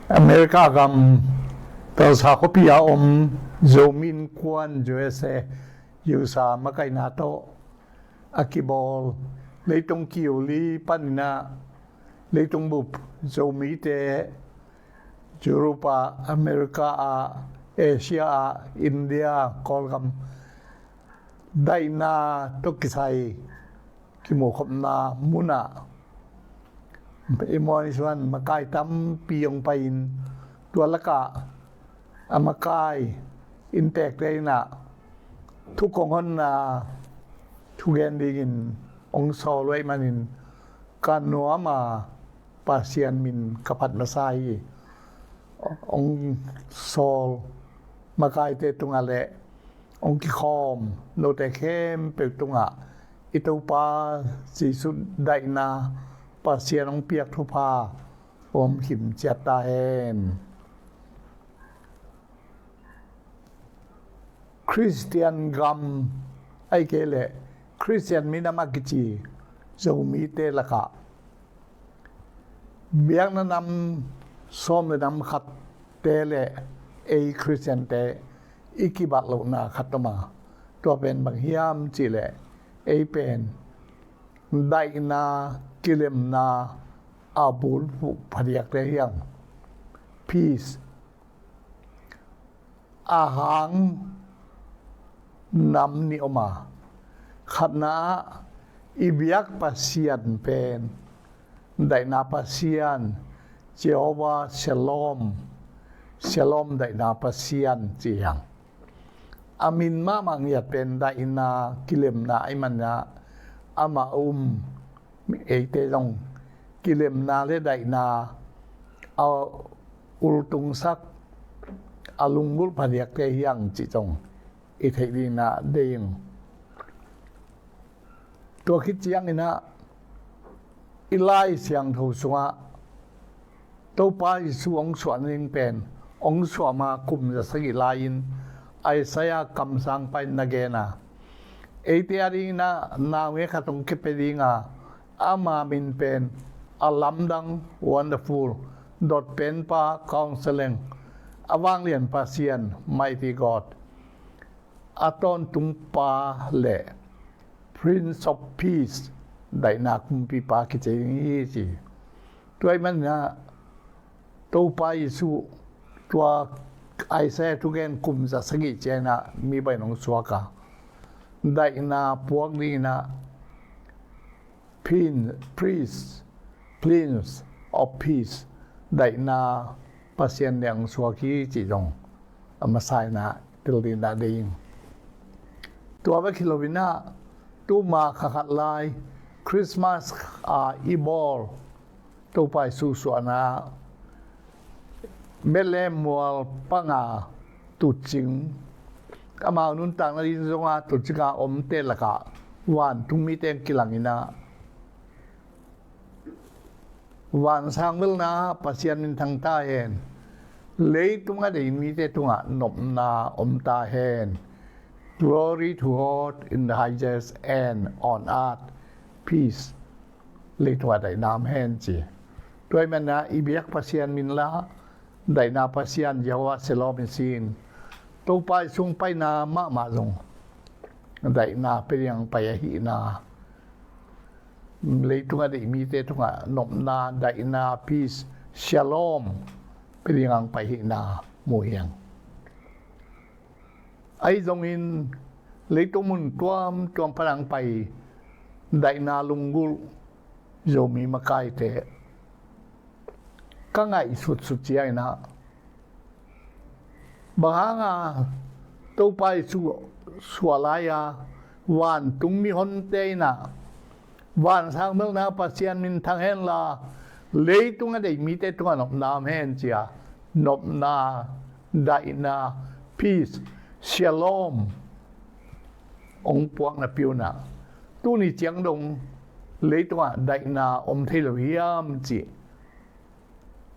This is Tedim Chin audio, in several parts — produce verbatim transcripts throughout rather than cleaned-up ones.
America gam Tulsa khuapi a om Zomi Innkuan U S A, U S A makaihna tawh a kibawl leitung kiuli panin ah leitung bup Zomite Europe ah, America ah, Asia ah, India, Kawlgam daihna tawh kisai kimukhopna munah i muan i suan makai tampi hong pai-in, tua lakah a makai inntekte in ah thu kong honna thugen dingin hong sawl uh ahih manin ka nuam a, Pasian min ka phat masa hi. Hong sawl makaite tungah le hong kikhawm note khempeuh tungah i Topa Jesuh daihna, Pasian hong piak thupha om khim ciat ta hen. Khristian gam ahih kei leh Khristian minam a kici Zomite lakah biakna nam sawm le nam khatte le ei Khristiante i kibat lohna khat om a, tua pen bang hiam cih leh ei pen daihna, kilemna a bulphuh phadiakte hi hang. Peace. A hang nam nih om a, khatna ah i biak Pasian pen daihna Pasian, Jehovah Shalom, Shalom daihna Pasian ci hi hang. A min mahmah ngiat pen daihna, kilemna ahih manin ah amah a um eite zong kilemna le daihna a ultungsak, a lunggulh phadiakte hi hang cih zong i theih dingin ah deih ing. Tua khit ciangin ah i Lai Siangtho sungah Topa Jesuh hong suah nading pen hong suah ma kum za sagih lai-in Isaiah kamsangpa in na gen a, eite a dingin ah naungek khat hong kipia ding a, ama min pen A Lamdang, Wonderful, Dotpenpa, Counselling, A Vanglian Pasian, Mighty God, A Tawntungpa le Prince of Peace, Daihna Kumpipa kici ding hi ci. Tua ahih manin ah Topa Jesuh tua Isaiah thugen kum za sagih ciangin ah mi bangin hong suak a, daihna puak dingin ah Prin-, Prince, Prince of Peace, daihna Pasian ding hong suak hi cih zong a masa in ah tel dingin ah deih ing. Tua bek hi loin ah tuma kha khat lai Christmas a i bawl Topa Jesuh suahna Bethlehem mual panga tutcing, amau nuntakna ding zonga tutcinga omte lakah vantung mite kilangin ah vansang velna Pasian minthang ta hen, leitung a deih mite tungah nopna om ta hen. Glory to God in the highest and on earth peace. Leitung ah daihna om hen ci. Tua ahih manin ah i biak Pasian min la, daihna Pasian Jehovah Shalom i sin. Topa Jesuh paina mahmah zong daihna pia ding hong pai ahihna, leitung a deih mite tungah nopna, daihna, peace, shalom pia ding hong pai ahihna mu hi hang. Ahi zongin leitung mun tuamtuam pan hong pai daihna lunggulh Zomi makaite ka ngaihsutsut ciangin ah, bang hanga Topa Jesuh suah lai-a vantung mihonte in ah vansang velna Pasian minthang hen la, leitung a deih mite tungah nopna om hen ci-a, nopna, daihna, peace, shalom hong puakna piuna, tuni ciang dong leitungah daihna om thei lo hiam cih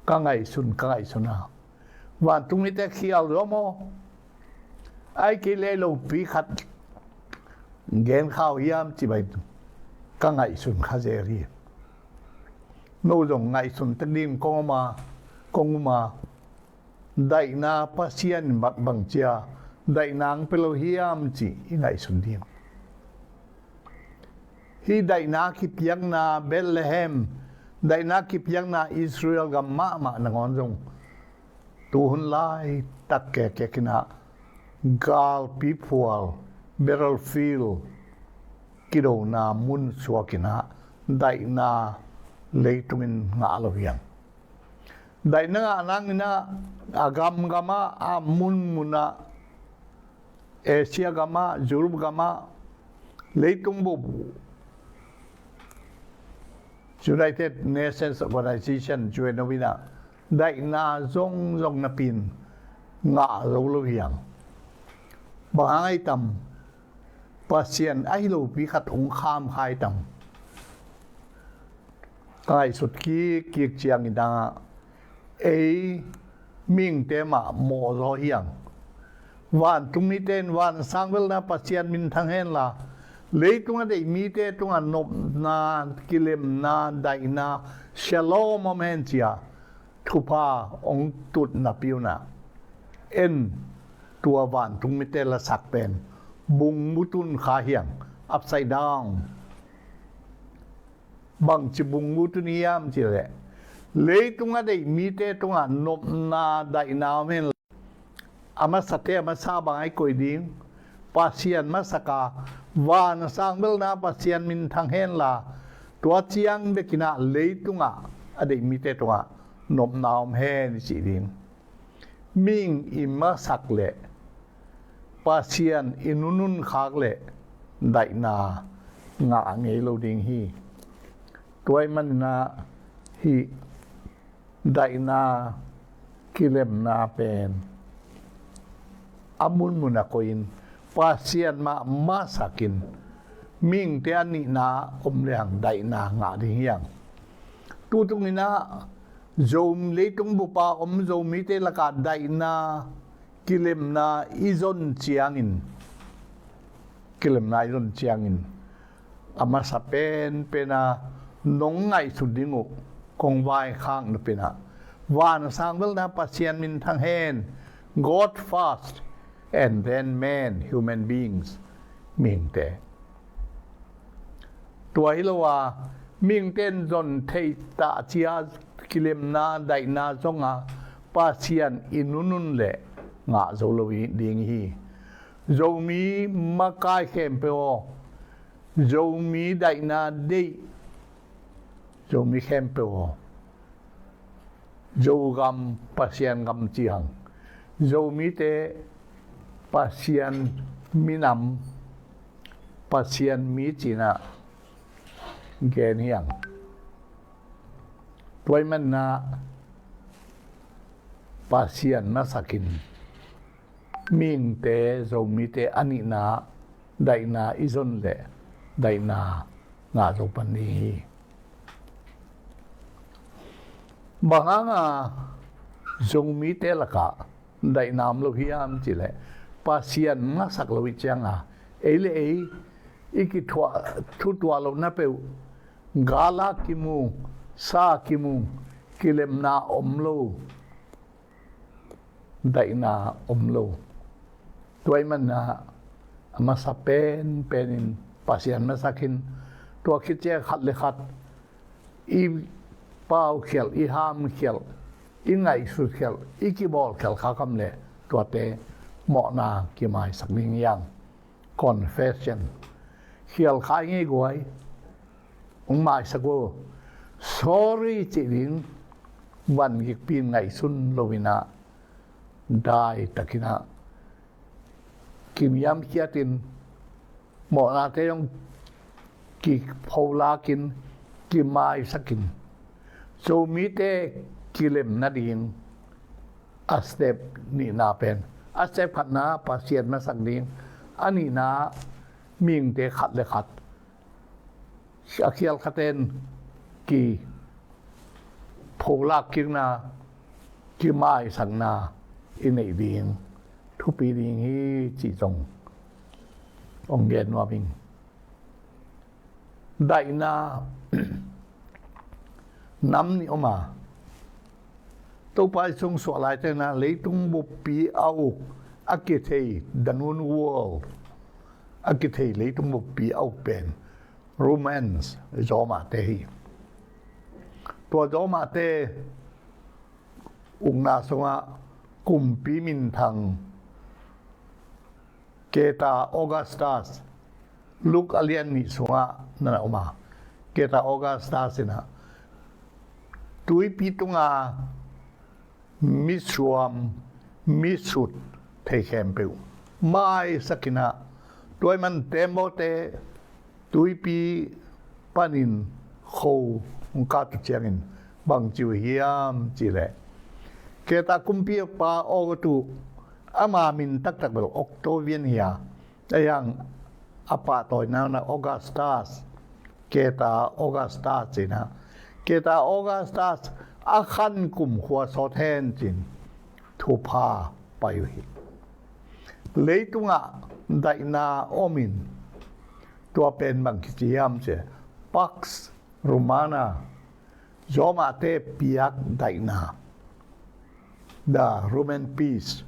ka ngaihsun, ka ngaihsun a, vantung mite khial zaw maw? Ahih kei leh lopi khat gen kha uh hiam cih bang ka ngaihsun kha zel hi. No zong ngaihsun tek dingin kong um a, kong um a, daihna Pasian in bang, bangci a daihna hong pia lo hiam cih i ngaihsun ding. Hih daihna kipiakna Bethlehem, daihna kipiakna Israel gam mahmah nangawn zong tuhun laitak kekek in ah galpi phual, battlefield, kidona mun suak in ah daihna leitungin ngah lo hiam? Daihna ngah nangin ah a gamgam ah, a munmun ah, Asia gam ah, Europe gam ah, leitung bup United Nations Organization, U N O in ah daihna zongzong napi-in ngah zo lo hiam? Bang hang ahi tam? Pasian ahi lopi khat hong kham kha ahi tam? Ka ngaihsut kikkik ciangin ah ei mihingte mah mawhzaw hiam? Vantung mite in van a sang velna Pasian minthang henla, leitung a deih mite tungah nopna, kilemna, daihna, shalom om hen ci-a thupha hong tut napi un ah, en, tua vantung mite lasak pen bungbu tun kha hiam? Upside down. Bangci bungbu tun hiam cih leh, leitung a deih mite tungah nopna, daihna om hen. A masate a masa bang a koih ding, Pasian masak a, van a sang velna Pasian minthang henla, tua ciang bek in ah leitungah a deih mite tungah nopna om hen i cih ding. Mihing i masak leh, Pasian i nunun khak leh daihna ngah ngei lo ding hi. Tua ahih manin ah hih daihna, kilemna pen a munmun ah koih in, Pasian mah masak in, mihingte a nihna om lehang daihna ngah ding hiam? Tutung in ah Zo, leitung bup a om Zomite lakah daihna, kilemna i zon ciangin, kilemna i zon ciangin, a masa penpen a nong ngaihsut ding uh kong vaikhak nop in ah, van a sang velna Pasian minthang hen, God first, and then man, human beings, mihingte. Tua hi lo a, mihingte in zon theih tah ci-a kilemna, daihna zong a, Pasian i nunun leh ngah zo lo ding hi. Zomi makai khempeuh aw, Zomi daihna deih Zomi khempeuh aw, Zogam Pasian gam ci hang, Zomite Pasian minam, Pasian mi ci-in ah gen hi hang. Tua ahih manin ah Pasian masak in, mihingte, Zomite a nihna daihna i zon leh daihna ngah zo pan ding hi. Bang hang a Zomite lakah daihna om lo hiam cih leh, Pasian masak lo i ciang a, ei le ei i kithuah, thutuah lohna peuh, gal a kimu, sa kimu, kilemna om lo, daihna om lo. Tua ahih manin ah a masa penpen in Pasian masak in, tua khit ciang khat le khat i paukhialh, i hamkhialh, i ngaihsutkhialh, i kibawlkhialh kha kha leh tuate mawhna kimaisak ding hi hang. Confession. Khial kha i ngei guai, hong maisak uh, sorry cih ding, van gikpi in ngaihsun lo in ah, dai takin ah kiniamkhiat in, mawhnate zong kipholak in, kimaisak in, Zomite kilem nading a step nihna pen, a step khatna Pasian masak ding, a nihna mihingte khat le khat, a khial khaten kipholak kikna, kimaisakna i neih ding thupi ding hi cih zong hong gen nuam ing. Daihna, nam nih om a, Topa Jesu suah laitakin ah leitung buppi a uk, a kithei, the known world, a kithei leitung buppi a uk pen Romans, Roma te hi. Tua Roma te ukna sungah kumpi minthang Caesar Augustus, Luke a lian nih sungah na na om a, Caesar Augustus in ah tuipi tunga misuam, misut thei khempeuh maisak in ah, tua ahih manin tembaw te tuipi panin kho hong kat uh ciangin bang ci uh hiam cih leh, Caesar kumpipa Augustus, ama min taktak bel Octavian hi a, ahi hang a pahtawina in ah Augustus, Caesar Augustus ci-in ah, Caesar Augustus a khan kum khua sawt hen ci-in thupha pai uh hi. Leitungah daihna om in, tua pen bang kici hiam cih leh Pax Romana, Roma te piak daihna, the Roman peace.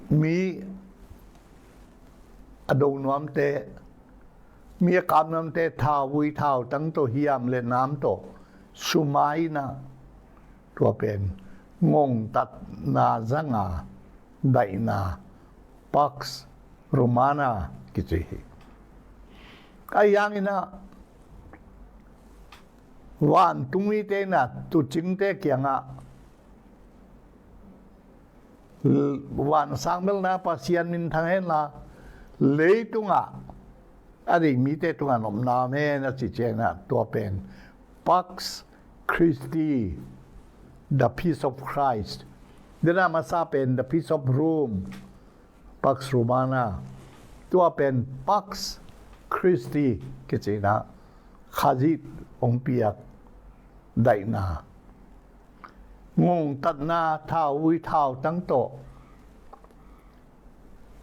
Mi a do nuamte, mi a kap nuamte thauvui thautang tawh, hiam le nam tawh sum a in ah, tua pen ngongtatna zanga daihna, Pax Romana kici hi. Ahi hangin ah vantungmite in ah tuucingte kiangah vansang belna Pasian minthang hen la, leitungah a deih mite tungah nopna om hen a cih ciangin ah, tua pen Pax Christi, the peace of Christ. Tua a masa pen the peace of Rome, Pax Romana. Tua pen Pax Christi kici-in ah, Khazih hong piak daihna. Ngongtatna thauvui thautang tawh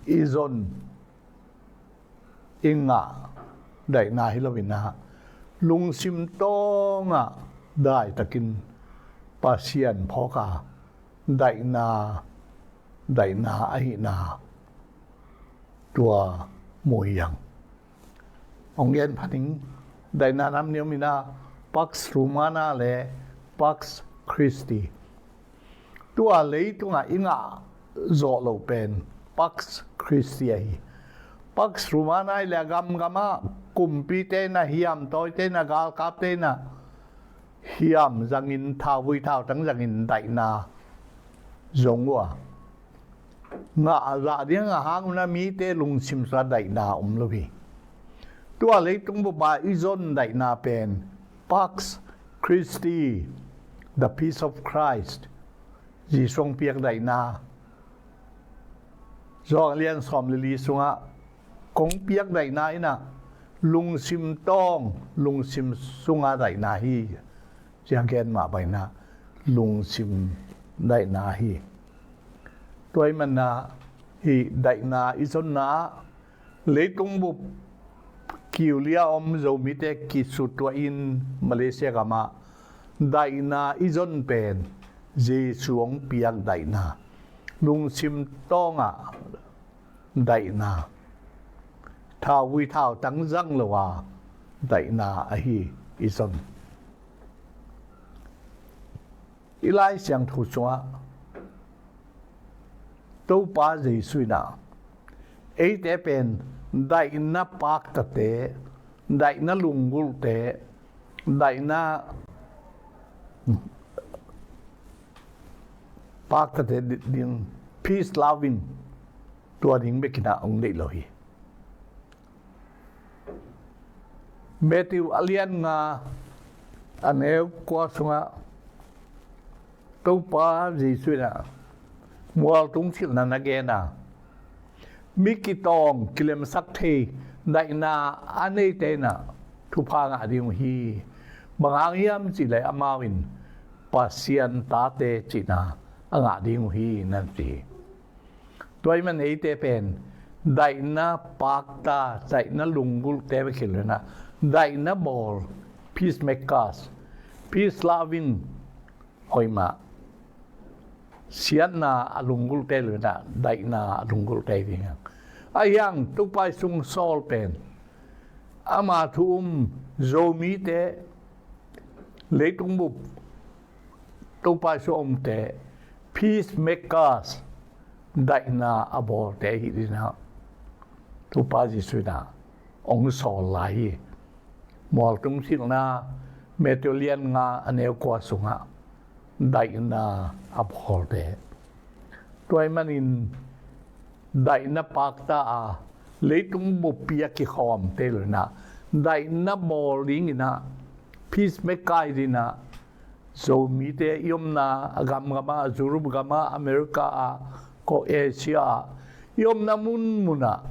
i zon i ngah daihna hi lo-in ah, lungsim tawngah daitakin Pasian phawk a daihna, daihna ahihna tua mu hi hang. Hong gen pha ning, daihna nam nih om in ah, Pax Romana le Pax Christi. Tua leitungah i ngah zawh loh pen Pax Christi ahi. Pax Romana hi leh a gamgamah kumpite in ah, hiamtawite in ah, galkapte in ah hiam zangin, thauvui thautang zangin daihna zong uh a, ngah zah ding a hang un ah mite lungsim sungah daihna om lo hi. Tua leitung bup ah i zon daihna pen Pax Christi, the peace of Christ, Jesu hong piak daihna. Johan lian sawm le li sungah kong piak daihna in ah lungsim tawng, lungsim sunga daihna hi, ci-a gen mah bangin ah lungsim daihna hi. Tua ahih manin ah hih daihna i zonna ah, leitung bup kiu li-a om Zomite kisutuahin Malaysia gamah daihna i zon pen Jesu hong piak daihna, lungsim tawngah daihna, thauvui thautang zang lo a daihna ahi i zon. I Lai Siangtho sungah Topa Jesu in ah eite pen daihna paktate, daihna lunggulhte, daihna paktate ding, peace loving, tua ding bekin ah hong deih lo hi. Matthew a lian nga, a neu kua sungah Topa Jesu in ah mualtung silhna na gen a, mi kitawng kilemsak thei daihna a neite in ah thupha ngah ding uh hi. Bang hang hiam cih leh amau in Pasian tate cihna a ngah ding uh hi, na ci hi. Tua ahih manin eite pen daihna pakta, daihna lunggulhte bek hi lo-in ah, daihna bawl, peacemakers, peace loving, hoih mah, siatna a lunggulhte lo-in ah daihna a lunggulhte hi ding. Ahi hang Topa Jesu sung sawl pen, ama thu um Zomite, leitung bup Topa Jesu omte, peacemakers, daihna a bawlte hi ding ah Topa Jesu in ah hong sawl lai hi. Mualtung Silhna, Matthew lian nga, a neu kua sungah daihna a bawlte. Tua ahih manin daihna pakta a, leitung buppi a kikhawmte lo-in ah daihna bawl dingin ah, peacemaker dingin ah, Zomite i omna a gamgamah, Europe gamah, America ah, ko Asia ah, i omna munmunah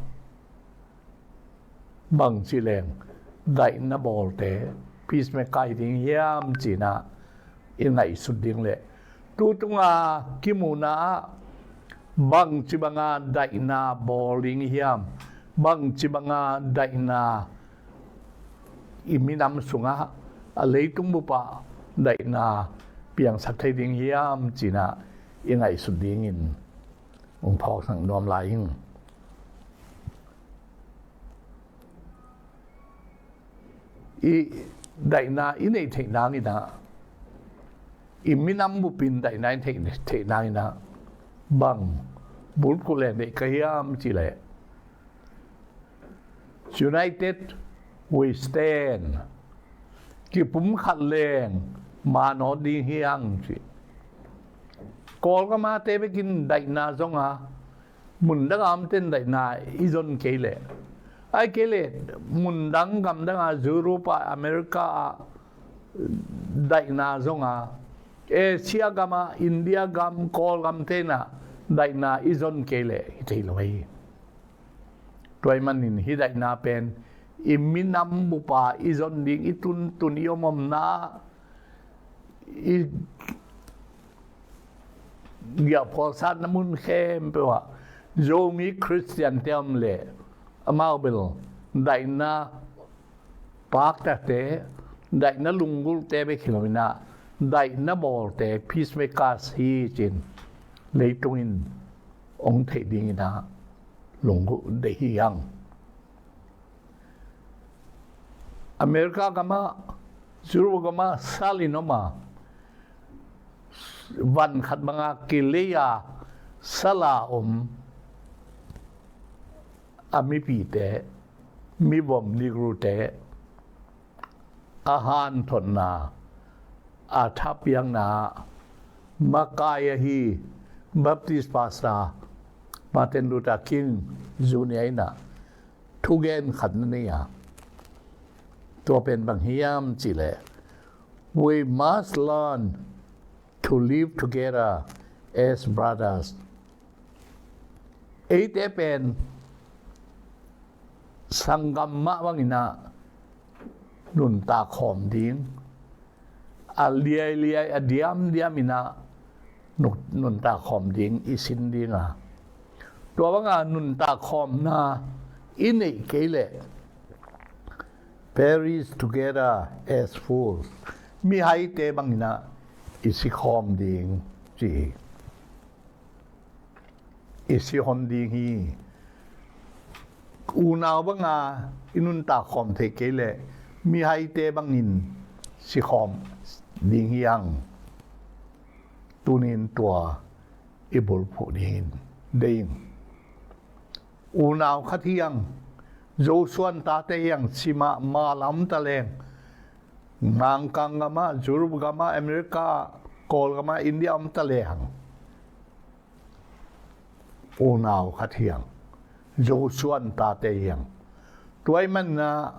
bangci leng daihna bawlte, peacemaker hi ding hiam ci-in ah i ngaihsut ding leh, tu tunga kimuhna ah bangci banga daihna bawl ding hiam, bangci banga daihna i minam sungah, a leitung bupah daihna piangsak thei ding hiam ci-in ah i ngaihsut dingin hong phawksak nuam lai ing. I daihna i neih theih nangin ah, i minam bupin daihna i neih theih nangin ah, bang bulphuh leng deih ka hiam cih leh, United we stand. Kipumkhat leng man nawn ding hi hang ci. Kawlgam a te bekin daihna zong a, mundang a omten daihna i zon kei leh, ahih kei leh mundang gamdang a, Europe ah, America ah daihna zong a, Asia gam ah, India gam, Kawlgam te in ah daihna i zon kei leh hi thei lo hi. Tua ahih manin hih daihna pen i minam bupa i zon ding, i tuntun, i omomna, i giahphualsatna mun khempeuh ah Zomi Khristiante om leh, amau bel daihna paktate, daihna lunggulhte bek hi lo-in ah, daihna bawlte, peacemakers hi ci-in leitung in hong theih dingin ah lunggulh deih hi hang. America gam ah, Europe gam ah sal in om a, van khat banga kilei a sal a om a mipite, mivom Negrute, a hanthotna, a thapiakna makai ahi Baptist pastor Martin Luther King Junior in ah thugen khat na nei a, tua pen bang hiam cih leh, "We must learn to live together as brothers." Eite pen sanggam mah bangin ah nuntak khawm ding, a liailiai, a diamdiam in ah nun-, nuntak khawm ding i sin ding a, tua banga nuntak khawmna i neih kei leh, "Perish together as fools." Mihaite bangin ah i sikhawm ding ci hi. I sihon ding hi. Unau banga i nuntak khawm theih kei leh mihaite bangin sikhawm ding hi hang. Tuni-in tua i bulphuh dingin deih ing. Unau khat hi hang. Zo suan tate hi hang. Simah mal a om ta leng, Mangkang gam ah, Europe gam ah, America, Kawlgam ah, India om ta lehang, unau khat hi hang. Zo suan tate hi hang. Tua ahih manin ah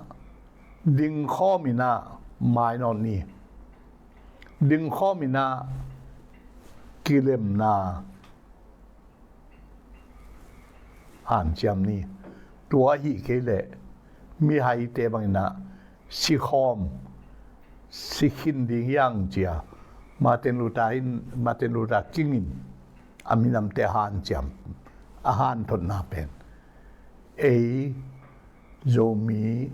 dingkhawm in ah mainawt ni. Dingkhawm in ah kilemna hanciam ni. Tua ahih kei leh mihaite bangin ah sikhawm, sikhin ding hi hang ci-a Martin Luther in, Martin Luther King in a minamte hanciam, a hanthotna pen ei Zomi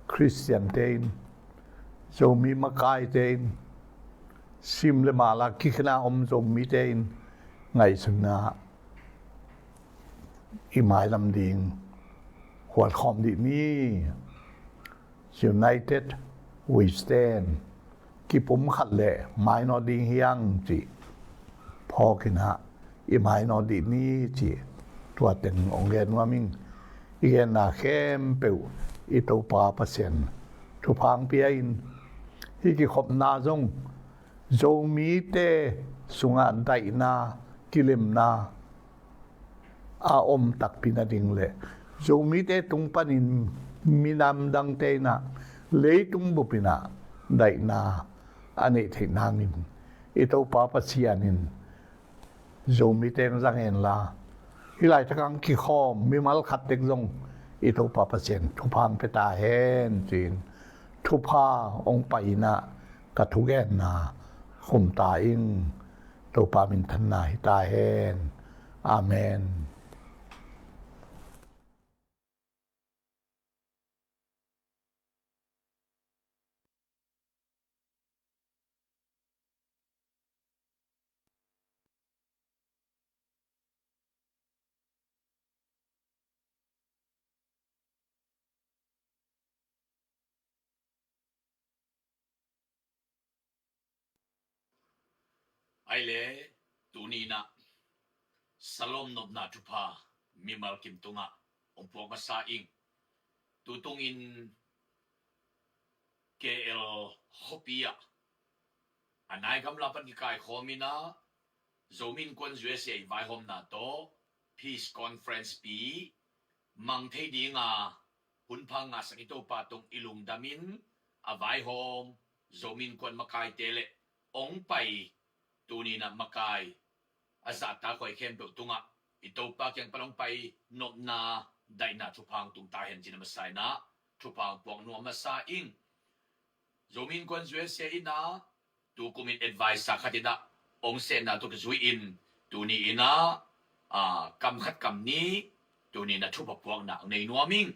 Khristiante in Zomi makaite in, sim le mala kikhina om Zomite in ngaihsutna i mailam ding huatkhawm dih ni. United we stand. Kipumkhat le mainawt ding hi hang cih phawk in ah i mainawt dih ni cih tua teng hong gen nuam ing. I genna khempeuh i Topa Pasian thupha hong pia in, hih kikhopna zong Zomite sungah daihna, kilemna a om takpi nading le Zomite tung panin minam dangte in ah leitung bup in ah daihna a neih theih nangin i Topa Pasian in Zomite hong zang hen la, hih laitak hong kikhawm mimal khat tek zong i Topa Pasian thupha hong pia ta hen ci-in thupha hong pai in ah ka thugenna khum ta ing. Topa minthanna hi ta hen. Amen. Ai le, tuni in ah Shalom nopna thupha mimal kim tungah hong puak masa ing. Tutungin K L khuapi ah a nai gamla pan kikaikhawm in ah Zomi Innkuan U S A i vaihawmna tawh Peace Conference pi mang thei dinga hunpha ngahsak i Topa tung i lungdam in, a vaihawm Zomi Innkuan makaite le hong pai, tuni in ah makai a zahtak huai khempeuh tungah i Topa kiang pan hong pai nopna daihna thupha hong tung ta hen ci-in a masa in ah thupha hong puak nuam masa ing. Zomi Innkuan U S A in ah tukum in advisor khat in ah hong sepna tawh kizui in tuni in ah, ah, kam khat kam nih tuni in ah thupha puakna hong nei nuam ing.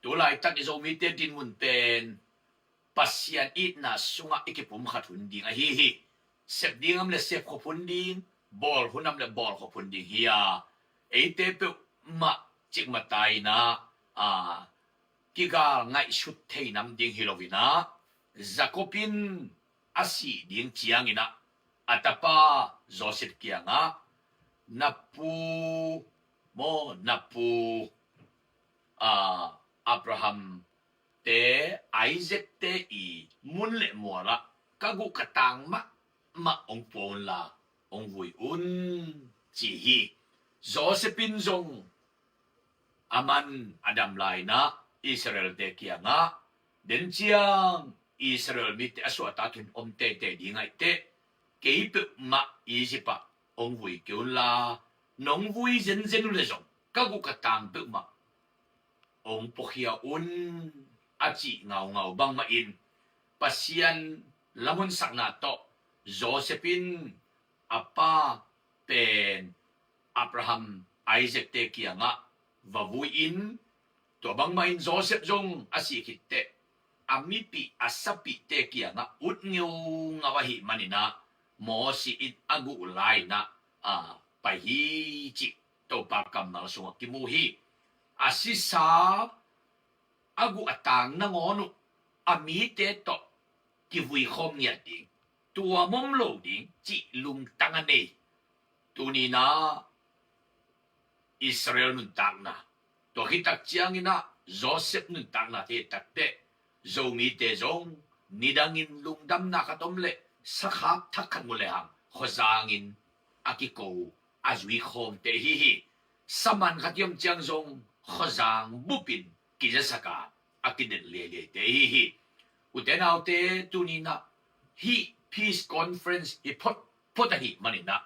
Tu laitak i Zomite dinmun pen Pasian itna sungah i kipumkhat hun ding ahi hi. Sep ding om le sep khop hun ding, bawl hun om le bawl khop hun ding hi a, eite peuhmah cikmah ta in ah, a, kigal ngaihsut thei nam ding hi lo in ah, Jacob in a sih ding ciangin ah a tapa Joseph kiangah, na pu maw, na pu, a, Abraham te, Isaac te i mun le mualah ka guh ka tang mahmah hong pua unla hong vui un, ci hi. Joseph in zong a man a dam lai in ah Israel-te kiangah, den ciang Israel mite a suahtak hun om teitei ding ahih teh kei peuhmah Egypt ah hong vui kei unla, nong vui zenzen uh leh zong ka guh ka tang peuhmah hong puakhia un, a cih ngaungau bangmah in Pasian lamhunsakna tawh Joseph in a pa pen Abraham, Isaac te kiangah va vui in, tua bangmah in Joseph zong a sih khit teh a mipih a sapihte kiangah ut ngeungau ahih manin ah Moses in a guh lai in ah, a, pai hi cih Topa kammal sungah kimu hi. A sisa a guh a tang nangawn uh a mite tawh kivui khawm ngiat ding, tuam om lo ding cih lungtang a nei. Tuni in ah Israel nuntakna, tua khit tak ciangin ah Joseph nuntakna thei tak teh Zomite zong nidangin lungdamna khat om leh sakhap thak khat mu lehang khuazangin a kiko a zui khawmte hi hi. Saman khat i om ciang zong khuazang bupin kizasak a, a kidet leileite hi hi. Ute naute, tuni in ah hih Peace Conference i phot phot ahih manin ah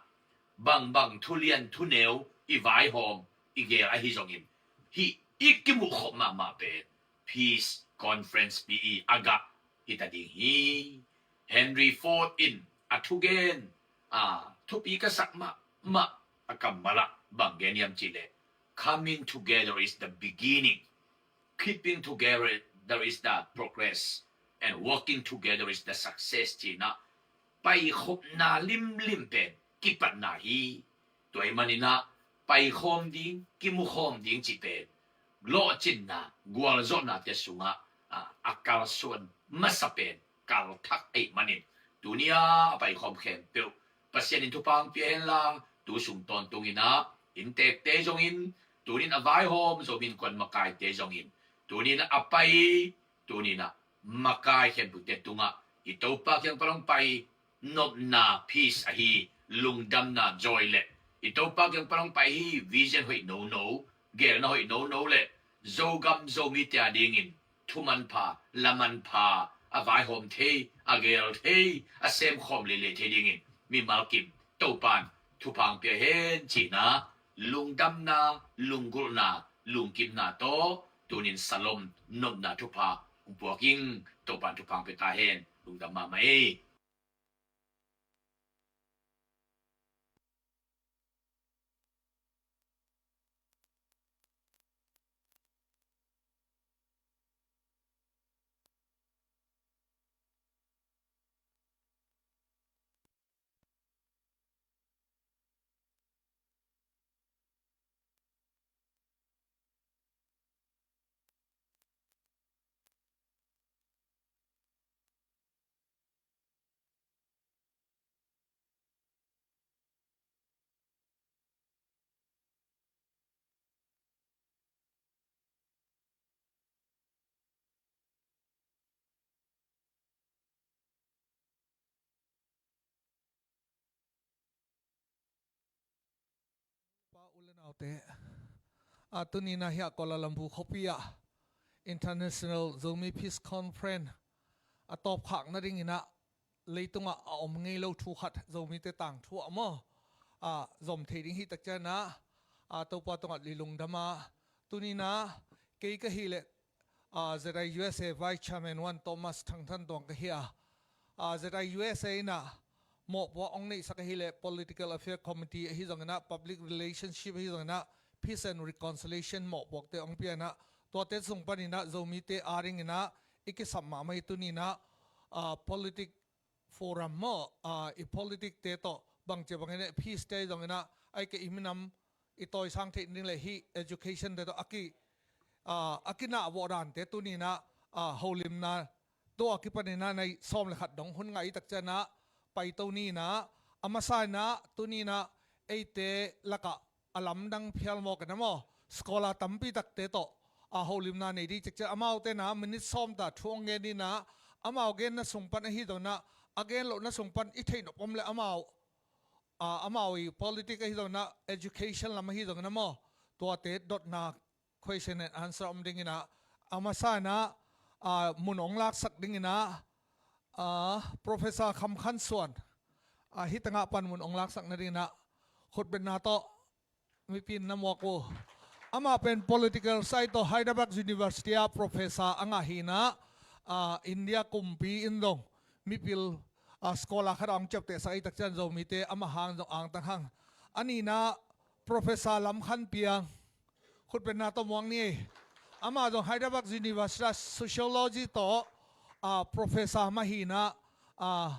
bangbang thulian thuneu i vaihawm i gel ahi zongin hih i kimuh khop mahmah pen Peace Conference pi i a gah hi ta ding hi. Henry Ford in a thugen, a, thupi ka sak mahmah a kammal ah bang gen hiam cih leh, coming together is the beginning, keeping together is the progress, And working together is the success, ci-in ah paikhopna limlim pen kipatna hi. Tua ahih manin ah paikhawm ding, kimukhawm ding cih pen lawhcinna, gualzawhnate sungah a, a kalsuan masa pen kalthak ahih manin, tuni-a a paikhawm khempeuh Pasian in thupha hong pia henla, tu sung tawntungin ah inntekte zongin, tuni-in a vaihawm Zomi Innkuan makaite zongin, tuni-in ah a pai, tuni-in ah makai khempeuhte tungah i Topa kiang pan hong pai nopna, peace ahi, lungdamna, joy le i Topa kiang pan hong pai hi, vision hoih nono, geelna hoih nono le Zogam Zomite a dingin thumanpha, lamanpha, a vaihawm thei, a geel thei, a semkhawm leilei thei dingin mimal kim Topan thupha hong pia hen, ci-in ah lungdamna, lunggulhna, lungkimna tawh tuni-in salom nopna thupha hong puak ing. Topan thupha hong pia ta hen. Lungdam mahmah ei. Pa u le naute, a, tuni-in ah hih Kuala Lumpur khuapi ah International Zomi Peace Conference a tawpkhak nadingin ah leitungah a om ngei lo thu khat, Zomite tangthu ah maw, a, zom thei ding hi. Tak ciangin ah, a, Topa tungah i lungdam a, tuni-in ah kei ka hih leh, a, Z I U S A Vice Chairman One Thomas Thang Than Tuang ka hi a, a, Z I U S A in ah mawhpuak hong neihsak ahih leh Political Affair Committee ahi zongin ah, Public Relationship ahi zongin ah, Peace and Reconciliation mawhpuakte hong pia-in ah, tuate sung panin ah Zomite a dingin ah i kisam mahmah hi. Tuni-in ah, a, politic forum maw, a, i politic te tawh bangci bangin ah, peace te zongin ah, ahih kei leh i minam i tawisang theih ding le hih education te tawh a ki, a, a kinahvawh dante tuni-in ah, a, holimna tawh a kipanin ah nai sawm le khat dong hun ngah i tak ciangin ah paito ni-in ah, a masa-in ah tuni-in ah eite lakah a lamdang phial mawk in ah maw, scholar tampi takte tawh, a, holimna nei ding. Ciangciang amaute in ah minute sawm ta thu hong gen in ah, amau genna sung pan ahi zongin ah, a gen lohna sung pan i theih nop om le amau, a, amau i politic ahi zongin ah, education lam ahi zongin ah maw, tuate dotna question and answer om dingin ah, a masa-in ah, a, mun hong laksak dingin ah, a, Professor Kham Khan Suan, a, hih tangah pan mun hong laksak nadingin ah khutbetna tawh mipi in na muak uh. Amah pen political side tawh Hyderabad University ah professor a ngah hi-in ah, a, India kumpi in zong mipil, a, scholar khat a hong ciaptehsak ahih tak ciang Zomite amah hang zong angtang hang. A nihna Professor Lam Khan Piang, khutbetna tawh muak ni. Amah zong Hyderabad University ah sociology tawh, a, professor mah hi-in ah, a,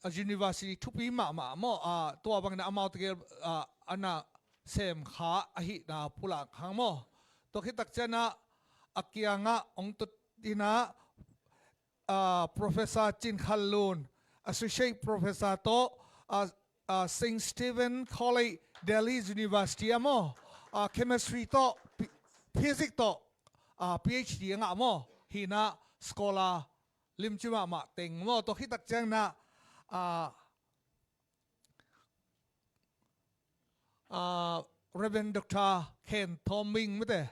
a university thupi mahmah maw, a, tua bangin ah amaute gel, a, a na sem kha ahihna pulak hang maw. Tua khit tak ciangin ah a kiangah hong tut in ah, a, Professor Cin Khan Lun, Associate Professor tawh, a, a, Saint Stephen College, Delhi University ah maw, a, chemistry tawh, phy-, physics tawh, a, P H D a ngah maw, hi-in ah scholar limci mahmah teng maw. Tua khit tak ciangin ah, a, a, Reverend Doctor Khen Thawm Wing mate,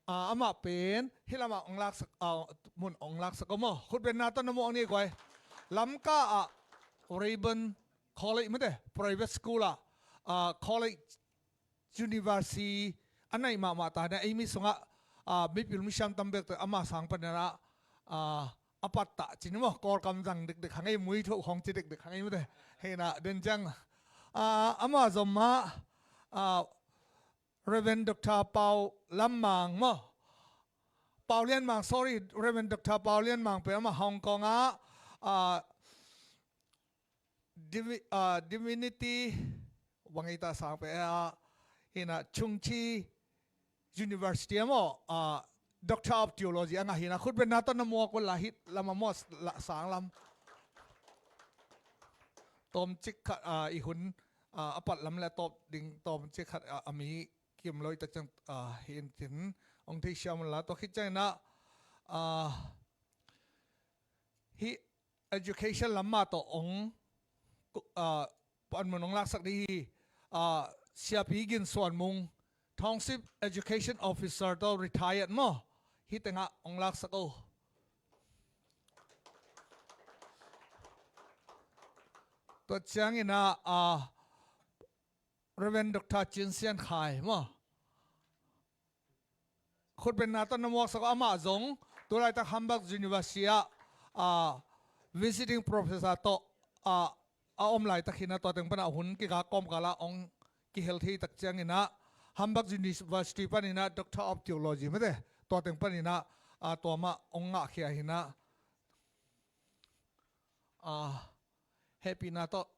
a, amah pen hih lamah hong laksak, a, mun hong laksak uh maw. Khutbetna tawh na muak ni guai. Lamka ah Rayburn College mate, private school ah, a, college, university a naih mahmah ta-in ah, ei mi sungah, a, mipil misiam tam bekte amah sang panin ah, a, a pattah ci ni maw, Kawlgam zang dekdek hang ei, muithuh khawng ci dekdek hang ei mate. Hi-in ah den ciang, a, amah zom mah, a, Reverend Doctor Pau Lam Mang maw, Pau Lian Mang, sorry, Reverend Doctor Pau Lian Mang pen amah Hong Kong ah, ah, divi-, ah, Divinity, bang ei ta sang pen, ah, hi na, Chungchi University ah maw, ah, Doctor of Theology a ngah hi na, khutbetna tawh na muak un la, hih lam ah maw, la, sang lam. Tawmcik khat, ah, i hun, ah, a pat lam le a tawp ding tawmcik khat, ah, a mi kim lo i tak ciang, ah, hi in cin, hong thei siam un la, tua khit ciangin ah, ah, hih education lam mah tawh hong, ah, panmun hong laksak ding hi, ah, Siapi Gin Suan Mung, Township Education Officer tawh retired maw, hih tengah hong laksak o. Tua ciangin ah, ah, Reverend Doctor Cin Sian Khai maw, khutbetna tawh na muaksak, amah zong tulaitak Hamburg University ah, ah, visiting professor tawh, ah, a om laitak hi na, tua teng pan a hun kikal kawmkal ah hong kihel thei tak ciangin ah Hamburg University panin ah Doctor of Theology mate, tua teng panin ah, ah, tua mah hong ngahkhia hi na, ah, hehpihna tawh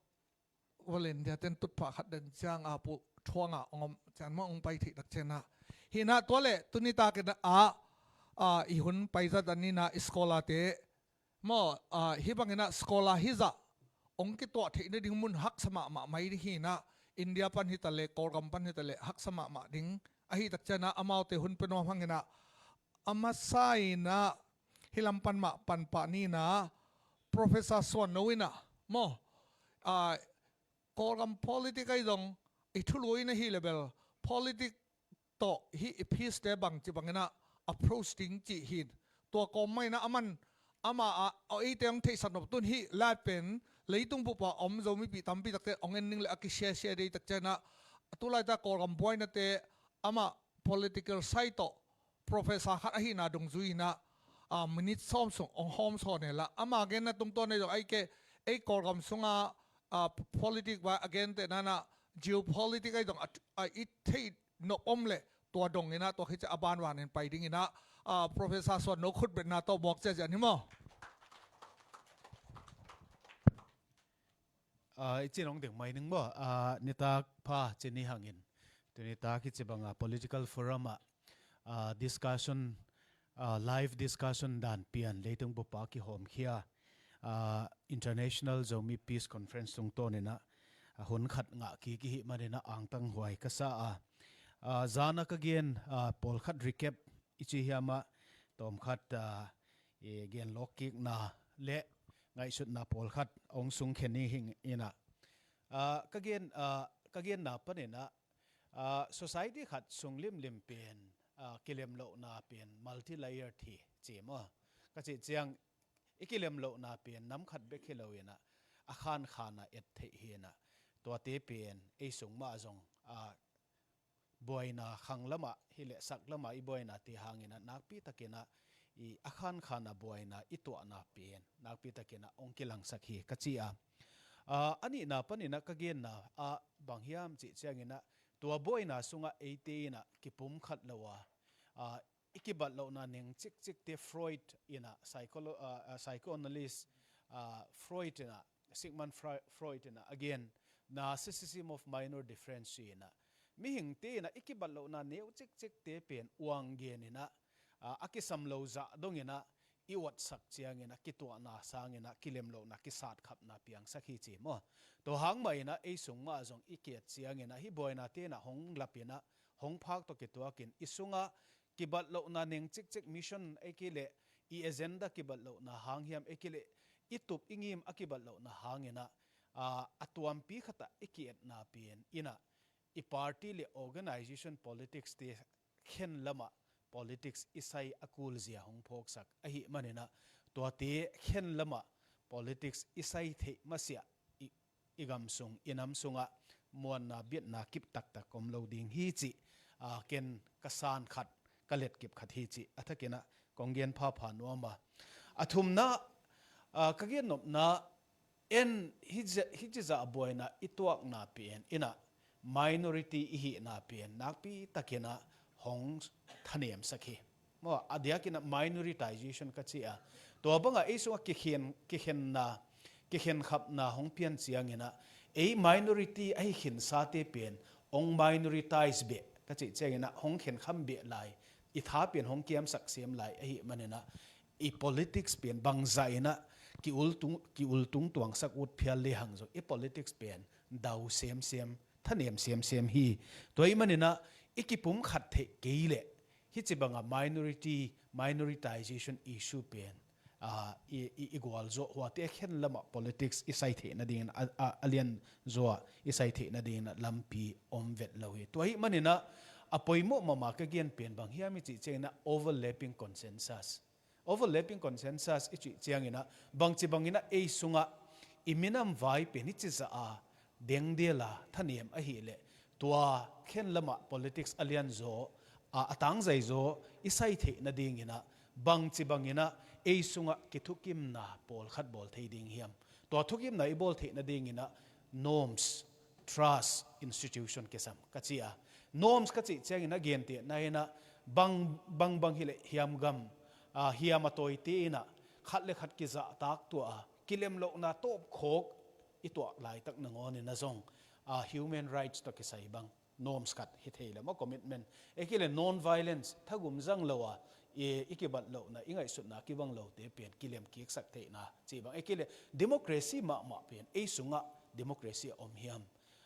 volunteer ten tutphah khat den ciang a pu thuang ah hong om cian maw, hong pai theih tak cian ah. Hi na, tua leh tuni takin ah, ah, i hun pai zat a ni na, i scholar te maw, ah, hih bangin ah scholar hizah hong kituah theih nading mun haksa mahmah mai ding hi na, India pan hi ta leh, Kawlgam pan hi ta leh haksa mahmah ding. Ahi tak cian ah amaute hun pia nuam hangin ah, a masa in ah hih lam pan mah pan pah ni na, Professor Suan No in ah maw, ah, Kawlgam politic ahi zong i thulu in ahi leh bel, politic tawh hih i peace te bangci bangin ah approach ding cih hi. Tua kawm mah in ah aman, amah ah, a, eite hong theihsak nop tun hih lai pen leitung bup ah om Zomipih tampi takte hong en ning le a kisiasia dei tak cian ah, tulaitak Kawlgam buainate amah political side tawh professor khat ahihna dungzui in ah, ah, minute sawm sung hong hawm sawn e la. Ama genna tungtawn ahi zong, ahih kei, ei Kawlgam sungah, ah, politic va a gentehna in ah geopolitic ahi zong a, a i theih nop om leh tua dong in ah, tua khit ciang a banbanin pai ding in ah, ah, Professor Suan No khutbetna tawh muak ciaciah ni maw. Ah, i cin hong ding mai ning maw. Ah, nitak pha ci ni hangin, tuni tak hih ci banga political forum ah, ah, discussion, ah, live discussion dan pian leitung bup ah kihawmkhia, ah, International Zomi Peace Conference tungtawn in ah, ah, hun khat ngah kik i hih manin ah angtang huai ka sa a. Ah, zan a ka gen, ah, pawlkhat recap i ci hiam ah, tawmkhat, ah, i genlawk kikna le ngaihsutna pawlkhat hong sungkhia ni hing in ah, ah, ka gen, ah, ka genna panin ah, ah, society khat sung limlim pen, ah, kilemlohna pen multi-layered hi ci maw. Ka cih ciang i kilemlohna pen nam khat bek hi lo in ah, a khankhan a et theih hi in ah, tuate pen ei sung mah zong, ah, buaina khang lamah hi leh sak lamah i buainate hangin ah nakpi takin ah i a khankhan a buaina i tuahna pen nakpi takin ah hong kilangsak hi ka ci a. Ah, a nihna panin ah ka genna ah bang hiam cih ciangin ah, tua buaina sungah eite in ah kipumkhat lo a, ah, i kibat lohna neng cikcikte Freud in ah, psycholo-, ah, ah, psychoanalyst, ah, Freud in ah, Sigmund Fre-, Freud in ah, again, narcissism of minor difference in ah, mihingte in ah i kibat lohna neu cikcikte pen uang gen in ah, ah, a kisam lo zah dong in ah i uatsak ciangin ah kituahna sangin ah kilemlohna, kisatkhapna piangsak hi ci maw. Tua hang mah in ah ei sung mah zong i ki-et ciangin ah hih buainate in ah hong lap in ah, hong phak tawh kituakin i sungah kibat lohna neng cikcik, mission ei kei leh i agenda kibat lohna hang hiam ei kei leh i tup i ngim a kibat lohna hangin ah, ah, a tuampi khat ah i ki-etna pen in ah, i party le organization politics te khen lamah politics i sai a kulzia hong phawksak ahih manin ah, tuate khen lamah politics i sai theih masiah i, i gam sung, i nam sungah muanna, biatna kip taktak om lo ding hi cih, ah, ken ka san khat, ka letkip khat hi cih a thakin ah kong gen phapha nuam a. A thumna, ah, ka gennopna en hi ci-, hih ci zah buaina i tuakna pen in ah minority i hihna pen nakpi takin ah hong thanemsak hi. Maw, a diakin ah minoritization ka ci a. Tua bangah ei sungah kikhen, kikhenna, kikhenkhapna hong pian ciangin ah, ei minority ahi khinsate pen hong minoritize beh ka cih ciangin ah, hong khenkham beh lai, i tha pen hong kiamsak sem lai ahih manin ah, i politics pen bangzah in ah ki-ultung, ki-ultung tuangsak ut phial lehang zong, i politics pen dau semsem, thanem semsem hi. Tua ahih manin ah, i kipumkhat theih kei leh, hih ci bangah minority, minoritization issue pen, ah, i, i, i gualzawh, huate khen lamah politics i sai theih nadingin, a, a, a lianzaw ah i sai theih nadingin ah lampi om vet lo hi. Tua ahih manin ah, a poimawh mahmah ka gen pen bang hiam i cih ciangin ah, overlapping consensus. Overlapping consensus i cih ciangin ah, bangci bangin ah ei sungah i minam vai pen i cizah a, dengdel a, thanem ahih leh, tua khen lamah politics a lianzaw, a, a tangzaizaw i sai theih nadingin ah, bangci bangin ah ei sungah kithukimna pawlkhat bawl thei ding hiam? Tua thukimna i bawl theih nadingin ah, norms, trust, institution kisam ka ci a. Norms ka cih ciangin ah, gentehna in ah, bang, bang, bang hileh hiamgam, ah, hiam a tawite in ah, khat le khat kizahtak tuah a, kilemlohna tawpkhawk i tuah laitak nangawnin ah zong, ah, human rights tawh kisai bang norms khat hi thei le maw, commitment. Ei kei le non-violence, thagum zang lo a, i, i kibat lohna, i ngaihsutna kibang lote pen kilem kiksak theihna cih bang. Ei kei le democracy mahmah pen ei sungah democracy a om hiam?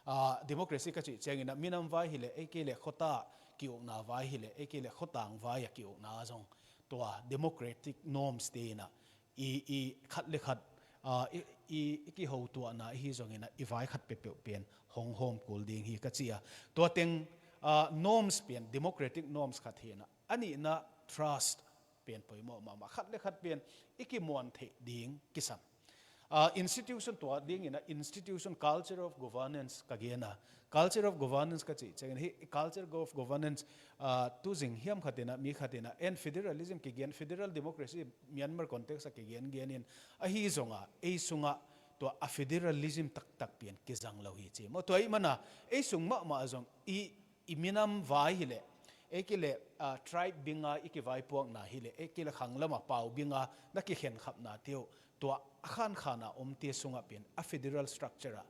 Ah, democracy ka cih ciangin ah, minam vai hileh, ei kei le khuata ki-ukna vai hileh, ei kei le khuatang vai a ki-ukna zong, tua democratic norms te in ah, i, i khat le khat, ah, i, i, i kihotuahna ahi zongin ah, i vai khat peuhpeuh pen hong hawm kul ding hi ka ci a. Tua teng, ah, norms pen, democratic norms khat hi in ah, a nihna trust pen poimawh mahmah, khat le khat pen i kimuan theih ding kisam. Ah, institution, tua dingin ah institution, culture of governance ka gen a. Culture of governance ka cih ciangin, hih culture of governance, ah, tuzing hiam khat in ah, mi khat in ah, en federalism kigen, federal democracy Myanmar context ah kigen genin, ahi zongah ei sungah tua a federalism taktak pen kizang lo hi ci maw. Tua ahih manin ah ei sung mahmah zong i, i minam vai hileh, ei kei le, ah, tribe bing a i kivaipuakna hileh, ei kei le khang lamah pau bing a na kikhenkhapnate uh, tua a khankhan a omte sungah pen a federal structure ah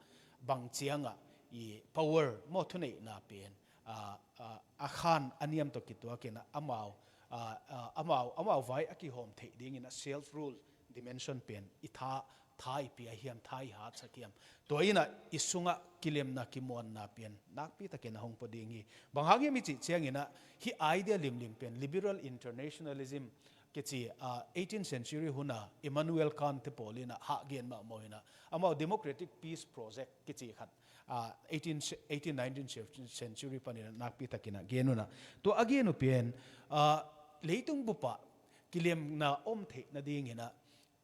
bang ciangah i power maw, thuneihna pen, ah, ah, a khan a niam tawh kituakin ah, amau, ah, ah, amau, amau vai a kihawm theih dingin ah self rule dimension pen i tha, tha i pia hiam, tha i hatsak hiam? Tua in ah i sungah kilemna, kimuanna pen nakpi takin a hong pua ding hi. Bang hang hiam i cih ciangin ah, hih idea limlim pen liberal internationalism kici, ah, eighteenth century hun a Immanuel Kant te pawl in ah hahgen mahmah in ah, amau democratic peace project kici khat, ah, eighteen, eighteen, nineteenth century panin ah nakpi takin a gen un ah, tua a gen uh pen, ah, leitung bup ah kilemna om theih nadingin ah,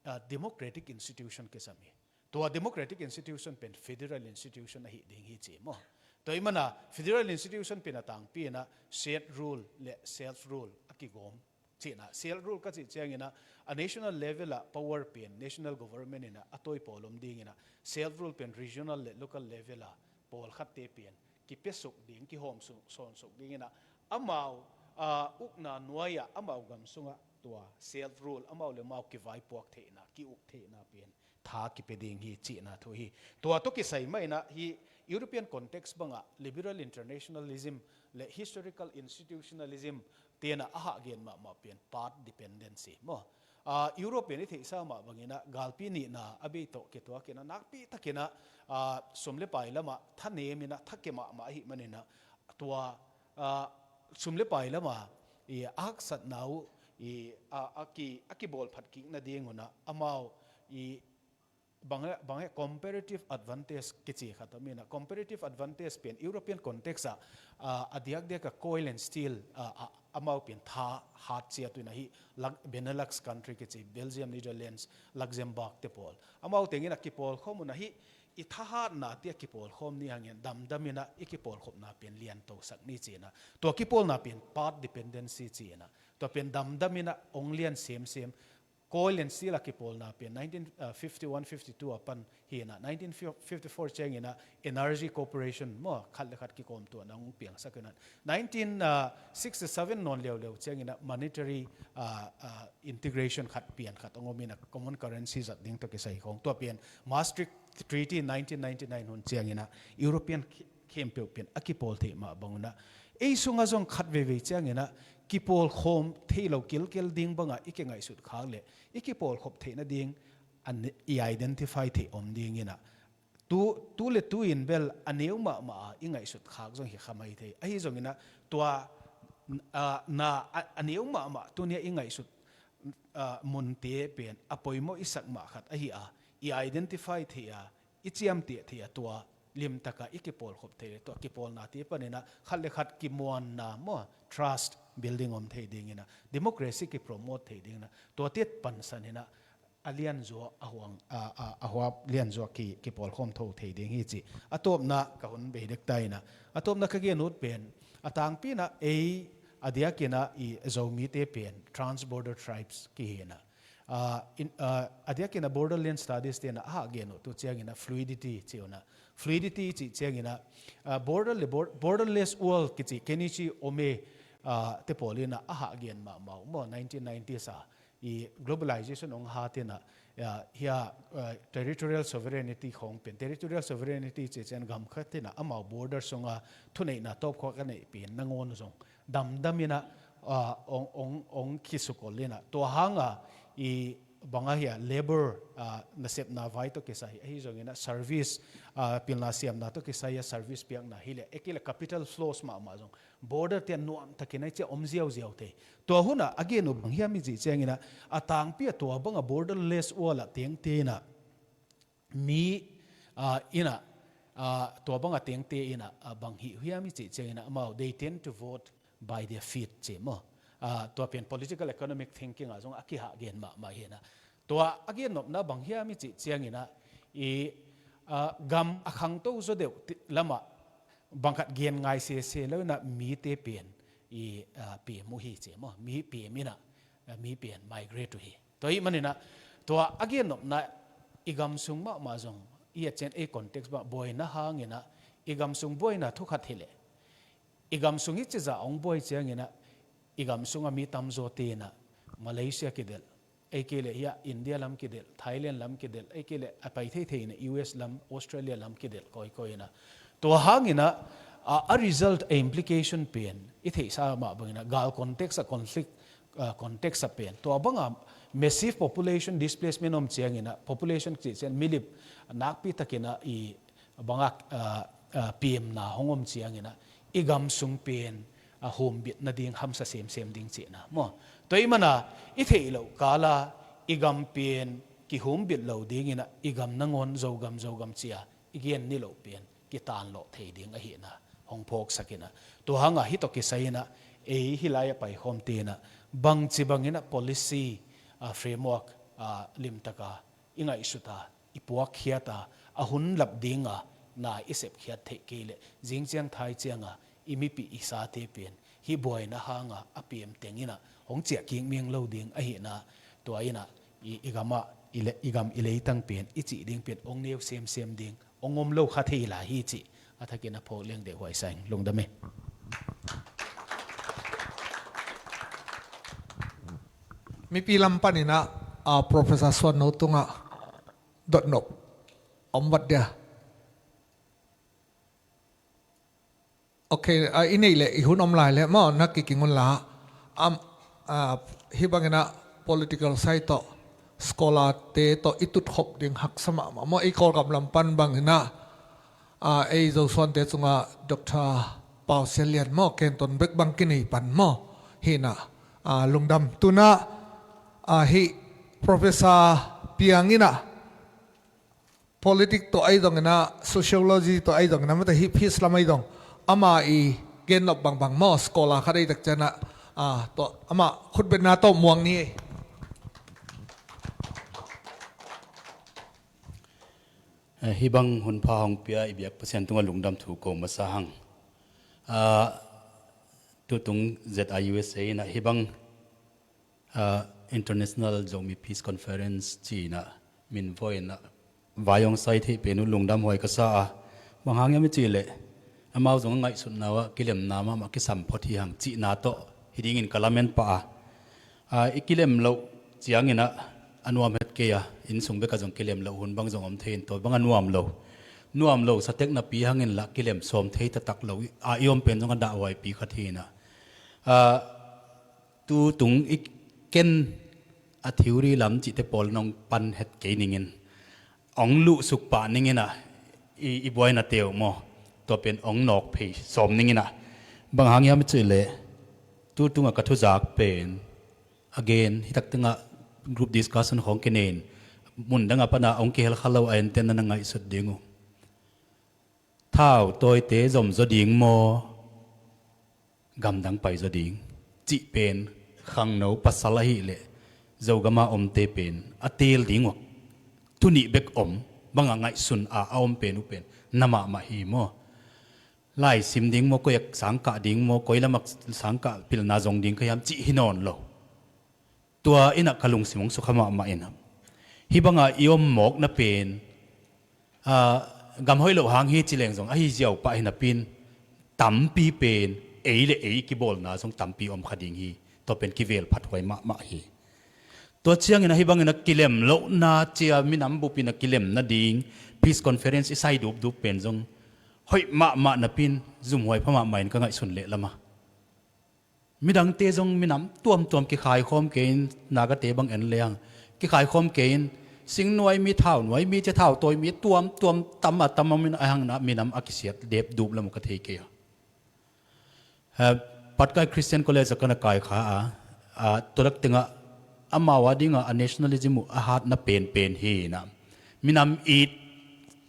ah, democratic institution kisam hi. Tua democratic institution pen federal institution ahih ding hi ci maw. Tua ahih manin ah federal institution pen a tangpi in ah shared rule le self rule a kigawm cihna. Self rule ka cih ciangin ah, a national level ah power pen national government in ah a tawi pawl om dingin ah, self rule pen regional le local level ah pawlkhatte pen kipiasuk ding, kihawm su-, sawnsuk dingin ah, amau, ah, ukna nuai ah, amau gam sungah tua self rule, amau le amau kivaipuak theihna, ki-uk theihna pen tha kipia ding hi cihna thu hi. Tua tawh kisai mah in ah, hih European context bangah liberal internationalism le historical institutionalism te'n ah a hahgen mahmah pen path dependency maw. Ah, Europe in i theihsa mah bangin ah, galpi nihna a bei tawh kituakin ah, nakpi takin ah, ah, sum le pai lamah thanem in ah, thakhe mahmah ahih manin ah, tua, ah, sum le pai lamah i a haksatna uh i, ah, a ki, a kibawlphat kik nadingun ah, amau i bang e, bang e, comparative advantage kici khat om in ah, comparative advantage pen European context ah, ah, a diakdiak a coil and steel, ah, ah, amau pen tha hat ciat uh in ah, hih Lux-, Benelux country kici, Belgium, Netherlands, Luxembourg te pawl, amau teng in ah kipawlkhawm un ah, hih i thahatnate a kipawlkhawm ni hangin damdam in ah i kipawlkhopna pen liantosak ni ci in ah, tua kipawlna pen path dependency ci in ah, tua pen damdam in ah hong lian semsem, Coal and steel a kipawlna pen nineteen fifty one fifty two a pan hi inah, nineteen fifty four ciang inah Energy Corporation maw, khat le khat kikawmtuahna hong piangsak inah, nineteen sixty seven nawn leuleu ciang inah monetary integration khat pian khat hong om inah, common currency zat ding tawh kisai khawng, tua pen Maastricht Treaty nineteen ninety nine hun ciang inah European khempeuh pen a kipawl theih mah bang unah, ei sungah zong khat veivei ciang inah kipawl khawm thei lo kilkel ding bangah i kingaihsut khak le i kipawl khop theih nading i identify theih om ding inah, tu le tu in bel a neu mahmah a i ngaihsut khak zong hi kha mai thei. Ahi zong inah tua na a neu mahmah tuni a i ngaihsut munte pen a poimawh i sak mah khat ahi a, i identify thei a, i ciamteh thei a, tua limtaka i kipawlkhop thei le tua kipawlnate pan inah khat le khat kimuanna maw, trust building om thei ding inah, democracy kipromote thei ding inah, tuate pansan inah a lianzuak a huang a huap lianzuak kipawlkhawm tho thei ding hi ci. A tawpna ka hun bei dek ta inah, a tawpna ka gen ut pen a tangpi inah ei a diak inah i Zomite pen transborder tribes kihi inah, a diak inah borderland studies te inah a hah gen uh tu ciang inah fluidity ci uh inah, fluidity cih ciang inah border le borderless world kici Kenichi Ohmae te pawl inah a hah gen mahmah uh maw, nineteen nineties a i globalization hong hat inah hia territorial sovereignty khawng pen, territorial sovereignty cih ciang gam khat inah amau border sunga thuneihna tawpkhua ka neih pen nangawn zong damdam inah ong kisukol inah, tua hanga i bang ahia labor nasepna vai tawh kisai ahi zong inah service pilna siamna tawh kisai a service piakna hi le, ei kei le capital flows mahmah zong border te a nuamtakin a i cia om ziauziau thei. Tua hunah a gen uh bang hiam i cih ciang inah a tangpi a tua banga borderless world ah tengte inah mi inah tua banga tengte inah bang hih hiam i cih ciang inah amau they tend to vote by their feet ci maw. Tua pen political economic thinking ah zong a kihah gen mahmah hi inah, tua a gen nopna bang hiam i cih ciang inah i gam a khangto zaw deuh lamah bang khat gen ngai sese lo inah mite pen i pem uh hi ci maw, mi pem inah mi pen migrate uh hi. Tua ahih man inah tua a gen nopna i gam sung mahmah zong i a cian ei context mah buaina hang inah i gam sung buaina thu khat hi leh, i gam sung i cizah hong buai ciang inah i gam sungah mi tamzawte inah Malaysia kidelh, ei kei le hia India lam kidelh, Thailand lam kidelh, ei kei le a pai theithei inah U S lam, Australia lam kidelh kawikawi inah, tua hang inah a result, a implication pen i theihsa mah bang inah gal context ah, conflict context ah pen tua banga massive population displacement om ciang inah, population cih ciang milip nakpi tak inah i banga pemna hong om ciang inah i gam sung pen a humbit nading hamsa semsem ding cihna maw. Tua ahih mana i theih loh kala i gam pen kihumbit lo ding inah i gam nangawn Zogam Zogam cia i gen ni loh pen kitanlawh thei ding ahihna hong phawksak inah, tua hanga hih tawh kisai inah ei hih lai a paikhawmte inah bangci bang inah policy framework limtaka i ngaihsuta, i puakkhiata, a hun lap dinga na i sepkhiat theih kei leh zingciang thai cianga i mipih i sate pen hih buaina hanga a pem teng inah hong ciah kik miang lo ding ahihna, tua inah i, i gamah i, le, i gam i leitang pen i cih ding pen hong neu semsem ding, hong om lo kha thei lai hi cih a thakin a phawk leng deuh huai sa ing. Lungdam e. Mipi lam pan inah Professor Suan No tungah dotnop om vat dia. Ok, i neih leh i hun om lai leh maw, na kiking un la. Hih bang inah political side tawh scholar te tawh i tutkhop ding haksa mahmah maw. Ei Kawlgam lam pan bang inah ei Zosuante cungah Doctor Pau Sian Lian maw, kenton bek bang kinei pan maw. Hi inah lungdam. Tunah hih Professor Piang inah politics tawh ahi zong inah, sociology tawh ahi zong inah, mate hih peace lam ahi zong ama i gennop bangbang maw, scholar khat ahi tak cianah, ah, tua ama khutbetna tawh muang ni. Eh, hih bang hunpha hong pia i biak Pasian tungah lungdam thu ko masa hang. Ah, tutung Z I U S A inah hih bang, ah, International Zomi Peace Conference ci-in ah min voi-in ah vai hong sai theih pen uh lungdam huai ka sa a, bang hang hiam i cih leh amau zong a ngaihsutna uh ah kilemna mahmah kisam phot hi hang cihna tawh hi dingin ka lamen pah a, a, i kilem loh ciangin ah a nuam het kei a, inn sung bekah zong kilem loh hun bang zong om thei in, tua bang a nuam lo, nuam lo satek napi hangin lah kilem sawm thei taktak lo a i om pen zong a dahhuaipi khat hi in ah, a, tu tung i ken a theory lam cihte pawl nong pan het kei ningin, ong luhsuk pah ningin ah i, i buaina teu maw, tua pen ong nawk phei sawm ningin ah, bang hang hiam i cih leh tu tungah ka thuzak pen again hi tak tengah group discussion khawng kinein mun dangah pana ong kihel kha lo a, enten na na ngaihsut ding uh. Thau tawite zomzaw ding maw, gamdang paizaw ding cih pen khangno pasal ahih leh Zogama omte pen a teel ding uh a, tunih bek om bangah ngaihsun a, a om pen uh pen na mahmah hi maw. Laisim ding maw, koi a sangkah ding maw, koi lamah sangkah pilna zong ding ka hiam cih hi nawn lo. Tua in ah ka lungsim hong sukha mahmah in ah, hih banga i om mawkna pen, a, gam hoih loh hang hi ci leng zong ahi ziau pah hi napi in, tampi pen ei le ei kibawlna zong tampi om kha ding hi. Tua pen kivel phat huai mahmah hi. Tua ciangin ah hih bangin ah kilem lohna cia minam bup in ah kilem nading peace conference i sai dupdup pen zong hoih mahmah napi in zumhuai pha mahmah in ka ngaihsun lehlam a, midangte zong minam tuamtuam kikhaikhawm kei in, Nagate bang en leng kikhaikhawm kei in, singnuai mi, thaunuai mi, cia thautawi mi tuamtuam tam a tam om in, a hang in ah minam a kisiat dep duplam uh ka thei kei a. Eh, Patkai Christian College ah ka na kai kha a, a, tua lak tengah amau a dingah a nationalism uh a hatna penpen hi in ah, minam it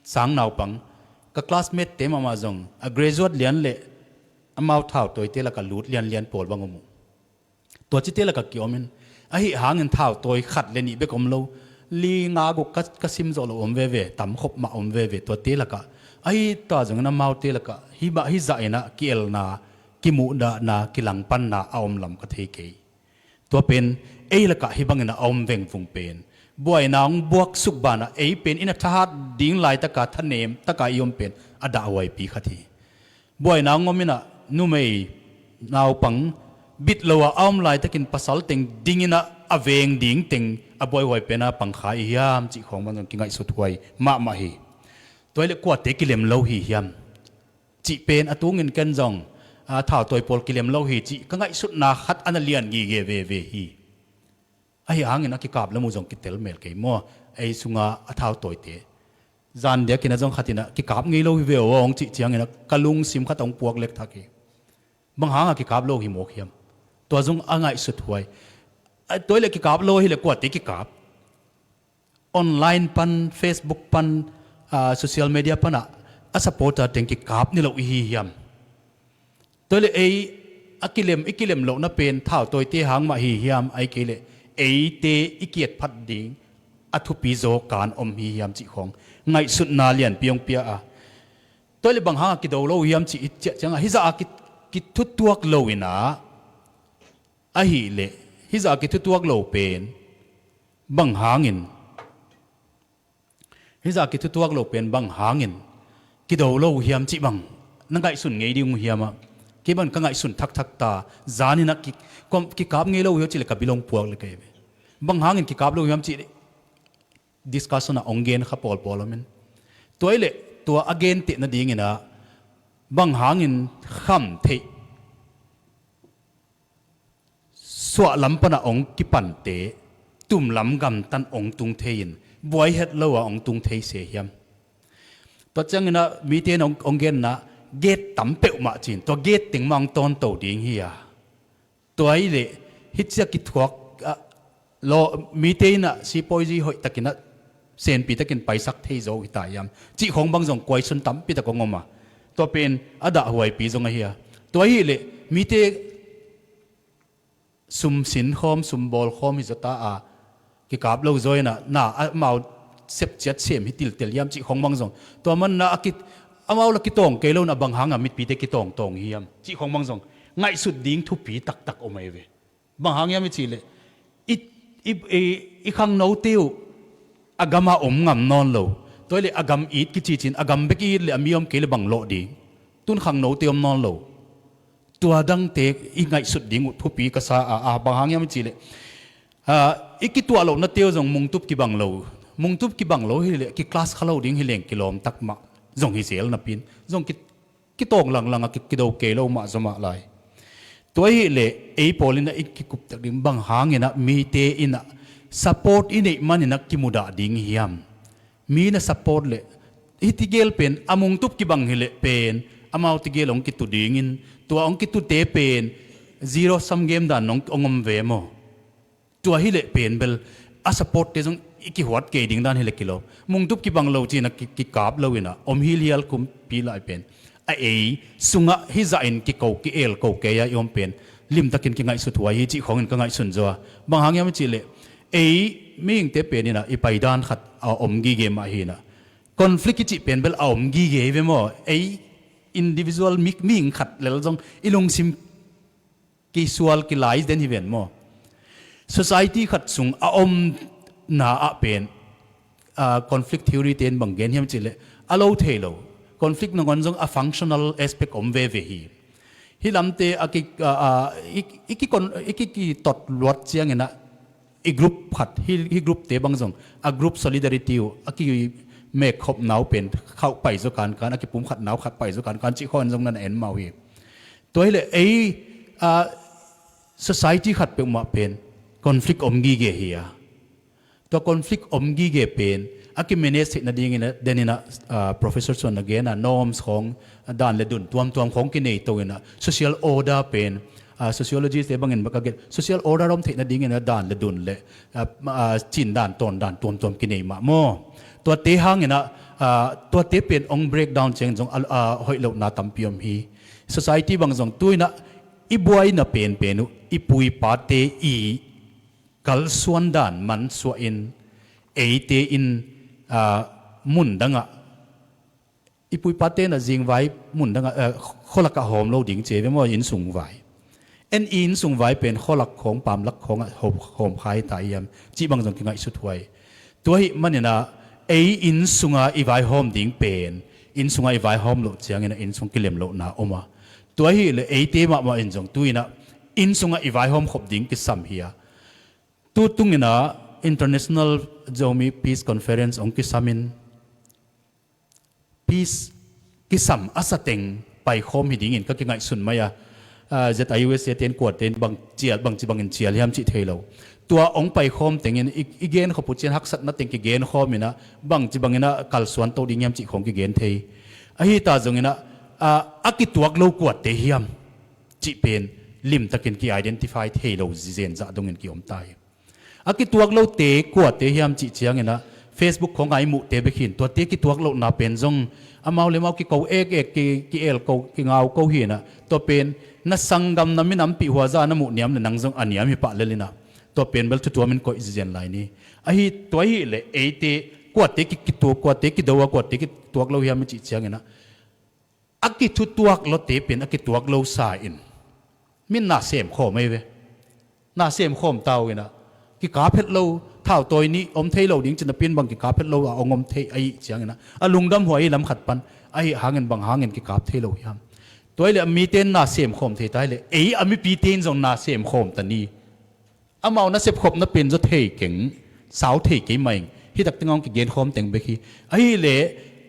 sang naupang, ka classmate te mahmah zong a graduate lian le amau thautawite lakah lut lianlian pawl bang om uh. Tua cite lakah kiom in, ahi hangin thautawi khat le nih bek om lo, li nga guk ka, ka sim zawh loh om veve, tam khop mah om veve, tuate lakah. Ahi ta zongin amaute lakah hih mah hih zah in ah kielna, kimuhdahna, kilangpanna a om lam ka thei kei. Tua pen ei lakah hih bangin a om vengvung pen, buaina hong buaksuk banah ei pen in a thahat ding laitaka thanem taka i om pen a dahhuaipi khat hi. Buaina hong om in ah numei naupang bit lo a a om laitakin pasal teng ding in ah a veng ding teng a buaihuai pen a pangkhai i hiam cih khawng bang zong kingaihsut huai mahmah hi. Tua hi leh kuate kilem lo hi hiam cih pen a tungin ken zong, a, thautawi pawl kilem lo hi cih ka ngaihsutna khat a na lian gige veve hi. Ahi hangin a kikap lam uh zong kitel mel kei maw, ei sunga a thautawite. Zan diakin a zong khat in ah kikap ngei lo hi ve aw hong cih ciangin ah ka lungsim khat hong puak lekthak hi. Bang hanga kikap lo hi mawk hiam? Tua zong a ngaihsut huai. A, tua hi leh kikap lo hi leh kuate kikap? Online pan, Facebook pan, a, social media panah a supporter teng kikap ni lo i hi hiam? Tua hi leh ei a kilem, i kilem lohna pen thautawite hang mah hi hiam, ahih kei leh eite i kiat phat ding a thupi zaw kan om hi hiam cih khawng ngaihsutna lianpi hong pia a. Tua hi leh bang hanga kido lo hiam cih i ciah ciangah hih zah a ki, kithutuak lo in ah, ahih leh hih zah a kithutuak lo pen bang hangin, hih zah a kithutuak lo pen bang hangin kido lo uh hiam cih bang na ngaihsun ngei ding uh hiam ah? Kei bang ka ngaihsun thakthak ta, zan in ah ki, kom, kikap ngei lo uh hiam cih leh ka bil hong puak leh ka hi ve. Bang hangin kikap lo uh hiam cih leh discussion ah hong gen kha pawlpawl om in. Tua hi leh tua a genteh nadingin ah bang hangin kham theih, suahlam panah hong kipante tumlam gamtan hong tung thei in, buai het lo a hong tung thei se hiam? Tua ciangin ah mite in hong, hong genna, gate tam peuhmah ci-in, tua gate teng mah hong tawnto ding hi a. Tua hi leh hih ciah kithuak, ah, lo, mite in ah sipawi zui hoih takin ah senpi takin paisak thei zo hi ta hiam cih khawng bang zong kuaisun tampi tak hong om a. Tua pen a dahhuaipi zong ahi a. Tua hi leh mite sum sin khawm, sum bawl khawm hi zaw ta a, kikap lo zaw in ah, na amau sepciat sem hi tiltel hiam cih khawng bang zong. Tua man na a ki, amau la kitawng kei lo in ah bang hanga mipite kitawngtawng hi hiam cih khawng bang zong ngaihsut ding thupi taktak om ahi ve. Bang hang hiam i cih leh i I, i, i khangnote uh a gam a om ngam nawn lo. Tua hi leh a gam it kici cin, a gam bek i it leh a mi om kei leh bang lawh ding. Tun khangnote om nawn lo. Tua dangte i ngaihsut ding uh thupi ka sa a, a bang hang hiam i cih leh, a, i kituah lohnate uh zong mungtup kibang lo. Mungtup kibang lo hi leh ki class kha lo ding hi leng kilawm tak mah. Zong hi zel napi in. Zong ki, kitawng langlang a ki, kido kei lo mah zaw mah lai. Tua hi leh ei pawl in a i kikup tak ding bang hangin a mite in a support i neih manin a kimudah ding hiam? Mi na support leh hih tegel pen a mungtup kibang hi leh pen amau tegel hong kitu dingin tua hong kitute pen zero sum game dan hong, hong om ve maw? Tua hi leh pen bel a supportte zong i kihuat kei ding dan hi leh kilawm. Mungtup kibang lo cin a ki, kikap lo in a om hilhial kumpi lai pen a ei sungah hih zah in kiko ki-el ko kei a i om pen limtakin kingaihsut huai hi cih khawngin ka ngaihsun zaw a. Bang hang hiam i cih leh ei mihingte pen in a i paidan khat a om gige mah hi in a conflict i cih pen bel a om gige hi ve maw? Ei individual mi, mihing khat lel zong i lungsim kisual kilai den hi ven maw? Society khat sung a omna ah pen, a, conflict theory te in bang gen hiam cih leh a lo thei lo. Conflict nangawn zong a functional aspect om veve hi. Hih lamte a ki, a, a, i, i, kikon, i ki, kitot luat ciangin a i group khat, hih, hih groupte bang zong a group solidarity uh a kimek khopna uh pen khauh pai zaw kankan, a kipumkhatna uh khauh pai zaw kankan cih khawng zong na na en mah uh hi. Tua hi leh ei, a, society khat peuhmah pen conflict om gige hi a. Tua conflict om gige pen a kimanage theih nadingin a, den in a, a, Professor Suan na gen a norms khawng, a, dan le dun tuamtuam khawng kinei to in a social order pen, a, sociologist te bangin baka gen social order om theih nadingin a dan le dun le, a, a, cin dan tawn dan tuamtuam kinei mah maw? Tuate hangin a, a, tuate pen ong breakdown ciang zong a, a, hoih lohna tampi om hi. Society bang zong tu in a i buaina penpen uh i pu i pate i kalsuan dan mansuah in eite in, a, mun dangah i pu i pate in a zingvai mun dangah, a, khualakah hawm lo ding ci ve maw, innsung vai. En i innsung vai pen khualak khawng pamlak khawngah hawm, hawm kha hi ta hiam cih bang zong kingaihsut huai. Tua ahih manin a ei innsunga i vaihawm ding pen innsunga i vaihawm loh ciangin a innsung kilem lohna om a. Tua ahih leh eite mahmah in zong tu in a innsungah i vaihawm khop ding kisam hi a. Tu tungin a International Zomi Peace Conference hong kisam in peace kisam a sateng paikhawm hi dingin ka kingaihsun mai a. A, Z I U S A te in kuate in bang cial, bangci bangin cial hiam cih thei lo. Tua hong paikhawm tengin i, i gen khop uh cian haksatna teng kigen khawm in a bangci bangin a kalsuan to ding hiam cih khawng kigen thei. Ahi ta zongin a, a, a kituak lo kuate hiam cih pen limtakin ki-identify thei lo zenzen zah dongin ki-om ta hi. A kituak lote kuate hiam cih ciangin a Facebook khawngah i muhte bek hi in tuate kituak lohna pen zong amau le amau kiko ekek, ki, ki-el ko, kingau ko hi in a, tua pen na sanggam na minampih huaza na muh niam le nang zong a niam hi pah lel in a, tua pen bel thutuam in koih zizen lai ni. Ahi tua ahih leh eite kuate ki, kituak, kuate kido a, kuate kituak lo hiam i cih ciangin a a kithutuak lote pen a kituak lo sa in min na sem khawm ahi ve. Na sem khawm ta uh in a kikap het lo, thautawi nih om thei lo ding cin a pin bang kikap het lo a hong om thei ahih ciangin a, a lungdam huai lam khat pan ahi hangin bang hangin kikap thei lo hiam? Tua hi leh a mite in na sem khawm thei ta hi leh ei a mipite in zong na sem khawm ta ni. Amau nasep khopna pen zaw thei keng, sau thei kei mah ing. Hi tak tengah hong kigen khawm teng bek hi. Ahi leh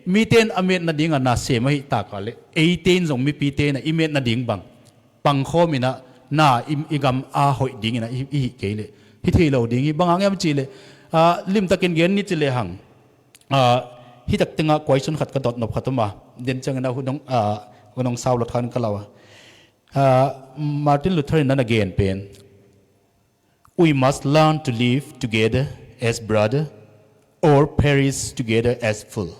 mite in a met nading a na sem ahi tak a leh eite in zong mipite in a i met nading bang pang khawm in a na i, i gam a hoih ding in a i, i hih kei leh hi thei lo ding hi. Bang hang hiam cih leh, a, limtakin gen ni ci lehang, a, hi tak tengah question khat ka dot nop khat om a, den ciangin a hun hong, a, hun hong sau lot khan ka lau a. A, Martin Luther in a na gen pen We must learn to live together as brother or perish together as fool.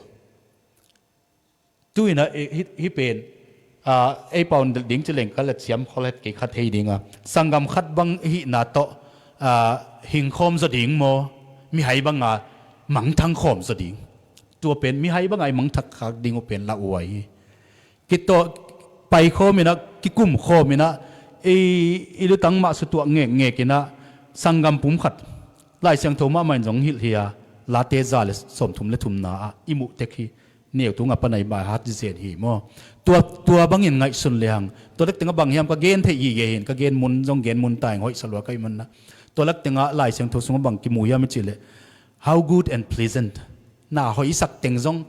Tu in a, eh, hi, hi pen, ah, ei pau in ding ci leng ka la ciam khol het kei kha thei ding a. Sanggam khat bang hihna tawh, ah, hing khawm zaw ding maw, mihai bang a mangthang khawm zaw ding. Tua pen mihai bang a i mangthang khak ding uh pen lauhuai hi. Kitawh pai khawm in a, kikum khawm in a, i, i lutang mah sutuah ngekngek in a, sanggam pum khat Lai Siangtho mahmah in zong hilh hi a, Late za le sawmthum le thumna ah i muh tek hi. Neu tung a pan a i baihat zen hi maw? Tua, tua bangin ngaihsun le hang. Tua lek tengah bang hiam ka gen theih gige hi in, ka gen mun zong gen mun ta ing, hoih sa lua ka hih manah. Tua lek tengah Lai Siangtho sungah bang kimu hiam i cih leh, how good and pleasant. Na hoih i sak teng zong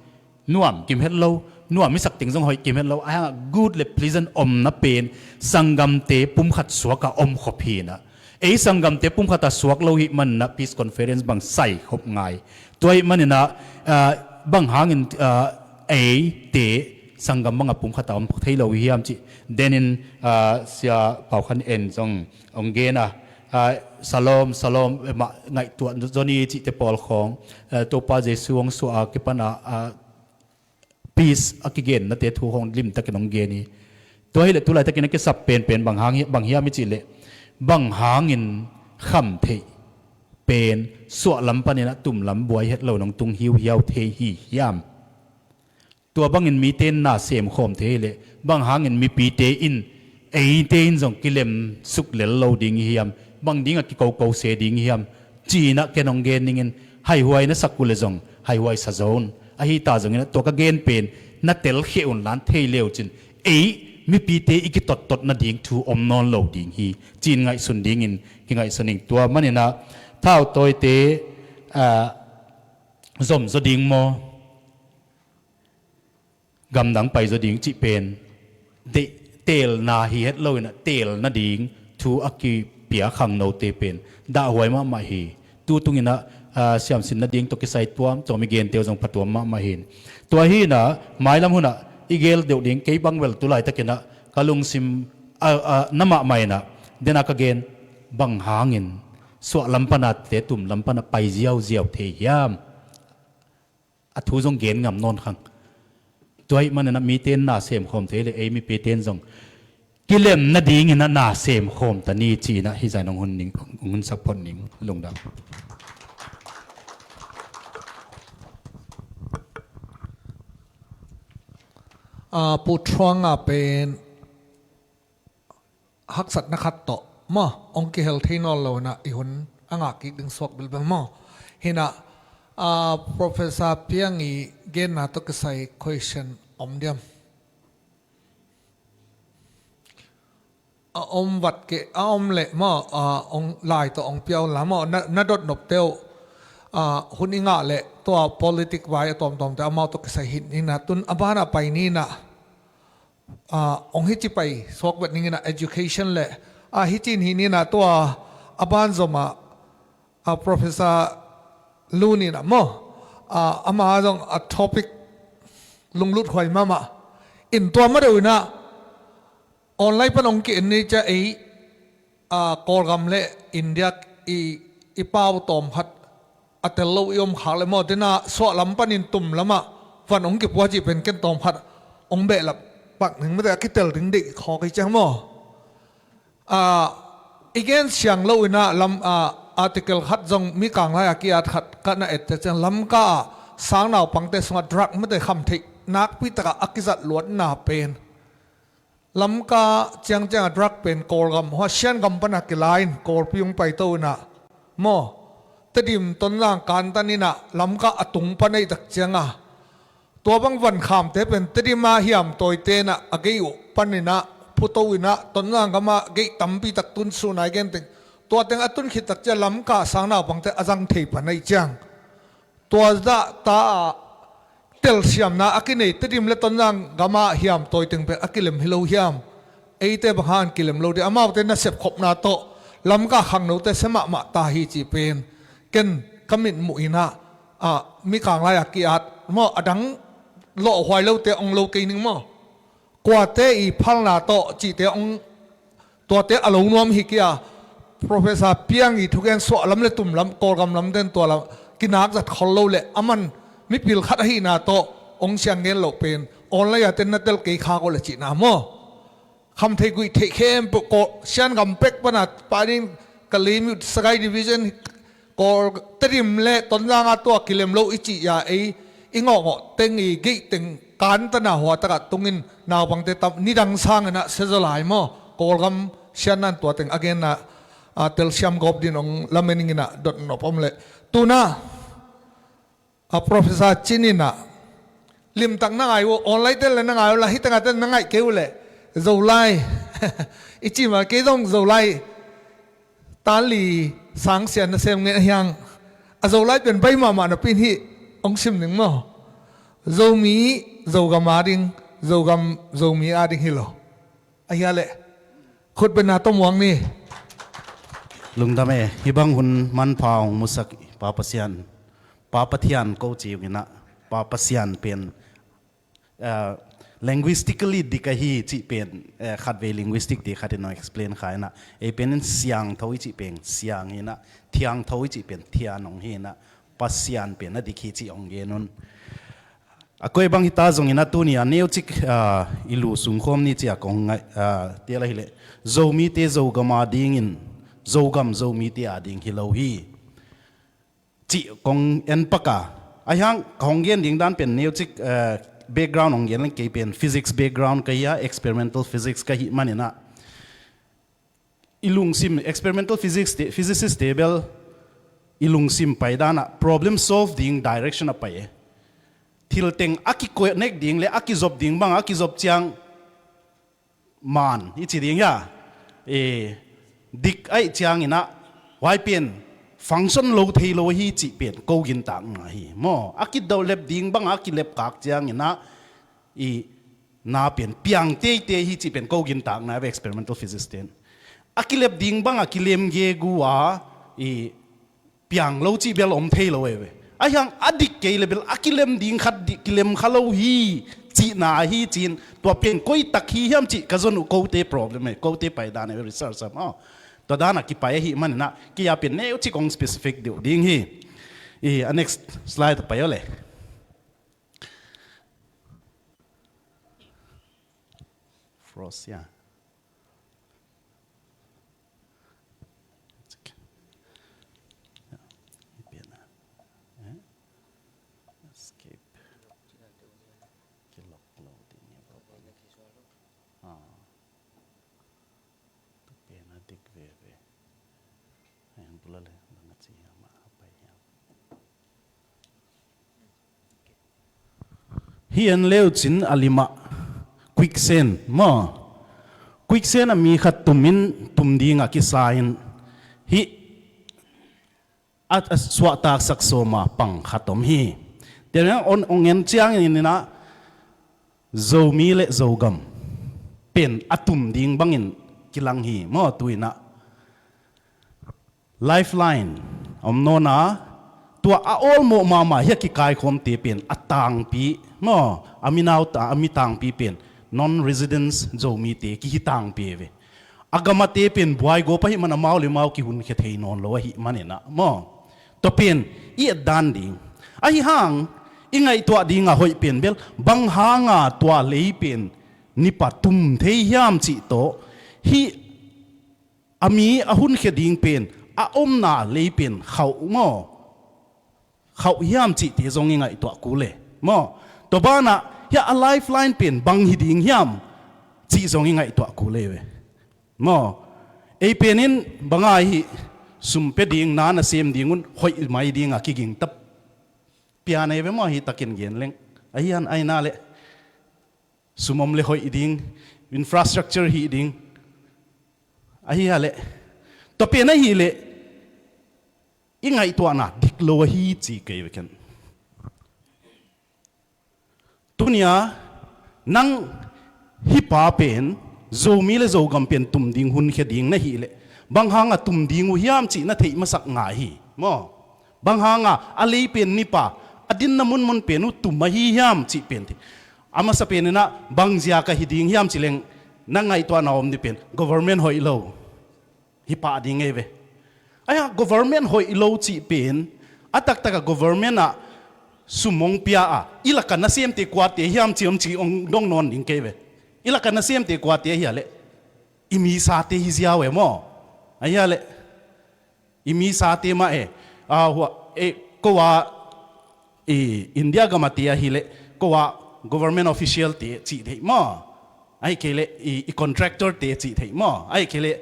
nuam kim het lo, nuam i sak teng zong hoih kim het lo. Ahi hangah good le pleasant omna pen sanggamte pumkhat suak a om khop hi inah. Ei sanggamte pumkhat a suak lo hih maninah peace conference bang sai khop ngai. Tua hih maninah, ah, bang hangin, ah, eite sanggam bangah pumkhat a om thei lo hi hiam cih denin, ah, Sia Pau Khan En zong hong gen a, ah, Shalom, Shalom, eh, mah ngaihtuah zaw ni cihte pawl khawng, ah, Topa Jesu hong suah a kipan a, ah, peace a kigennate thu hong limtakin hong gen hi. Tua hileh tulaitakin a kisap penpen bang hang hi, bang hiam i cih leh, bang hangin khamtheih pen suahlam panin a tumlam buai het lo nong tung hiuhiau thei hi hiam? Tua bangin mite in na semkhawm thei hileh, bang hangin mipite in eite in zong kilem suk lel lo ding i hiam? Bang dingah kikoko se ding i hiam? Ci-inah ken hong gen ningin, haihuai na sak uh le zong haihuai sa zo un. Ahi ta zongin tua ka gen pen na telkhia un lan thei leu cin, ei mipite i kitottot nading thu om nawn lo ding hi, ci-in ngaihsun dingin kingaihsun ing. Tua maninah thautawite, ah, zomzaw ding maw, gamdang paizaw ding cih pen deih, teelna hi het lo inah, teel nading thu a kipia khangnote pen dahhuai mahmah hi. Tu tunginah, ah, siamsin nading tawh kisai tuamtuam i gente uh zong phatuam mahmah hi. Tua hi inah mailam hunah i gel deuh ding, kei bang bel tulaitakinah ka lungsim, ah, ah, na mahmah inah, dena ka gen, bang hangin suahlam panate tumlam panah pai ziauziau thei hiam? A thu zong gen ngam nawn khang. Tua hih maninah mite in na semkhawm thei le ei mipite in zong kilem nadingin a na semkhawm ta ni, ci-inah hih zah in hong hun ning, hong hun sak phot ning. Lungdam. A, Pu Thuang a pen haksatna khat tawh maw, hong kihel thei nawn lo inah i hun a ngah kik ding suak bilbel maw. Hi inah, ah, Professor Piang i genna tawh kisai question om diam? A om vat kei, a om leh maw, ah, hong lai tawh hong pia un la maw, na, na dot nopte uh, ah, hun i ngah leh tua politic vai a tuamtuamte amau tawh kisai hi inah, tun a banah pai ni inah. Ah, hong hici pai suak vet ning inah, education le, ah, hici in hi ni inah, tua a ban zomah, ah, Professor Lun inah maw, ah, ama zong a topic lunglut huai mahmah in, tua ma deuh inah online pan hong ki-en ni cia ei, ah, Kawlgam le India i, i pau tawm khat a tel lo i om khak le maw, dena suahlam panin tumlamah van hong kipua cih pen ken tawm khat hong behlap pak ning mate, a kitel ding deih khawk hi ciang maw. Ah, i gen siang lo inah lam, ah, article khat zong Mikang lai a ki-at khat ka na et ciang, Lamka ah sangnaupangte sungah drug mate khamtheih nakpi takah a kizat luatna pen Lamka ciangciang a drug pen Kawlgam, hua Siangam pana kila in Kawlpi hong paito inah maw, Tedim, Tonzang kantan inah Lamka a tung pan ei tak cianga, tua bang vankhamte pen Tedim a hiamtawite inah a gei uh pan inah phuto inah Tonzang gama gei tampi tak tun sun a i gen teng, tua teng a tun khit tak cia Lamka sangnaupangte a zang thei pan ei ciang, tua zahta ah telsiamna a kinei Tedim le Tonzang gama hiamtawi teng pen a kilem hi lo hiam? Eite bang hang kilem lo ding, amaute nasep khopna tawh Lamka khangnote sia mahmah ta hi cih pen ken ka mitmuh inah, ah, Mikang lai a ki-at maw, a dang lawhhuai lote hong lo kei ning maw. Kuate i phalna tawh cihte hong, tuate a lo nuam hi kei a, Professor Piang i thugen suahlam le tumlam, Kawlgam lam den tua lam kinak zat khol lo le, aman mipil khat ahihna tawh hong siang ngen loh pen online a ten na tel kei khak uh le cihna maw. Khamtheih guihtheih khempeuh Kawl, Siangam pek pana panin Kalemyo, Sagaing Division, Kawl, Tedim le Tonzang a tua kilem lo i cih a, ei i ngawhngawh teng i geih teng kantana hua takah tungin naupangte tam, nidang sang inah sia zaw lai maw. Kawlgam siannan tua teng a genna a telsiam gawp din ong lamen ing in ah dot nop om leh. Tuna a Professor Cin in ah limtak na ngai uh, online te le na ngai uh la, hih tengah te na ngaih kei uh leh Zolai i ci ma, kei zong Zolai tan li sang sia nasem ngen a hiang, a Zolai pen bai mahmah napi in hih ong sim ning maw. Zomi Zogam a ding, Zogam Zomi a ding hi lo. A hia leh khut beng na tom uang ni. Lungdam e, hih bang hun manpha hong musak Pa Pasian, Pa Pathian ko ci ung in ah, Pa Pasian pen, ah, linguistically dik ahi cih pen, eh, khatvei linguistic te khat in hong explain kha in ah, ei pen in siangtho i cih pen siang hi in ah, thiangtho i cih pen thiang hong hi in ah, Pasian pen a dik hi cih hong gen un. A koi bang hita zongin a tuni a neucik, ah, i lu sungkhawm ni ci a kong ngaih, ah, tel ahileh Zomite Zogam a dingin, Zogam Zomite a ding hi lo hi cih kong en pak a. Ahi hang ka hong gen ding dan pen neucik, ah, background hong gen leng, kei pen physics background ka hi a, experimental physics ka hih manin ah i lungsim, experimental physics te, physicist te bel i lungsim pai dan ah problem solve ding direction a pai e. Thil teng a kiconnect ding le a kizop ding bang a kizop ciang man i ci ding hia, e, dik ahih ciangin ah huai pen function lo thei lo hi cih pen ko gintakna hi maw. A kidolep ding bang a kilep kak ciangin ah i na pen piang teitei hi cih pen ko gintakna ve, experimental physicist ten. A kilep ding bang a kilem gegu a i piang lo cih bel om thei lo e ve. Ahi hang a dik kei le bel a kilem ding khat di, kilem kha lo hi cihna ahi cin, tua pen koi tak hi hiam cih ka zon uh kote problem e, kote paidan e, research am, aw. Tua dan a kipai ahih manin ah kei a pen neucik kong specific deuh ding hi. I, a next slide pai aw le. Frost, yeah. It's okay. Yeah. Hih pian ah. Eh? Escape. Kilock lo ding hi. Ah. Tu pian a dik veve. Heng bula le, bang a ci hiam a, a pai hiam. Hih en leucin a limah quicksand maw. Quicksand a mi khat tumin tum dingah kisa in hih a, a suahtaksak sawma pang khat om hi. Tiang on ong en ciangin inah Zomi le Zogam pen a tum ding bangin kilang hi maw, tu inah. Lifeline a om nawn a, tua a awlmawh mahmah hi a kikaikhawmte pen a tangpi maw, a minau ta, a mi tangpi pen non-residence Zomite kihi tangpi ve. A gamate pen buaigawp ahih man amau le mau kihunkhia thei nawn lo ahih man inah maw. Tua pen i etdan ding. Ahi hang i ngaihtuah dingah hoih pen bel bang hanga tua lei pen nipa tum thei hiam cih tawh hih a mi a hunkhia ding pen a omna lei pen khauh maw, khauh hiam cihte zong i ngaihtuah kul e maw. Tua banah hiah a lifeline pen bang hi ding hiam cih zong i ngaihtuah kul e ve maw. Ei pen in bang a hih sum pia ding, na nasem ding un hoih mai ding a kiging tap pian ei ve maw, hih takin gen leng. Ahi han aina le sum om le hoih ding, infrastructure hih ding. Ahi a leh tua pen ahih leh i ngaihtuahna dik lo ahi ci kei ve ken. Tunia nang hih pa pen Zomi le Zogam pen tum ding, hunkhia ding na hih leh bang hanga tum ding uh hiam cih na theih masak ngai hi maw. Bang hanga a lei pen nipa a dinna munmun pen uh tum ahi hiam cih pen thei. A masa pen inah bang ziak ahi ding hiam ci leng na ngaihtuahna om ding pen government hoih lo. Hih pah ding ei ve. Ahi a government hoih lo cih pen a taktak a government ah sum hong pia a i laka nasemte kuate hiam ci om ci hong dong nawn ding kei ve. I laka nasemte kuate ahi a leh i misate hi ziau e maw. Ahi a leh i misate mah e. A, hua, e, ko a, i India gamate ahi leh ko a government official te cih theih maw. Ahi kei leh i, i contractor te cih theih maw. Ahi kei leh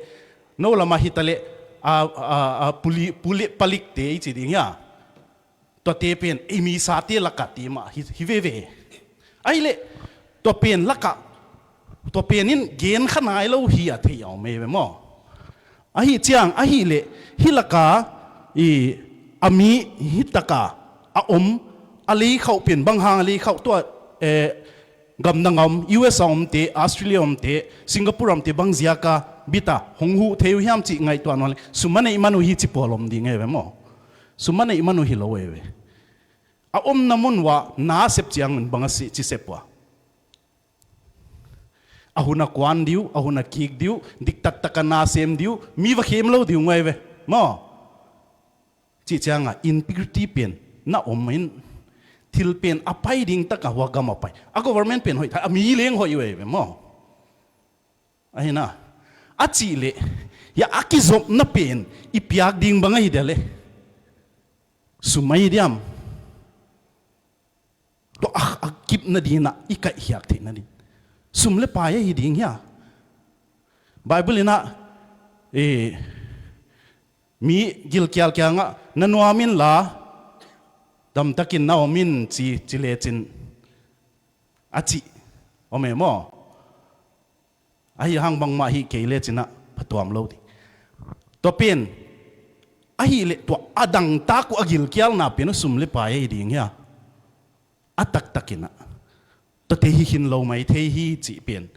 no lama hita leh a, a, a, puli, puli, palikte i ci ding hia. Tuate pen ei misate lakah te mah hi, hi veve. Ahih leh tua pen lakah, tua pen in gen kha nai lo hi a thei a om ei ve maw. Ahi ciang, ahih leh hih lakah i a mi hih takah a om, a lei khauh pen bang hang a lei khauh tua, eh, gamdang a om, U S a omte, Australia omte, Singapore omte bang ziaka bita hong huh thei uh hiam cih ngaihtuah nawn leh sum a neih man uh hi ci pawl om ding ei ve maw. Sum a neih man uh hi lo ei ve. A omna mun uah na sep ciangun bang a si ci sep uh a, a hun a kuan ding uh, a hun a kik ding uh, diktattak a na sem ding uh, mi va khem lo ding uh ei ve maw. Cih ciangah integrity pen na om in, thil pen a pai ding takah hua gam a pai, a government pen hoih thei, a mi leng hoih uh ei ve maw. Ahi na, a cih leh hia a kizopna pen i piak ding bang ahi dia leh sum ahi diam. Tua a, a kip nadinah i kaihkhiak theih nadin sum le pai ahi ding hia. Bible inah, eh, mi gilkial kiangah na nuam inla damtakin na om in ci, ci lecin a cih om e maw. Ahi hang bangmah hih kei lecinah phatuam lo ding. Tua pen ahih leh tua a dangtak uh a gilkialna pen uh sum le pai ahi ding hia. A taktakinah tuate hi khin lo mai thei hi cih pen.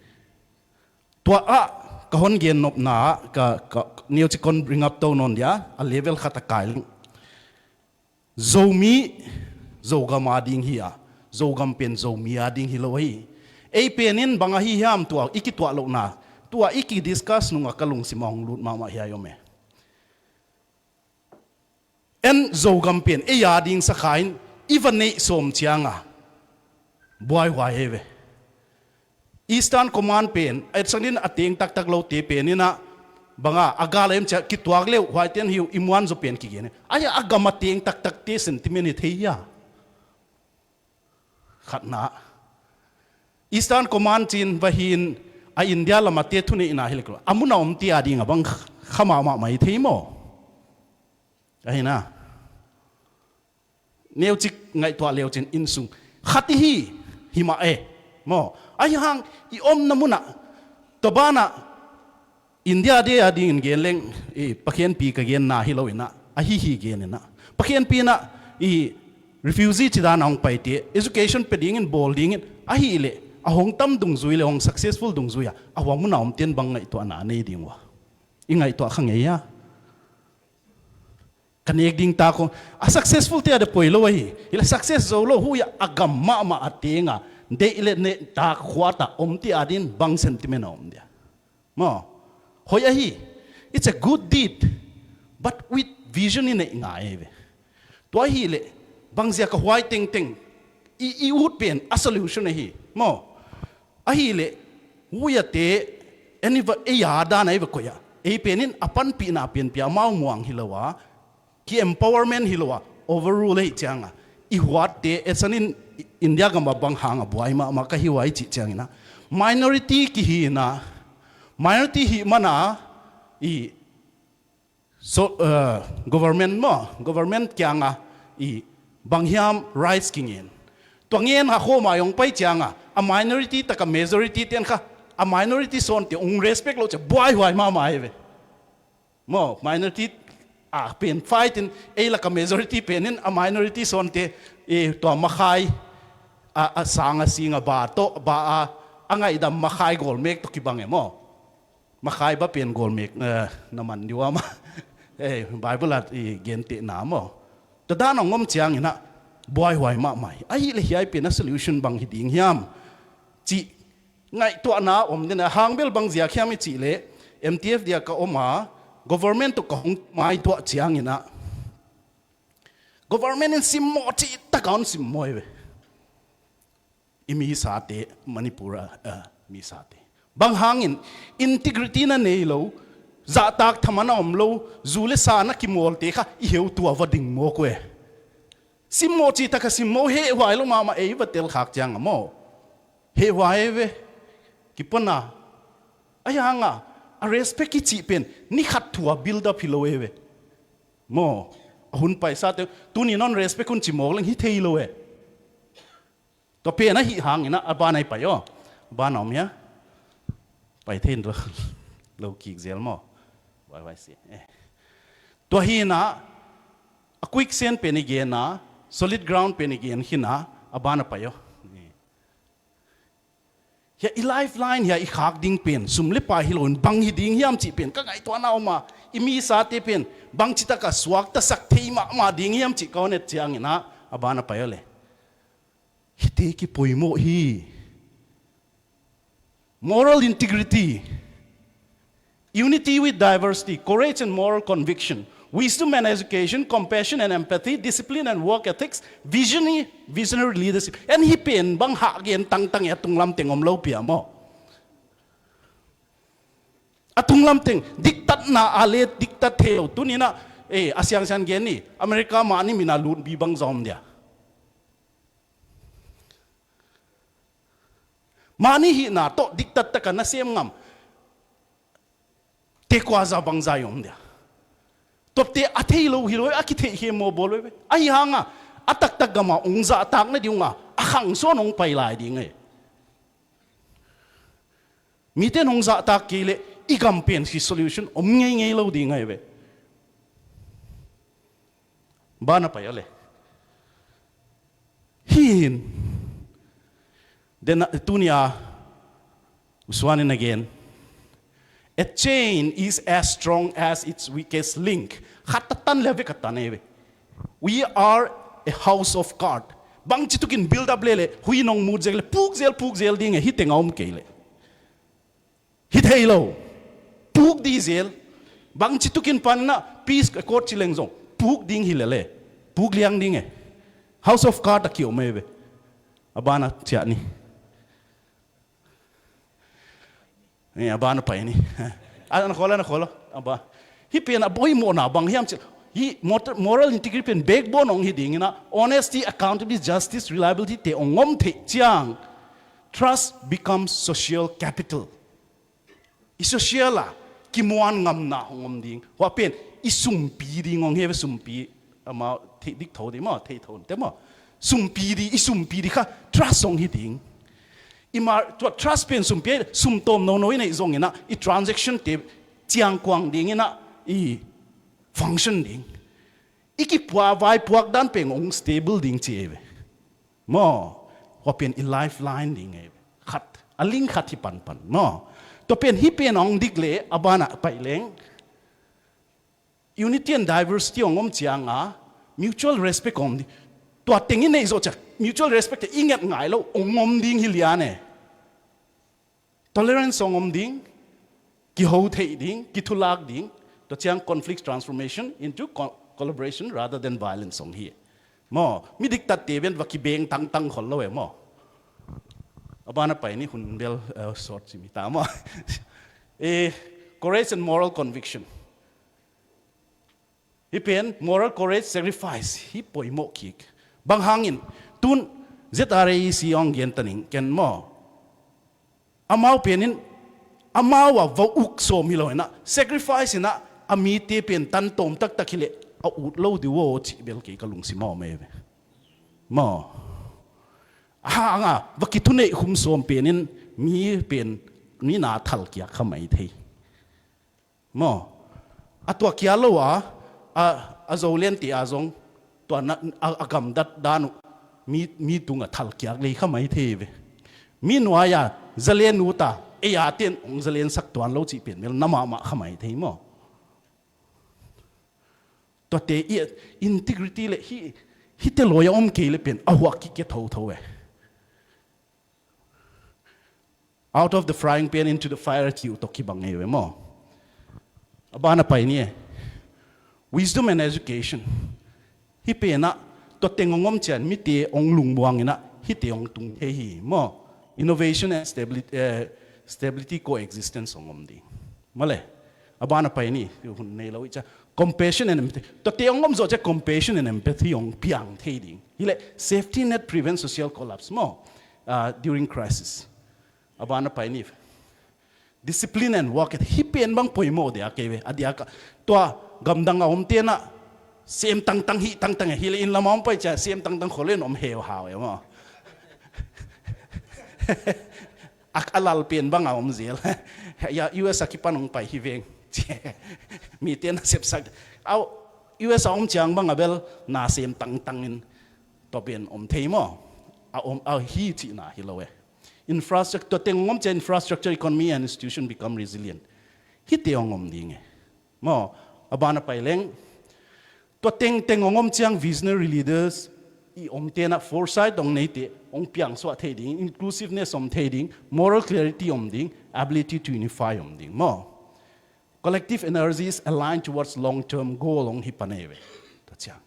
Tua ah ka hon gennopna ah ka, ka neuci kon bring up to nawn dia, a level khat a kai leng. Zomi Zogam a ding hi a, Zogam pen Zomi a ding hi lo hi. Ei pen in bang ahi hiam tua i kituah lohna, tua i kidiscuss nungah ka lungsim a hong lut mahmah hi a i om e. En Zogam pen ei a ding sakha in i va neih sawm cianga buaihuai ei ve. Eastern Command pen a etsanin a teng taktak lote pen inah banga a gal a em ciah kituak leuh huaiten hi uh i muan zaw pen kigen hi. Ahi a gam a teng taktakte sentiment hi thei hia. Khatna Eastern Command cin vahin a India lamate thuneihna hi lek lo a mun a omte a ding a bang kha mahmah mai thei maw. Ahina neucik ngaihtuah leucin innsung khat i hi hi mah e maw. Ahi hang i omna munah tua banah India de a dingin gen leng i Pakhianpi ka genna hi lo inah ahi hi gen inah Pakhianpi inah i refugee cidana hong paite education pe dingin bawl dingin ahih leh a hong tam dungzui le hong successful dungzui a a hua muna omten bang ngaihtuahna a nei ding ua i ngaihtuah kha ngei a. Ka nek ding tak uh a successful te a de poi lo ahi hi la success zo lo hu a gam mahmah a tenga deih le neh tak khuata om te a din bang sentiment a om dia maw. Hoih ahi it's a good deed but with vision i neih ngai ei ve. Tua ahi leh bangzia ka huai tengteng i, i ut pen a solution ahi maw. Ahih leh huiate en i va ei a dan a i va koih ah ei pen in a panpihna pianpia amau muang hi lo a ki empowerment hi lo a overrule ahi cianga i huatte etsan in India gam a bang hanga buai mahmah ka hi huai cih ciangina minority kihi ina minority hih mana i so, uh, government maw government kianga i banghiam rights kingen tua ngen ha khoma i hong pai cianga a minority taka majority ten kha a minority sawnte hong respect lo cia buaihuai mahmah ei ve. Maw minority a pen fight in ei laka majority pen in a minority sawnte i tua makhai a, a sang a sing a ba tawh ba a a ngaihdam makhai gawlmek tawh kibang e maw. Makhai ba pen gawlmek eh, na man diu ama eh, Bible at i gentehna maw. Tua dan a ngom cianginah buaihuai mahmah hi. Ahih le hiai pen a solution bang hi ding hiam cih ngaihtuahna om dena hangbel bang ziak hiam i cih leh M T F dia ka om a government tawh ka hong maituah cianginah government in simmawh cih taka hon simmawh hi ve. I misate Manipur a, a misate bang hangin integrity na nei lo zahtak thaman a om lo zu le sa na kimawlte kha i heutu a va ding mawk uh e. Simmawh cih taka simmawh hehhuai lo mahmah ei va telkhak cianga maw. Hehhuai ei ve kipana ahi hanga A respect i cih pen ni khat thu a build up hi lo e ve. Maw, a hun paisate tuni non respect hun ci mawk leng hi thei lo e. Tua pen ahi hangin ah a ban ai pai aw. A ban a om hia? Pai thei in lo kik zel maw? Vai vai si. Eh. Tua hi in ah a quicksand pen i gen a, solid ground pen i gen khin a, a ban a pai aw. Hia i lifeline hia i khak ding pen sum le pai hi loin bang hi ding hiam cih pen ka ngaihtuahna om a, i misate pen bangci taka suaktasak thei mahmah ding hiam cih ka hon et ciangin ah a ban a pai aw le. Hihte kipoimawh hi. Moral integrity, unity with diversity, courage and moral conviction, wisdom and education, compassion and empathy, discipline and work ethics, visionary, visionary leadership. En hih pen bang hah gen tangtang e, a tunglam teng om lo pia maw? A tunglam teng diktatna a le diktat thei lo. Tuni in ah, eh, a siangsiang gen ni, America mahni min a lutbi bang zom dia. Mahni hihna tawh diktat taka na sem ngam te kua za bang za i om dia. Tuate a thei lo hi lo, a kitheih khem maw bawl lo ve. Ahi hanga a taktak gama ong zahtak na ding unga a khangsuan ong pai lai ding e. Mite in ong zahtak kei leh i gam pen hi solution om ngeingei lo ding ahi ve. Ban a pai aw le. Hih in den a, tuni a u Suan in a gen, a chain is as strong as its weakest link. Khat a tan le a vek a tan e ve. We are a house of card. Bangci tukin build up le le hui nong mut zel le puk zel puk zel ding e, hih teng a om kei le. Hi thei lo. Puk dih zel. Bangci tukin pan in ah peace accord ci leng zong puk ding hi le le. Puk liang ding e. House of card a kiom e ve. A ban a ciah ni. Eh, a ban a pai ni. A na khol a na khol a. A ban. Hih pen a poimawhna bang hiam cih leh hih mot-, moral integrity pen backbone ong hi ding in ah, honesty, accountability, justice, reliability te ong om theih ciang, trust becomes social capital. I social a kimuan ngamna hong om ding. Hua pen i sumpi ding ong hi ve, sumpi. Amau theih dik tho ding maw, thei tho te maw. Sumpi ding, i sumpi ding kha trust ong hi ding. I mar tua trust pen sumpi, sum tawm nono i neih zong in ah i transaction te ciangkuang ding in ah i function ding. I kipua vaipuak dan pen ong stable ding ci e ve. Maw, hua pen i lifeline ding e ve. Khat a link khat hi panpan maw. Tua pen hih pen ong dik le a ban a pai leng. Unity and diversity ong om ciang a mutual respect ong om ding. Tua teng i neih zawh ciang mutual respect te i nget ngai lo, ong om ding hi lian e. Tolerance ong om ding, kiho theih ding, kithulak ding. Tua ciang conflict transformation into co-, collaboration rather than violence ong hi. Maw, mi diktat te ven va kibeng tangtang khol lo e maw. A ban a pai ni, hun bel, eh, sawt ci mi ta maw. Eh, courage and moral conviction. Hih pen moral courage, sacrifice hi poimawh kik. Bang hangin tun Z R A E C ong gen ta ning ken maw. Amau pen in amau a va uk sawm hi lo in ah, sacrifice in ah a mite pen tan tawm taktak hi leh a ut lo ding uh aw cih bel kei ka lungsim a om e ve. Maw. A hang a va kithuneih khum sawm pen in mi pen mi na thal kiak kha mai thei. Maw, a tua kia lo a, a, a Zo lian ti a zong tua na, a, a gamdat dan uh mi, mi tung a thal kiak lei kha mai thei ve. Mi nuai a zalen ut a, ei a ten ong zalen sak tuan lo cih pen mel na mahmah kha mai thei maw. Tuate i integrity le hi, hite lawi a om kei le pen a huak kik kia thotho e. Out of the frying pan into the fire ci uh tawh kibang ngei ve maw. A ban a pai ni e. Wisdom and education. Hih pen ah tua teng ong om cian mite ong lungmuang in ah hihte ong tung thei hi maw. Innovation and stability, eh, stability coexistence ong om ding. Maw le. A ban a pai ni, hun nei lo i cia. Compassion and empathy. Tuate ong om zawh cia compassion and empathy ong piang thei ding. Hi le safety net prevent social collapse maw, ah, during crisis. A ban a pai ni. Discipline and work ethic. Hih pen bang poimawh dia kei ve. A diakah tua gamdang a om tenah sem tangtang, hih tangtang e, hileh inn lamah om pai ciah sem tangtang khol in om heu hau e maw. A, a lal pen bang a om zel. Ya, U S a kipan hong pai hi veng. Mi tenah sepsak. Au, U S a om ciang bang a bel na sem tangtang in tua pen om thei maw. A om, a hi cihna hi lo e. Infrastructure, tua teng om ciah infrastructure, economy and institution become resilient. Hihte hong om ding e. Maw, a ban a pai leng. Tua tengteng hong om ciang visionary leaders i om tenah foresight hong neite hong piangsuah thei ding, inclusiveness om thei ding, moral clarity om ding, ability to unify om ding. Maw, collective energies aligned towards long-term goal hong hi pan ei ve. Tua ciang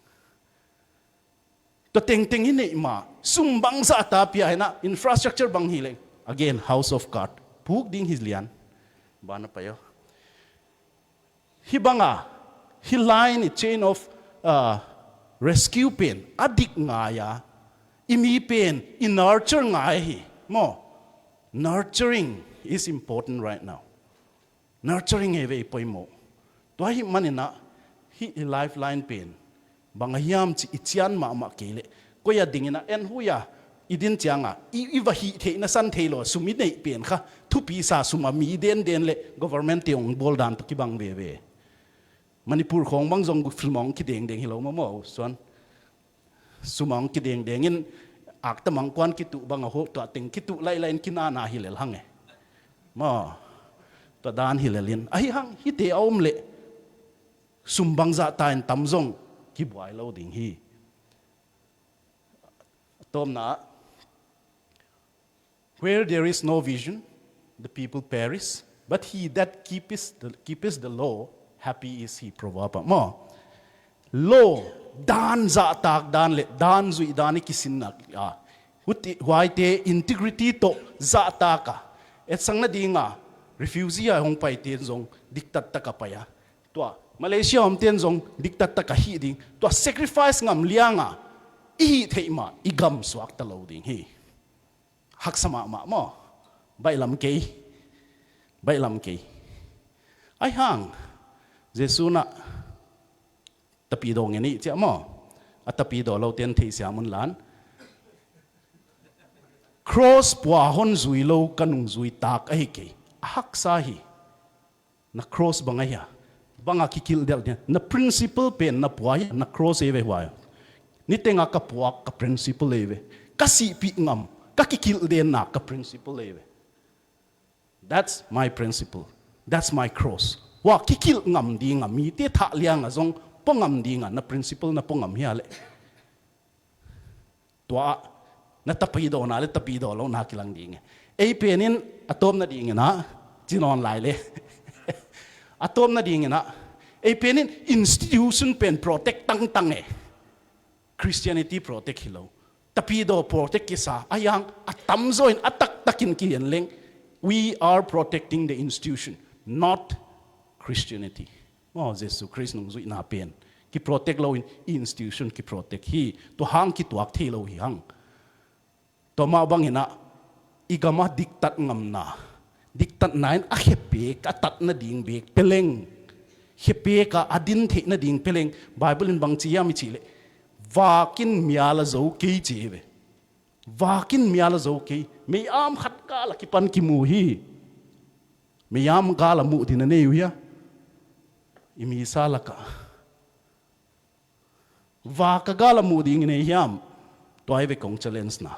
tua tengteng hi neih mah, sum bangzah ta pia hinah, infrastructure bang hi leng. Again, house of God. Puk ding hi lian. Bana payo. Hi banga, hi line i chain of, uh, rescue pen a dik ngai a, i mi pen i nurture ngai hi. Maw, nurturing is important right now. Nurturing e ve i poimawh. Tua hih maninah, hih i lifeline pen bang a hiam cih i cian mahmah kei leh, koi a dinginah en hui a i din cianga i, i va hih theih na san thei lo, sum i neih pen kha thupi sa, sum a mi denden le government te hong bawl dan tawh kibang veve. Manipur khawng bang zong sum a hong kidengdeng hi lo maw maw suan. Sum a hong kidengdeng in akta mangkuan kituh bang a ho, tua teng kituh lailai in kinana hi lel hang e. Maw, tua dan hi lel in ahi hang, hihte a om leh sum bangzah ta in tam zong kibuai lo ding hi. A tawpna ah, "Where there is no vision, the people perish, but he that keepeth the, keepeth the law, happy is he." Proverb ah maw. Law, dan zahtak dan le dan zuih dan i kisinna ah, huti, huaite integrity tawh zahtak a, etsang nadinga refugee a hong paite zong diktattak a pai a, tua Malaysia omten zong diktattak a hih ding, tua sacrifice ngam lianga i hih theih mah i gam suakta lo ding hi. Haksa mahmah maw? Baihlam kei. Baihlam kei. Ahi hang, Jesu nah tapidaw ngen ih ciah maw? A tapidaw lote an theihsiam un lan. Cross pua hon zui lo ka nungzui tak ahi kei. A haksa hi. Na cross bang ahi a? Bang a kikilh delh dia? Na principle pen na pua hi a, na cross ei ve huai. Nitenga ka puak ka principle ei ve. Ka sihpih ngam, ka kikilh denna ka principle ei ve. That's my principle. That's my cross. Hua kikilh ngam dinga, mite thah lianga zong pua ngam dinga na principle na pua ngam hi a leh. Tua ah na tapidawna le tapidaw lohna kilang ding e. Ei penin a tawpna dinginah, ci nawn lai le. A tawpna dinginah, ei penin institution pen protect tangtang e. Christianity protect hi lo. Tapidaw protect kisa, a yang a tamzaw in a taktakin kihen leng. We are protecting the institution, not Christianity. Maw, Jesu Khrist nungzuihna pen kiprotect loin i institution kiprotect hi. Tua hang kituak thei lo hi hang. Tua mah banginah i gamah diktat ngamna, diktatna in a khepek a tat nading bek peleng, khepek a a din theih nading peleng, Bible in bang ci hiam i cih leh, vakin mial a zo kei ci hi ve. Vakin mial a zo kei. Mei-am khat kal a kipan kimu hi. Mei-am gal a muh ding a nei uh hia? I misa lakah vak a gal a muh ding i nei hiam? Tua hi ve kong challenge na.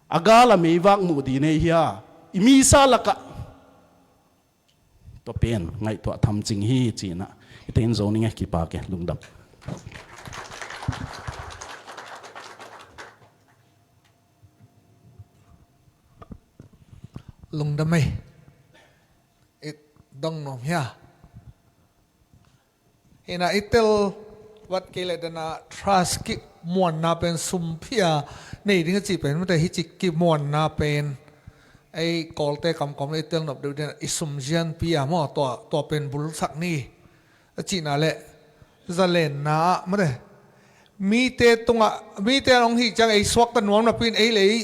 A gal a meivak muh ding i nei hia? I misa lakah. Tua pen ngaihtuah tham cing hi cinah. I tein zo ning e, kipak e, lungdam. Lungdam ei. I dong nuam hia? Hina i tel vat kei le dana trust kimuanna pen sum pia nei ding a cih pen mate, hi cih kimuanna pen ei Kawlte kamkawm le i tel nop deuh dena i sum zian pia maw, tua, tua pen bulsak ni. A cihna le zalenna ah mate, mite tungah, mite an hong hih ciang ei suakta nuam napi in ei le ei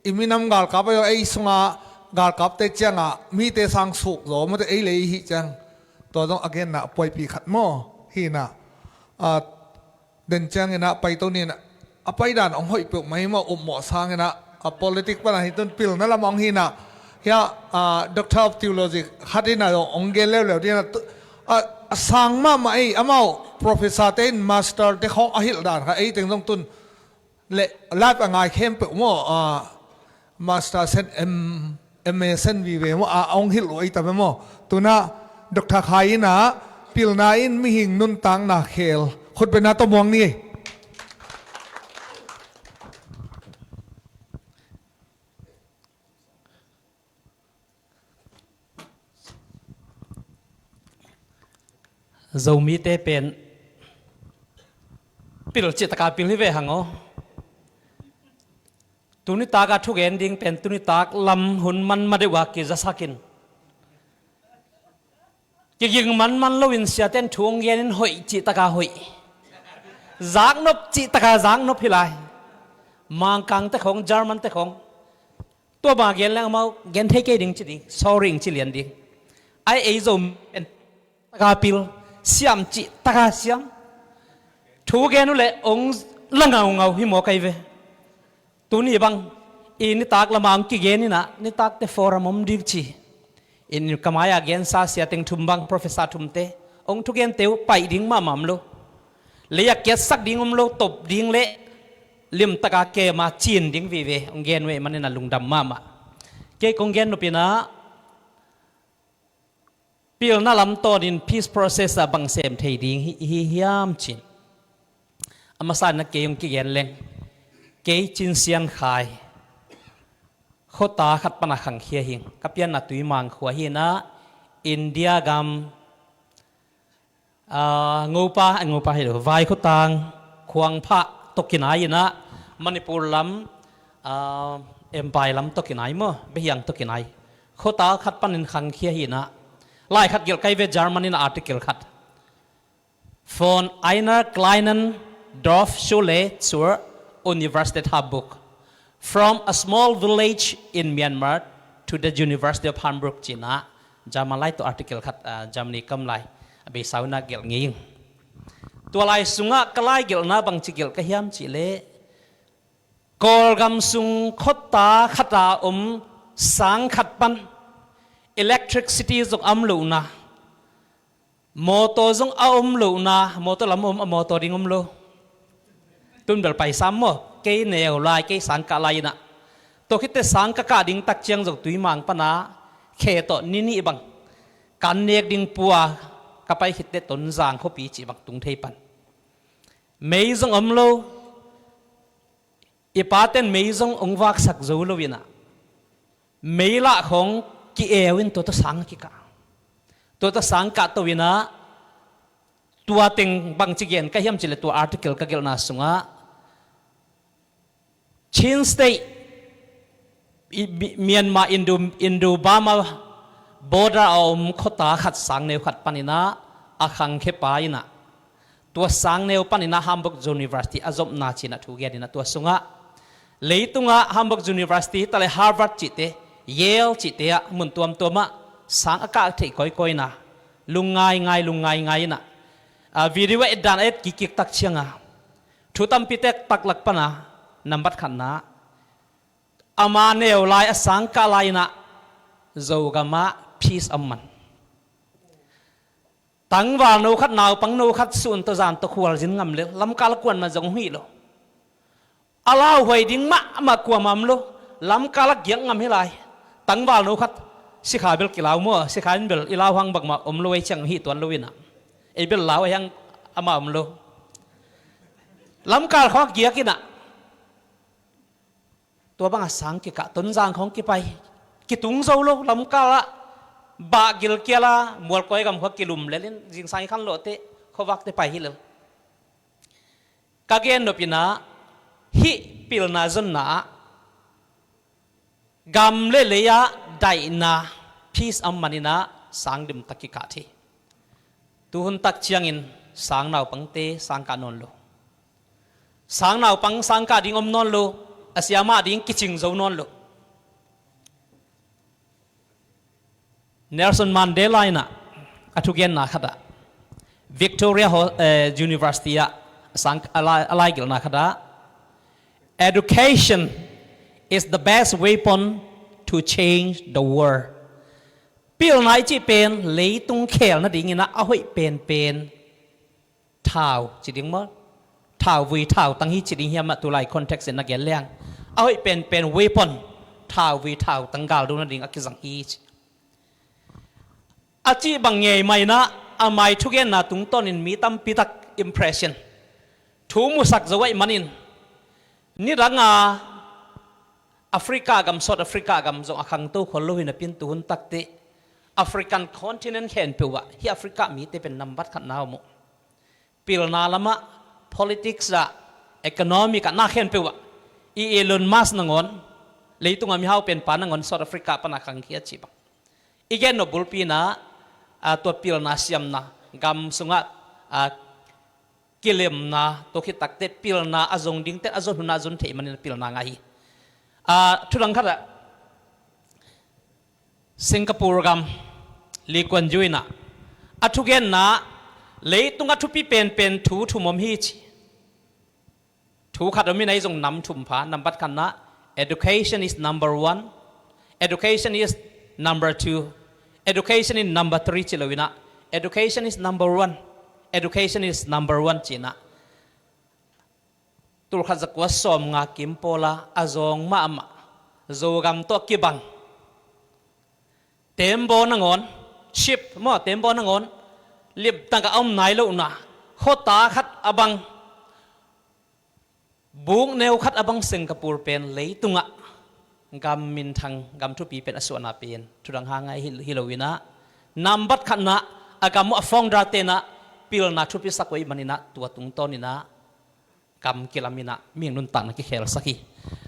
i minam galkap a ei sungah galkapte ciangah mite sang suk zaw mawte ei lei hi ciang, tua zong a genna a puaipi khat maw hinah, a, den cianginah paito ninah a paidan hong hoih peuh mai maw, upmawh sanginah a politic pana hi tun pilna lamah hong hinah, hia, a, Doctor of Theology khat inah zong hong gen leuleu dinah, a, a sang mahmah ei, amau professor te in master te khawng a hilh dan kha ei teng zong tun le live a ngai khempeuh maw, a, master sen em em a sen vive maw, a, a hong hilh uh ei ta ve maw. Tuna Doctor Khai inah pilna in mihing nuntakna khel khutbetna tawh muang ni. Zomite pen pil cihtaka pil hi ve hang aw. Tunitak a thugen ding pen tunitak lam hun man ma deuh a kizasakin, kiging manman loin siaten thu hong genin hoih cihtaka hoih, zaknop cihtaka zaknop hi lai. Mangkangte khawng, Germante khawng, tua bang gen leng amau gen thei kei ding ci ding, sorry ing ci lian ding. Ai ei Zomi pen taka pil, siam cihtaka siam. Thu gen uh leh hong la ngaungau hi maw kai ve. Tuni bang i nitak lama hong kigen inah nitakte forum om ding ci. In ka mai-a gensa siateng thum bang professor thumte hong thugente uh paih ding mahmah om lo. Lei-a kiatsak ding om lo, top ding le limtaka kema cin ding vive hong gen uh ei manin a lungdam mahmah. Kei kong gen nopinah pilna lam tawnin peace process ah bang sem thei ding hi, hi hiam cin. A masa inah kei hong kigen leng, kei Cin Sian Khai khuata khat pana khangkhia hing. Ka pianna Tuimang khua hinah India gam, a, Ngopa, a, Ngopa hi lo, Vaikhutang, Khuangphah tawh kinai inah Manipur lam, a, Empai lam tawh kinai maw, Behiang tawh kinai. Khuata khat panin khangkhia hinah lai khat gelh kai ve, German inah article khat. Von einer kleinen Dorfschule zur Universität Hamburg. From a small village in Myanmar to the University of Hamburg cinah German lai tawh article khat, a, Germany kam lai a beisa uh inah gelh ngei ing. Tua lai sungah ka lai gelhna bangci gelh ka hiam cihleh, Kawlgam sung khuata khata om sang khat pan electricity zong a om lohna, mawtaw zong a om lohna, mawtaw lam om, a mawtaw ding om lo. Tun bel paisam maw, kei neu lai, kei sang kah lai inah. Tua khitte sang ka kah ding tak ciang zong Tuimang pana khe tawh ni nih bang kan nek ding pua ka pai khitte Tonzang khuapi cih bang tung thei pan. Mei zong om lo. I paten mei zong hong vaksak zo lo inah, mei lah khawng ki-eu in tua tawh sang a kikah. Tua tawh sang kah to inah, tua teng bangci gen ka hiam cihleh tua article ka gelhna sungah Chin State, i, Mi-, Myanmar, Indo, Indo-Burma border a om khuata khat sang neu khat paninah a khangkhia pa inah, tua sang neu paninah Hamburg University a zopna cinah thu gen inah tua sungah leitungah Hamburg University hi taleh Harvard cihte, Yale cihte ah mun tuamtuamah sang a kah theih kawikawina, lungngaingai, lungngaingai inah, a, video a etdan a et kikkik tak cianga thu tampi tektak lak pana nambat khatna, ama neu lai a sang kah lai inah Zogamah peace a om man. Tangval no khat, naupang no khat sun tawh zan tawh khualzin ngam lel, lamkal a kuan man zong hong hih lo. A lauhuai ding mahmah kuamah om lo. Lamkal a giak ngam hi lai. Tangval no khat, sikha bel kilau maw, sikha in bel i lau hang bangmah om lo, ei ciang hih tuan lo inah, ei bel lau ei hang amah om lo. Lamkal khawng a giak inah tua bangah sang kikah, Tonzang khawng kipai, kitung zo lo, lamkal ah bah gilkial a Mualkuai gam khua kilum lel in, zingsang i khanlawhte, khuavakte pai hi lel. Ka gen nopinah hih pilna zonna ah gam le lei ah daihna, peace a om maninah sang dim tak kikah thei. Tuhun tak ciangin sang naupangte sang kah nawn lo. Sang naupang sang kah ding om nawn lo, a siamah ding kicing zo nawn lo. Nelson Mandela in a thugenna khat ah, Victoria Ho-, eh, University ah sang a lai, a laigilhna khat ah, "Education is the best weapon to change the world." Pilna i cih pen leitung khel nadingin a hoih penpen thau ci ding maw? Thau vui thau tang hi ci ding hiam, a tulai context in a gen leng, a hoih penpen weapon, thau vui thau tang galdo nading a kizang hi ci. A cih bang ngei mah in a, a mai thugenna tungtawnin mi tampi tak impression, thu musak zo ahih manin, nidang a Africa gam, South Africa gam zong a khangto khol lo hi napi-in tuhun takteh African continent khempeuh ah hih Africa mite pen nambat khatna om uh. Pilna lamah, politics ah, economic ah, na khempeuh ah, i Elon Musk nangawn, leitung a mihau penpa nangawn South Africa pan a khangkhia cih bang i gen nop bulpi in a, a, tua pilna siamna, gam sungah, a, kilemna, tua khit takteh pilna a zong dingte a zon hun a zon theih manin a pilna ngah hi. A, thudang khat ah, Singapore gam, Lee Kuan Yew in a, a thugenna, leitung a thupi penpen thu thum om hi ci. Thu khat om in a, ei zong nam thum pha, nambat khatna, education is number one, education is number two, education is number three ci lo in a, education is number one, education is number one ci in a. Tulkhat zakua sawmnga kim pawl a, a zawng mahmah, Zogam tawh kibang, tembaw nangawn, ship maw, tembaw nangawn limtak a om nai lohna, khuata khat a bang, bukneu khat a bang Singapore pen leitungah gam minthang, gam thupi pen a suahna pen thudang hang a hi, hi lo in a, nambat khatna, a gam uh a founder-te in a pilna thupi sak uh ahih manin a, tua tungtawn in a gam kilam in a mihing nuntakna kikhelsak hi.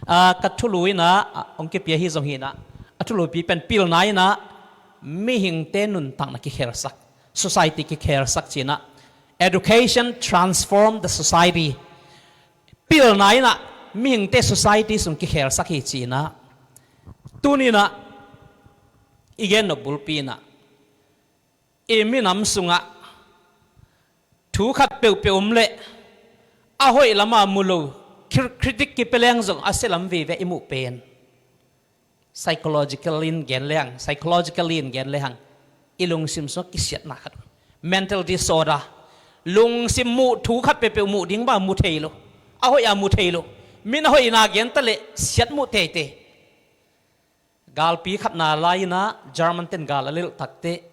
A, ka thulu in a, a, hong kipia hi zong hi in a, a thulupi pen pilna in a mihingte nuntakna kikhelsak, society kikhelsak ci in a, education transform the society. Pilna in a mihingte society sung kikhelsak hi ci in a, tuni in a i gen nop bulpi in a, i minam sungah thu khat peuhpeuh om leh a hoih lam a mu lo, cri-, critic kipia leng zong a sia lam vive i muh pen, psychological in gen leng, psychologically in gen leng, i lungsim sungah kisiatna khat, mental disorder, lungsim muh, thu khat peuhpeuh muh ding bang mu thei lo, a hoih a mu thei lo, min a hoihna gen ta leh siat muh teitei. Galpi khatna lai in a German ten gal a lelh takteh,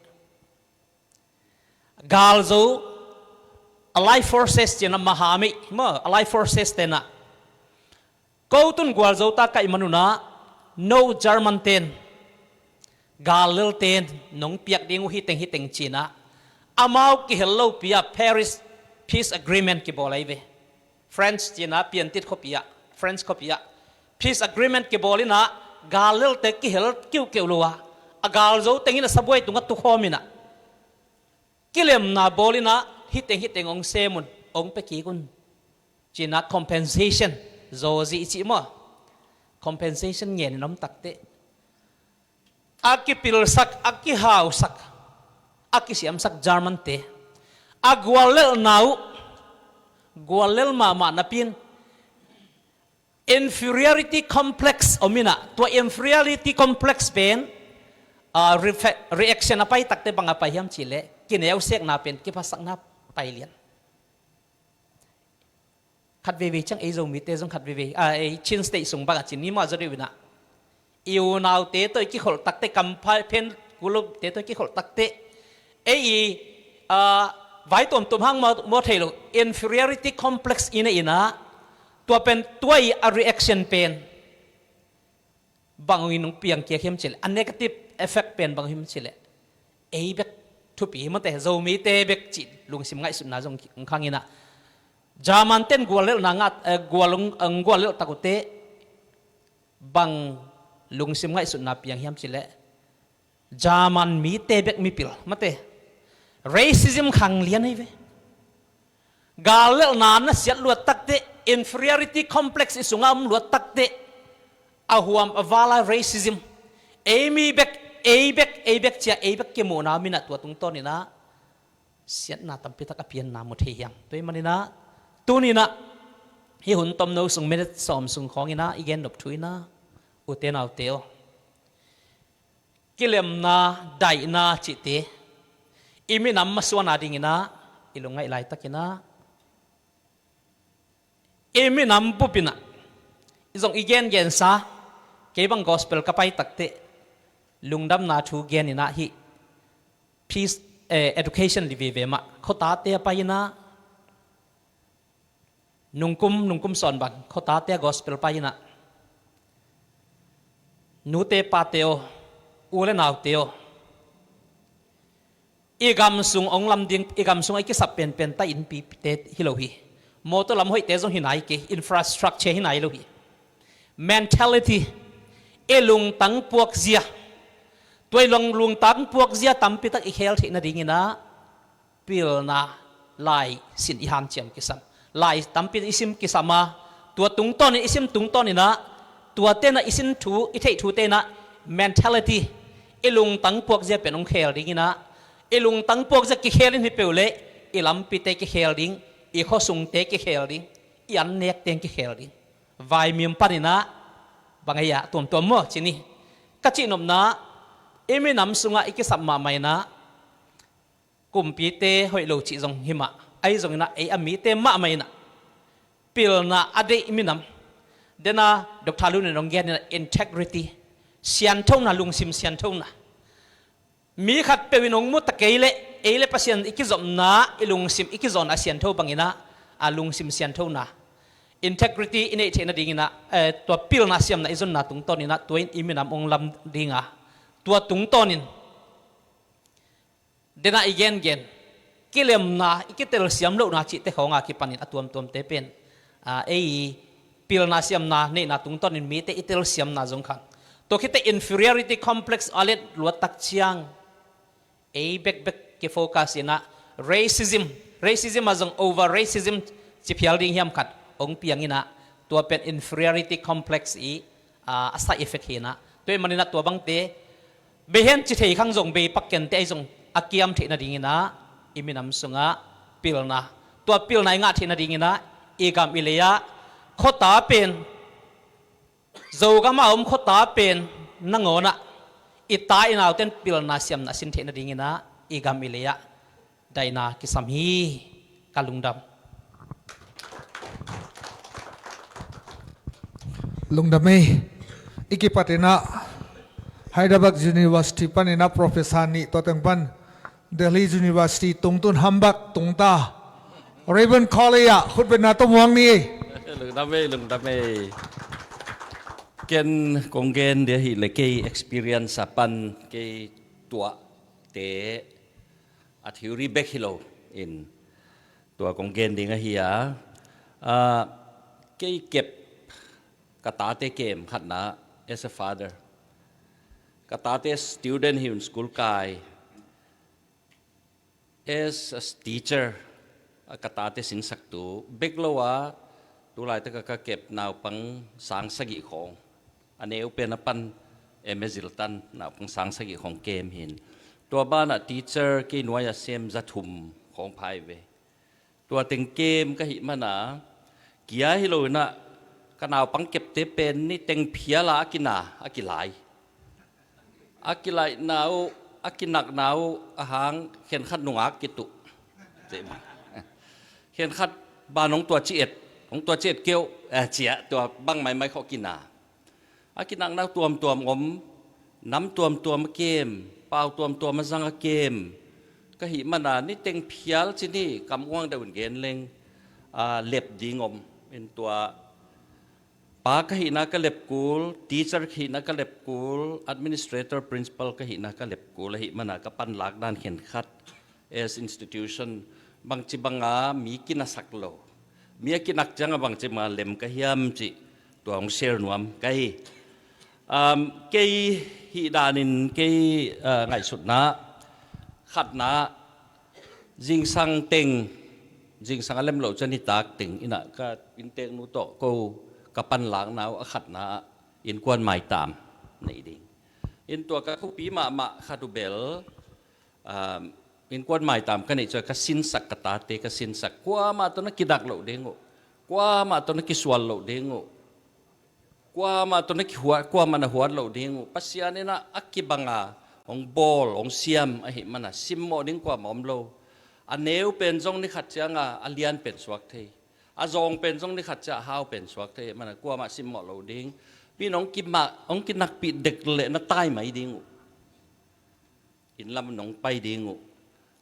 galzo, Allied Forces ci in a, mahameih maw, Allied Forces ten a, ko tun gualzo ta ka hih man un a, no German ten, gal lelten nong piak ding uh hi teng hi teng ci in a, amau kihel lopi a Paris Peace Agreement kibawl ahi ve. French ci in a, piantit khuapi ah, French khuapi ah peace agreement kibawl in a, gal lelte kihel kiuhkeuh lo a, a galzo teng in a sabuai tungah tukhawm in a, kilemna bawl in a, hih teng hih teng hong sem un, hong pia kik un ci in a, compensation, zawzi i cih maw, compensation ngen in om takteh, a kipilsak, a kihausak, a kisiamsak German-te, a guallelhna uh, guallel mahmah napi-in inferiority complex om in a, tua inferiority complex pen, a, refe-, reaction a pai takteh bang a pai hiam cih leh, kineusekna pen kiphasakna pai lian. Khat veivei ciang ei Zomite zong khat veivei, a, ei Chin State sung bang a ci ni maw, zaw deuh in a, i unaute tawh i kikholh takteh, kampha phen kulupte tawh i kikholh takteh, ei i, a, vai tuamtuam hang maw, maw thei lo, inferiority complex i neih in a, tua pen, tua i a reaction pen bang hong in hong piang kiak hiam cih leh, a negative effect pen bang hiam cih leh, ei bek thupi hi mawte, Zomite bek cih lungsim ngaihsutna zong hong khang in a, German ten guallelhna ngah, eh, gual hong, hong guallelh tak uh teh, bang lungsim ngaihsutna piang hiam cih leh, German mite bek mipil mate, racism khang lian ahi ve. Gal lelhna na siat luat takteh, inferiority complex i sungah om luat takteh, a huam a vala racism, ei mi bek Ei bek, ei bek cia, ei bek kimuhna om inah tua tungtawn inah siatna tampitak a pianna mu thei hiam? Tua ahih maninah tuninah hih hun tomno sung minute sawm sung khawnginah i gen nop thu inah, ute naute aw, kilemna, daihna cihte i minam masuana dinginah i lungngaih laitakinah i minam bupinah i zong i gengensa, kei bang gospel ka pai takteh lungdamna thu geninah hih peace, eh, education li veve mah khuatate a pai inah nungkum, nungkum sawn bang khuatate a gospel pai inah, nute pate aw, u le naute aw, i gam sung ong lam ding, i gam sung a i kisap penpen ta innpite hi lo hi. Mawtaw lam hoihte zong hi nai kei, infrastructure hi nai lo hi. Mentality, i lungtang puakzia, tua i long lungtang puakzia tampitak i khel theih nadinginah pilna lai sin i hanciam kisam. Lai tampi i sim kisam a, tua tungtawnin i sim tungtawninah tua tenah i sin thu, i theih thu tenah mentality, i lungtang puakzia pen hong khel dinginah, i lungtang puakzia kikhel in hi peuh leh i lampite kikhel ding, i khuasungte kikhel ding, i annekte kikhel ding. Vaimim paninah bang ei ah tuamtuam maw cini ka cihnopna, i minam sungah i kisap mahmah inah kumpite hoih lo cih zong hi mah, ahi zonginah ei a mite mahmah inah pilna a deih minam. Dena Doctor Lun in hong geninah integrity, sianthona, lungsim sianthona. Mi khat peuh in hong mu ta kei leh ei le Pasian i kizopna, i lungsim i kizopna siantho banginah a lungsim sianthona, integrity i neih theih nadinginah, eh, tua pilna siamna i zonna tungtawninah tua in i minam hong lam dinga, tua tungtawnin dena i gengen kilemna, i kitelsiam lohna cihte khawnga kipanin a tuamtuamte pen, ah, ei pilna siamna neihna tungtawnin mite i telsiamna zong khang. Tua khite inferiority complex a let luattak ciang ei bekbek kifocus inah racism, racism a zong over racism ci phial ding hiam khat hong pianginah tua pen inferiority complex i, ah, a side effect hinah. Tua ahih maninah tua bangte bei hen ci thei khang zong bei pak kente ahi zong a kiam theih nadinginah i minam sungah pilna, tua pilna i ngah theih nadinginah i gam i lei-ah khuata pen, Zogam a om khuata pen nangawnah i ta i nauten pilna siamna sin theih nadinginah i gam i lei-ah daihna kisam hi. Ka lungdam. Lungdam ei. I kipatinah Hyderabad University paninah professor nih, tua teng pan Delhi University tungtun Hamburg tungta Raven College ah khutbetna tawh muang ni. Lungdam ei, lungdam ei. Ken kong gen dia hi le kei experience a pan kei tuahte a theory bek hi lo in tua kong gen ding ahi a, ah, kei kep ka tate kem khatna as a father, ka tate student hi un school kai, as a teacher, a ka tate sinsaktu bek lo a, tulaitak a ka kep naupang sang sagih khawng, a neu pen a pan M A ziltan naupang sang sagih khawng kem hin. Tua banah teacher kei nuai a sem za thum khawng phai ve. Tua teng kem ka hih mana kia hi lo inah ka naupang kepte pen ni teng phiala a kina a kilai. A kilaihna uh, a kinakna uh a hang khenkhat nungak kituh. Khenkhat ban hong tua ci et, hong tua ci et keuh, eh, ciah tua bang maimai khawh kina. A kinakna uh tuamtuam om, nam tuamtuam a kem, pau tuamtuam a zang a kem. Ka hih mana ni teng phial ci ni kam uang deuh in gen leng, ah, lep ding om. In tua pa ka hihna ka lep kul, teacher ka hihna ka lep kul, administrator, principal ka hihna ka lep kul ahih mana ka panlak dan khenkhat as institution bangci banga mi kinasak lo, mi a kinak cianga bangci banga lem ka hiam cih tua hong share nuam ka hi. Um, kei hih danin kei, uh, ngaihsutna khatna zingsang teng, zingsang a lem lo cian hi tak teng inah ka innteknu tawh ko ka panlakna uh a khatna ah innkuan maitam nei ding. In tua ka khuapi mahmah khat uh bel, um, innkuan maitam ka neih ciang ka sinsak, ka tate ka sinsak. Kuamah tawh na kinak loh ding uh, kuamah tawh na kisual loh ding uh, kuamah tawh na kihuat, kuamah na huat loh ding uh. Pasian in ah a kibang a hong bawl, hong siam ahih manin ah simmawh ding kuamah om lo. A neu pen zong ni khat ciang a, a lian pen suak thei. A zawng pen zong ni khat ciang a hau pen suak thei ahih manin ah kuamah simmawh loh ding. Mi in hong kimak, hong kinakpih dek leh na tai mai ding uh. Inn lam nong pai ding uh.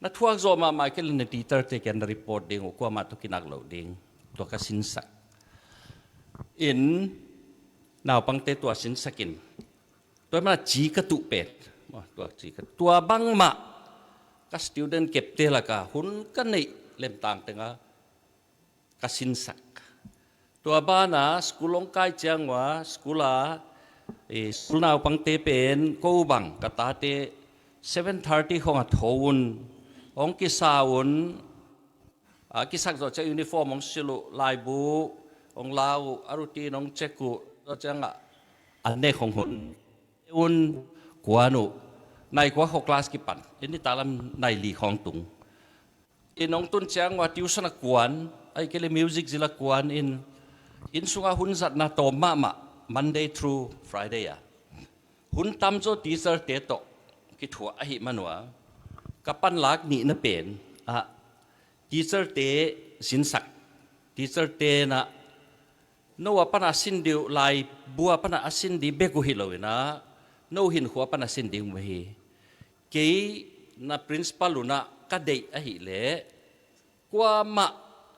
Na thuak zawh mahmah kei leh na teacher-te kiang na report ding uh, kuamah tawh kinak loh ding. Tua ka sinsak. In naupangte tua sinsak in. Tua ahih manin ah ci ka tuh pen. Tua ci ka, tua bangmah ka student kepte lak ah hun ka neih lemtang teng ah ka sinsak. Tua banah school hong kai ciang ua, school a, eh, school naupangte pen ko bang ka tate seven thirty khawng ah tho un, hong kisa un, a kisak zawh ciang uniform hong silh uh, laibu hong la uh, a routine hong check uh, zawh ciang ah an nek hong hun un, kuan uh, nai kua khawng class kipan, in nitak lam nai li khawng tung. Inn hong tun ciang ua tuition a kuan, ahih kei leh music zil a kuan in, inn sungah hun zatna tawm mahmah, Monday through Friday ah. Hun tamzaw teacher-te tawh kithuah ahih man ua, ka panlak nihna pen ah, teacher-te sinsak, teacher-te in ah no a pan a sin ding uh, laibu a pan a sin ding bek uh hi lo in ah, no hinkhua pan a sin ding uh hi. Kei na principal un ah ka deih ahih leh, kuamah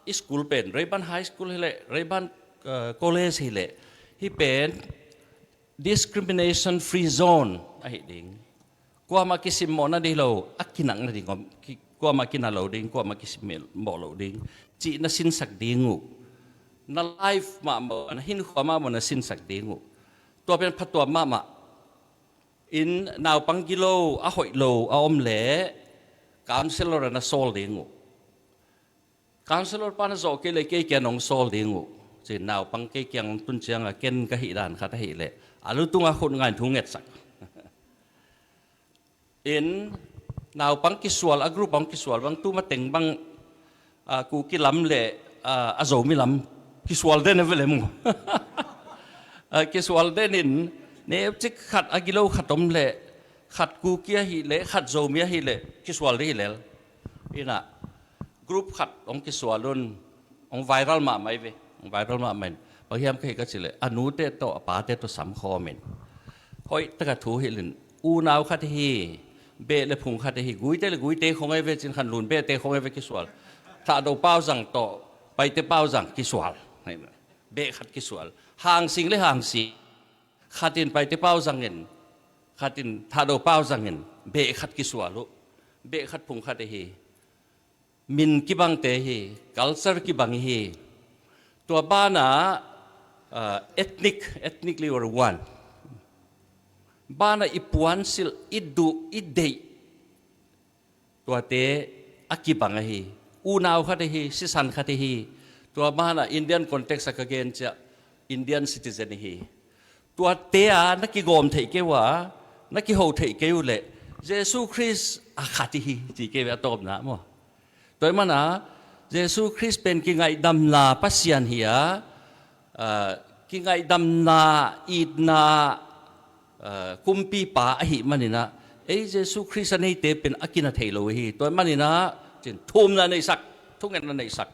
i school pen, Rayburn High School hi leh, Rayburn, eh, College hi leh, hih pen discrimination free zone ahi ding. Kuamah kisimmawh nading lo, a kinak nading om, ki-, kuamah kinak lo ding, kuamah kisimmawh lo ding cih na sinsak ding uh. Na life mahmah, na hinkhua mahmah na sinsak ding uh. Tua pen phatuam mahmah. In naupang gilo, a hoih lo a om leh counselor ah na sawl ding uh. Counselor pa na zawh kei leh kei kiang hong sawl ding uh. Ci-in naupang kei kiang hong tun ciang a, ken ka hih dan khat ahih leh, a lu tungah khut nga in thu ngetsak. In naupang kisual, a group hong kisual bang, tu mateng bang, a, Kuki lam leh, a, a Zomi lam kisual den a ve leh maw. A, kisual den in, neucik khat a gilo khat om leh, khat Kuki ahih leh, khat Zomi ahih leh kisual ding hi lel. In ah, group khat hong kisual un, hong viral mahmah hi ve, hong viral mahmah in. Bang hiam ka hih ka cih leh, a nute tawh, a pate tawh sam khawm in, hoih tak a thu hilh in, unau khat hi, beh leh phung khat hi, Guite leh Guite khawng hi ve, Cin Khan Lun behte khawng hi ve kisual. Thahdo Pau Zang tawh Paite Pau Zang kisual. Beh khat kisual. Hang Sing leh Hang Sing. Khat in Paite Pau Zang in, khat in Thahdo Pau Zang in, beh khat kisual uh. Beh khat phung khat hi. Min kibangte hi, culture kibang hi. Tua banah, ah, ethnic, ethnically we're one. Banah i puansilh, i duh, i deih, tuate a kibang ahi. Unau khat ahi, sisan khat ahi. Tua banah Indian context ah ka gen ciang Indian citizen ahi. Tuate ah na kigawm theih kei uh a, na kiho theih kei uh leh Jesu Khrist a khat ihi ci kei ve a tawpna maw. Tua ahih manin ah Jesu Khrist pen kingaihdamna Pasian hi a, ah, kingaihdamna, itna, ah, kumpipa ahih manin ah, ei Jesu Khrist a neite pen a kina thei lo hi. Tua ahih manin ah, cin, thumna neihsak, thungetna neihsak,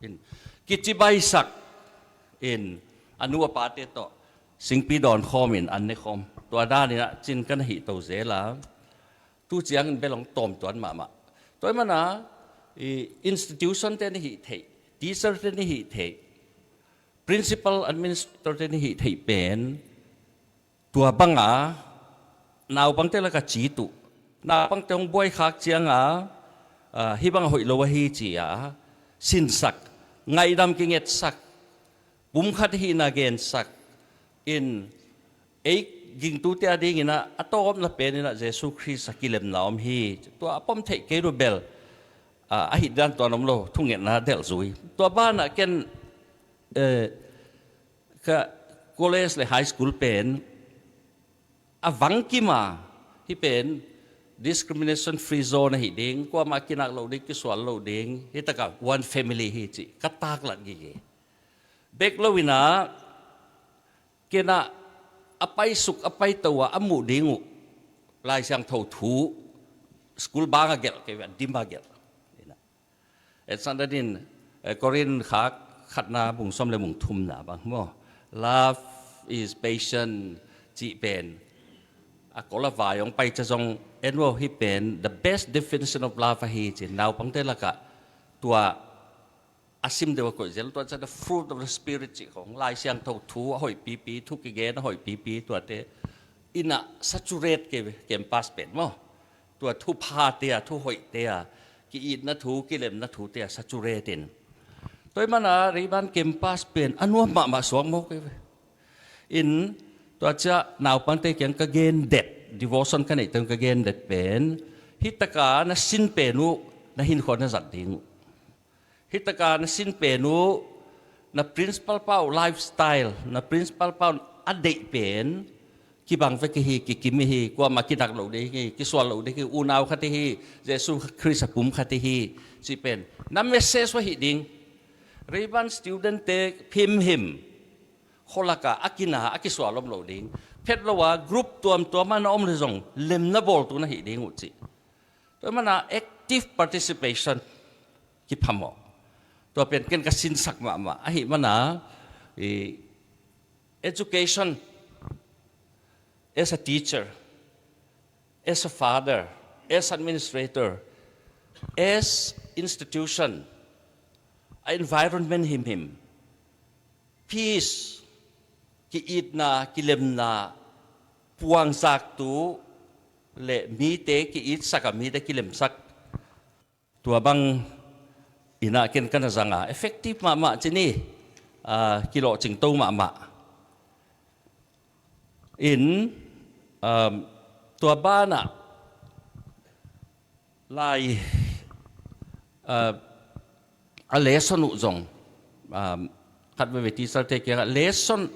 in, kicibaisak, in, a nu a pate tawh singpi dawn khawm in an ne khawm. Tua danin ah cin ka na hih to zel a, tu ciangin bel hong tawm tuan mahmah. Tua ahih manin ah, i institution-te na hih theih, teacher-te na hih theih, principal, administrator-te na hih theih pen, tua bang a naupangte lakah ci tuh, naupangte hong buai khak ciang a, ah, hih bang a hoih lo ahi ci a sinsak, ngaihdam kingetsak, pum khat ahihna gensak, in, ei gingtute a dingin ah a tawpna pen in ah Jesu Khrist a kilemna om hi. Tua a pom theih kei uh bel, ah, a hih dan tuan om lo, thungetna delh zui. Tua banah ken, eh, ka college leh high school pen a vang kima, hih pen discrimination free zone ahi ding, kuamah kinak lo ding, kisual lo ding, hih takah one family hi cih ka taklat gige. Bek lo inah, kenah a paisuk, a paito ah a muh ding uh Lai Siangtho thu, school bang a gelh kei ve, a dim a gelh. Inah. Etsan danin, eh, Korin khak khatna bung sawm le bung thumna bang maw. Love is patient cih pen a kol a vai hong pai cia zong en uh, hih pen the best definition of love ahi ci. Naupangte lakah tua a sim deuh a koih zel, tua cia the fruit of the spirit cih khong, Lai Siangtho thu a hoih pipi, thu kigen a hoih pipi, tuate inah saturate kei ve, campus pen maw. Tua thuphate a, thuhoihte a, ki-itna thu, kilemna thute a saturate in. Tua ih mana Rayburn campus pen a nuam mahmah suak maw kei ve. In tua cia naupangte kiang ka gen det, devotion ka neih teng ka gen det pen, hih taka na sin pen uh na hinkhua na zat ding uh. Hih taka na sin pen uh, na principal pa uh lifestyle, na principal pa uh a deih pen kibang vek hi, kikim hi, kuamah kinak lo ding hi, kisual lo ding hi, unau khat hi, Jesu Khrist a pum khat hi, cih pen na message uh ahi ding. Rayburn student te himhim khualaka a kina a kisual om lo ding. Phet lo a group tuamtuam ah na om le zong lemna bawltu na hi ding uh cih. Tua mana active participation kiphamawh. Tua pen ken ka sinsak mahmah. Ahi mana, eh, education, as a teacher, as a father, as administrator, as institution, a environment himhim, peace, ki-itna, kilemna, puangzaktu le mite ki-itsak a, mite kilemsak. Tua bang inah ken ka na zang a, effective mahmah ci ni, ah, kilawhcingto mahmah. In, um, tua banah lai, uh, a lesson uh zong, um, khat veve teacher te kiangah lesson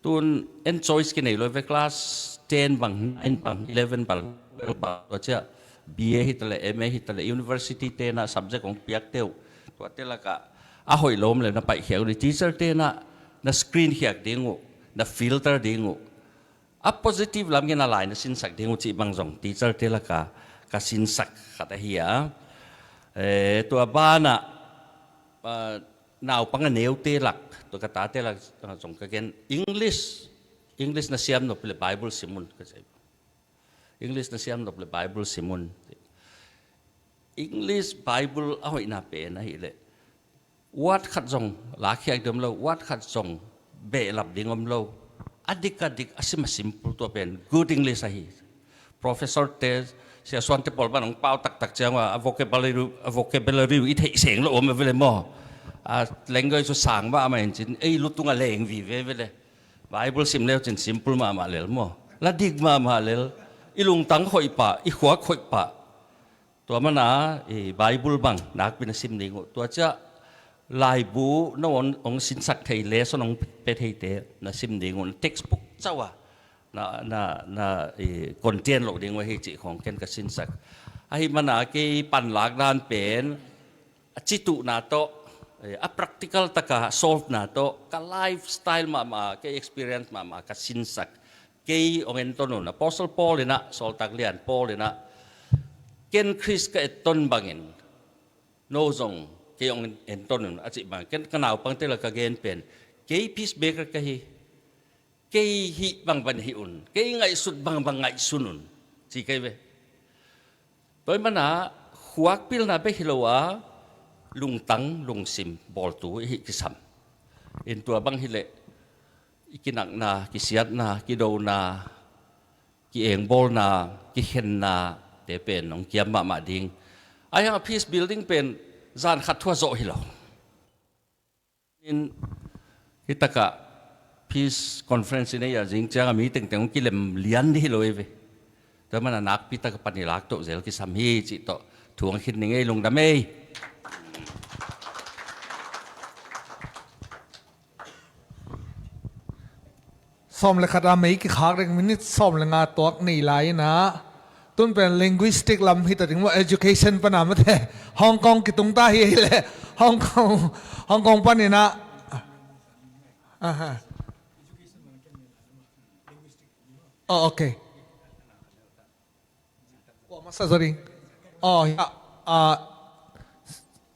tun en choice kinei lo ve, class ten bang, nine bang, eleven bang, twelve bang, tua ciah B A hi ta le, M A hi ta le, university te na subject hong piak teuh, tua te lakah a hoih lo om le na paihkhiak uh ni, teacher te na, na screen khiak ding uh, na filter ding uh. A positive lam ngen a lai na sinsak ding uh cih bang zong teacher te laka ka sinsak khat ahi a. Eh, tua banah, ah, naupang a neute lak, tua ka tate lak, ah, zong ka gen English, English na siam nop le Bible sim un ka ci. English na siam nop le Bible sim un. English Bible a hoihna pen ahileh word khat zong lakkhiak ding om lo, word khat zong behlap ding om lo. A dik a dik, a sim a simple, tua pen good English ahi. Professor te, Sia Suan te pawl ban hong pau taktak ciang a, a vocabulary, a vocabulary i theih seng lo om a vele maw. A language cu sang mahmah in cin, ei lutung a leng vive vele. Bible sim leu cin simple mahmah lel maw. La dik mahmah lel, i lungtang hoih pah, i khuak hoih pah. Tua mana, eh, Bible bang nakpi na sim ding uh. Tua ciah laibu na hong, hong sinsak thei, lesson hong pe theite na sim ding uh. Textbook cauh a na, na, na, eh, content loh ding uh ahi cih khong ken ka sinsak. Ahi mana kei panlak dan pen a cituhna tawh, eh, a practical taka solvena tawh, ka lifestyle mahmah, kei experience mahmah ka sinsak. Kei hong enton un, Apostle Paul inah, Sawltak Lian Paul inah, ken Khrist ka etton bangin no zong kei hong enton un a cih bang. Ken ka naupangte la ka gen pen, kei peacemaker ka hi. Kei hih bangbang hih un, kei ngaihsut bangbang ngaihsun un, ci kei ve. Tua ih mana khuak pilna bek hi lo a, lungtang lungsim bawltu i hih kisam. In tua bang hileh i kinakna, kisiatna, kidona, ki-engbawlna, kikhenna te pen hong kiam mahmah ding. Ahi hang a peace building pen zan khat thu a zawh hi lo. In hih takah peace conference i nei a zing ciang a mi tengteng hong kilem lian dih hi lo hi ve. Tua mana nakpi taka pan i lak tawh zel kisam hi cih tawh thu hong khin ning ei, lungdam ei. Sawm le khat a mei kikhak ding, minit sawm le nga tuak nei lai inah, tun pen linguistic lam hi ta ding maw, education pana mate, Hong Kong kitung ta hi, hi le Hong Kong, Hong Kong paninah. Aha. Oh, okay. Kua masa zaw ding? Oh, ya. Ah,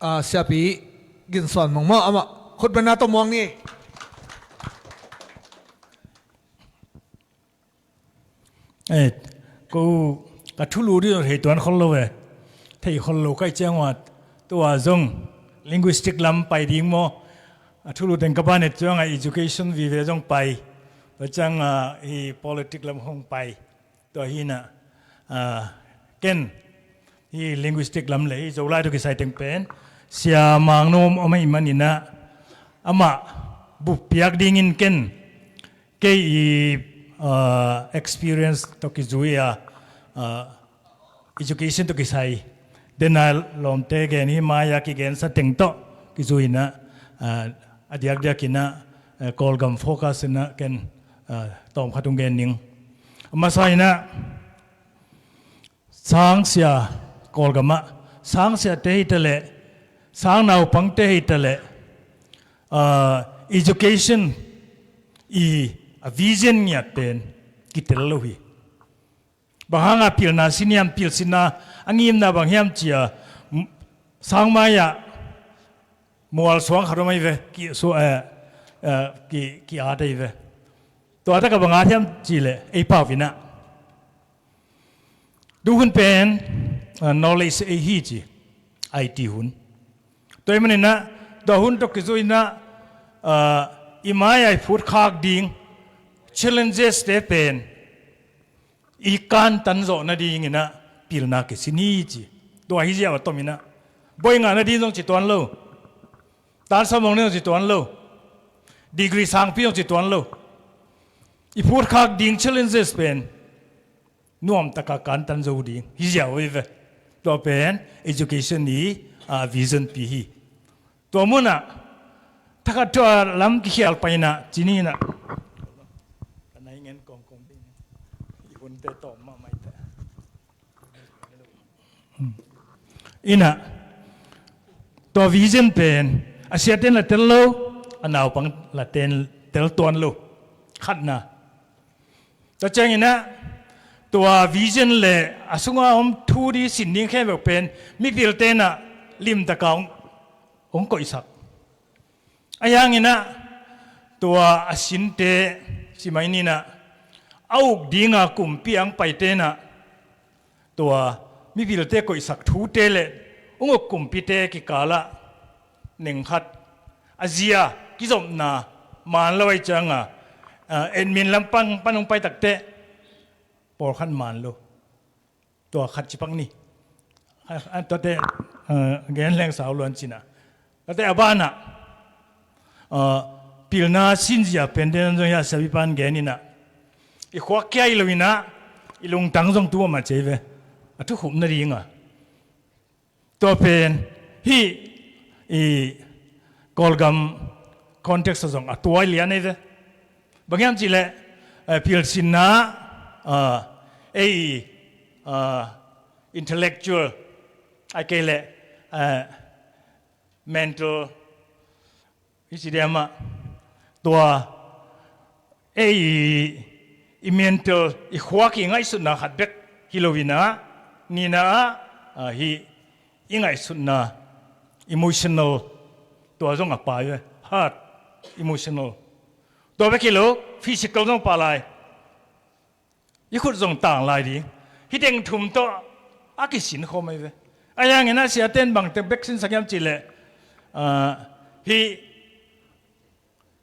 ah, siapi Gin Suan Mung maw, amah khut bengna tawh muang ni. Eh, ko ka thulu dih thei tuan khol lo ve. Thei khol lo kai ciang wat tua zong linguistic lam pai ding maw. A thulu teng ka banet ciang a education vive zong pai. Tua ciang a hi politic lam hong pai. Tua hinah, ah, ken hi linguistic lam le hi Zolai tawh kisai teng pen sia mangnom om ahi maninah amah buppiak dingin ken kei i, ah, experience tawh kizui a, ah, education tawh kisai dena lawmte gen hi mai-a kigensa teng tawh kizuinah, ah, a diakdiakinah, eh, Kawlgam focus inah ken, ah, tawmkhat hong gen ning. A masa inah sangsia Kawlgamah sangsiate hi ta leh sang naupangte hi ta leh, ah, education i a vision ngiat pen kitel lo hi. Bang hanga pilna siniam pilsinna a ngimna bang hiam cia, m-, sangmai-ah mual suang khat om ahi ve, ki, su, eh, eh, ki, ki at ahi ve. Tua taka bang at hiam cileh ei pau inah duhun pen, ah, knowledge ei hi ci, I T hun. Tua hi maninah tua hun tawh kizuinah, ah, i mai-a i phutkhak ding challenges te pen i kantan zawh nadinginah pilna kisin hi ci. Tua hi ziau a tominah boi ngah nading zong ci tuan lo. Tansa mong ding zong ci tuan lo. Degree sangpi zong ci tuan lo. I phutkhak ding challenges pen nuamtaka kantan zo ding hi ziau hi ve. Tua pen education i, ah, vision pi hi. Tua munah thakhat tua lam kikhial painah cininah ka nai ngen kongkong ding i hunte tawm mahmah ite. Inah tua vision pen a siaten la tel lo, a naupang la ten tel tuan lo. Khatna. Tua cianginah tua vision le a sunga om thu di sin ding khempeuh pen mipil tenah limtaka hong, hong koihsak. Ahi hanginah tua a sinte simai ninah a uk dinga kumpi ang pai tenah tua mipilte koihsak thute le ung uk kumpite kikalah nengkhat a zia kizopna man lo ahi cianga, ah, admin lampang pan hong pai takteh pawlkhat man lo. Tua khat cipak ni. A, a, tuate, ah, gen leng sau luan cinah. Tuate a banah, ah, pilna sinzia pente nan zong hia siapipan geninah i khuak kia hi loinah i lungtang zong tu amah cei ve. A thukhupna dinga tua pen hih i Kawlgam context ah zong a tuai lian ei ve. Bang hiam cihleh, eh, pilsinna, ah, ei, ah, intellectual ai kei leh, eh, mental hi ci diamah tua ei i mental i khuak i ngaihsutna khat bek hi loinah nina ah, ah, hi i ngaihsutna emotional tua zong a pai ve, heart, emotional. Tua bek hi lo, physical zong pah lai. I khut zong tang lai ding. Hih teng thum tawh a kisin khawm ahi ve. Ahi hanginah siaten bangte bek sinsak hiam cihleh, ah, hih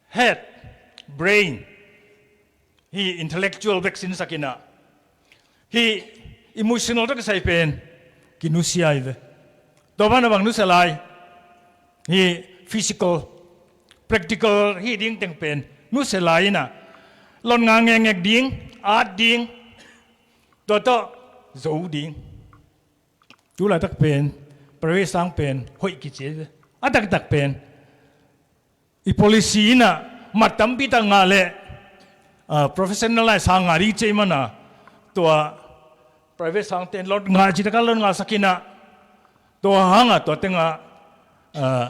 head, brain, hih intellectual bek sinsakinah hih emotional tawh kisai pen kinusia ahi ve. Tua banah bang nusia lai? Hih physical, practical hih ding teng pen nusia lai inah lon nga ngekngek ding, at ding, tua tawh zo ding. Tu laitak pen private sang pen hoih kici ahi ve. A taktak pen i policy inah mat tampi tak ngah leh ah, professional line sang ngah ding ci ahih manin ah, tua private sangte'n loan ngah, cih takin loan ngahsak in ah, tua hang ah tua teng ah, ah,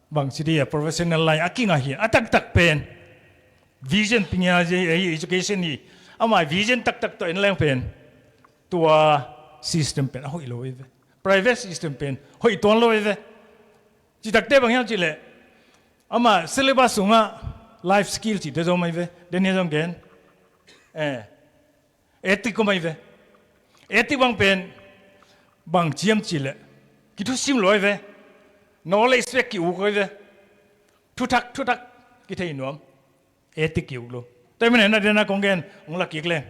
bangci ding a professional line a kingah hi. A taktak pen vision pia hi, education hi. Amah vision taktak tawh en leng pen tua system pen a hoih lo hi ve. Private system pen hoih tuan lo hi ve. Cih takte bang hiam cih leh, amah syllabus sungah life skill cihte zong om hi ve. Daniel zong gen. Eh, ethic om hi ve. Ethic bang pen bangci hiam cih leh, kithusim lo hi ve. Knowledge bek ki-uk hi ve. Thuthak, thuthak kithei nuam. Ethic ki-uk lo. Tua ahih manin ah, dena kong gen, hong la kik leng,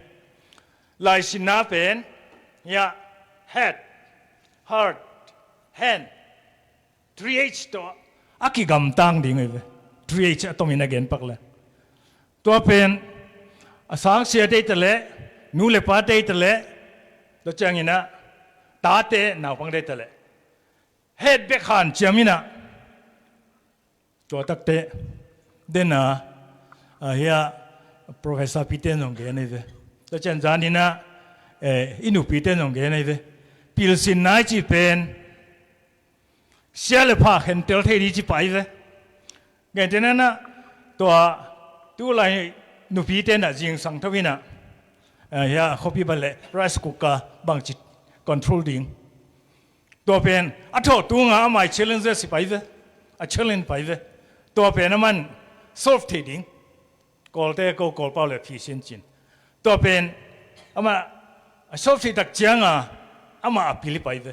laisinna pen, hiah, head, heart, hand, three H tawh a kigamtang ding hi ve. Three H a tomin a gen pak leng, tua pen a sangsiate hi ta leh, nu le pate hi ta leh, tua ciangin ah tate, naupangte hi ta leh, head bek hanciam in ah, tua takte, dena, ah, hiah Professor Peter in zong gen hi ve. Tua ciang zan in ah, eh, i nu Peter in zong gen hi ve. Pilsinna i cih pen sia le pha khentel thei ding ci pah hi ve. Gentehna in ah, tua tulai nupite in ah zingsang tho in ah, eh, hiah khuapi bat leh rice cooker bangci control ding. Tua pen a thawh tungah amah i challenges hi pah hi ve. A challenge pah hi ve. Tua pen aman solve thei ding. Kawlte ko, Kawlpau le phi sin cin. Tua pen amah a solve thei tak ciangah amah a pil hi pah hi ve.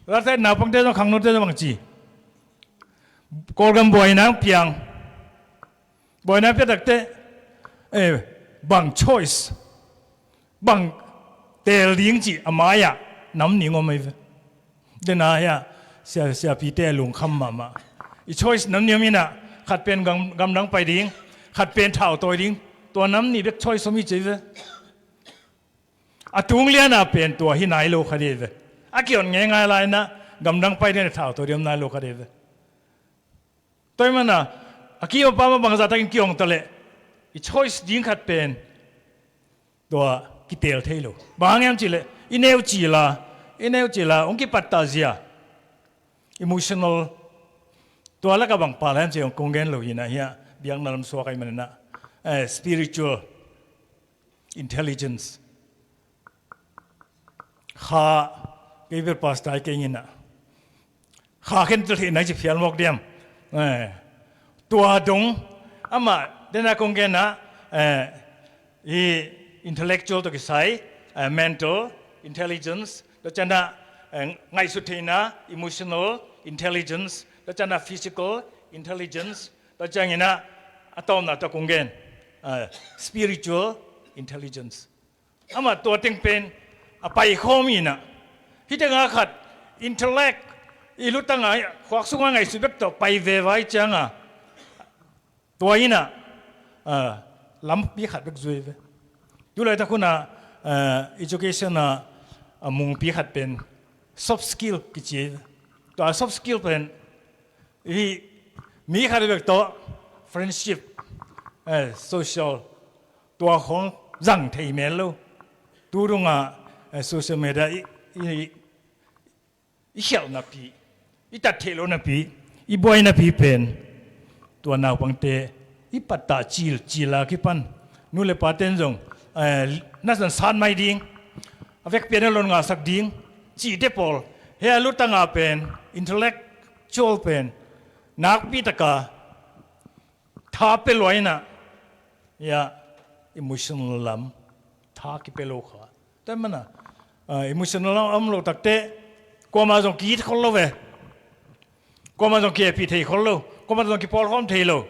Tua takte naupangte zong, khangnote zong bangci, Kawlgam buaina piang. Buaina pia takte, eh, bang choice, bang teel ding cih a mai-ah nam nih om hi ve. Dena hiah sia, siapite lungkham mahmah. I choice nam nih om in ah, khat pen gam, gamdang pai ding, khat pen thautawi ding. Tua nam nih bek choice om hi ci hi ve. A tung liana pen tua hi nai lo kha ding hi ve. A kihon ngeingai lai in ah, gamdang pai ding le thautawi ding om nai lo kha ding hi ve. Tua ahih manin ah, a ki-om pa mah bangzah takin ki-ong ta leh, i choice ding khat pen tua kiteel thei lo. Bang hang hiam cih leh, i neu cil a, i neu cil a hong kipattah zia, emotional, tua lakah bang pha lai hiam cih kong gen lo hi in ah, hiah biakna lam suak ahih manin ah, eh, spiritual intelligence. Kha, kei bel pastor hi kei ing in ah, kha khentel theihna i ci phial mawk diam? Eh, tua dong, amah, dena kong gen ah, eh, i intellectual tawh kisai, eh, mental intelligence, tua ciang ah, eh, ngaihsut theihna, emotional intelligence, tua ciang ah physical intelligence, tua ciangin ah a tawpna tawh kong gen, eh, spiritual intelligence. Amah tua teng pen a paikhawm in ah, hih tengah khat intellect, i lutang a, khuak sungah ngaihsut bek tawh pai ve vai ciangah, tua in ah, ah, lampi khat bek zui ve. Tulaitak hun ah, ah, education ah, a mungpi khat pen soft skill kici ve. Tua soft skill pen hih mi khat bek tawh friendship, eh, social, tua khong zang thei mel lo. Tu dungah, eh, social media i, i, i khialh napi, i tat theih loh napi, i buai napi pen tua naupangte i pattah cil, cil a kipan nu le pate'n zong, eh, na zan sat mai ding, a vekpi-in a lon ngahsak ding cihte pawl, hih a lutang a pen, intellectual pen nakpi taka tha pia lua in ah, hiah emotional lam tha kipia lo kha. Tua ahih manin ah, ah, emotional lam om lo takte, kuamah zong ki-it khol lo ve. Kuamah zong kihehpih thei khol lo. Kuamah zong kipawlkhawm thei lo.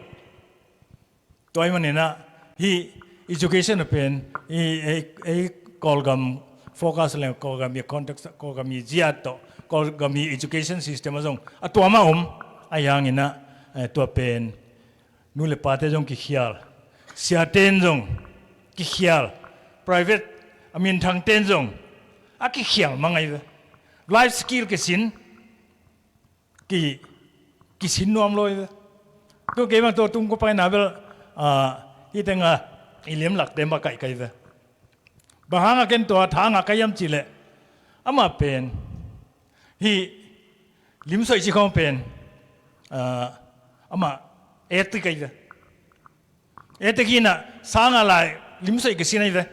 Tua ahih manin ah, hih education a pen, i, ei, ei Kawlgam focus leng, Kawlgam i context, Kawlgam i zia tawh, Kawlgam i education system ah zong a tuam a om. Ahih hangin ah, eh, tua pen nu le pate zong kikhial, siate'n zong kikhial, private a minthangte'n zong a kikhial mang ahi ve. Life skill kisin, ki, kisin nuam lo ahi ve. Tu kei bang tua tung kua paina bel, ah, hih tengah i lim lakte mah kaih kai ve. Bang hanga ken tua tha ngah kai hiam cih leh, amah pen hih limsoih cih khawng pen, ah, amah etik kai ve. Etik hi inah sanga lai limsoih kisin ahi ve.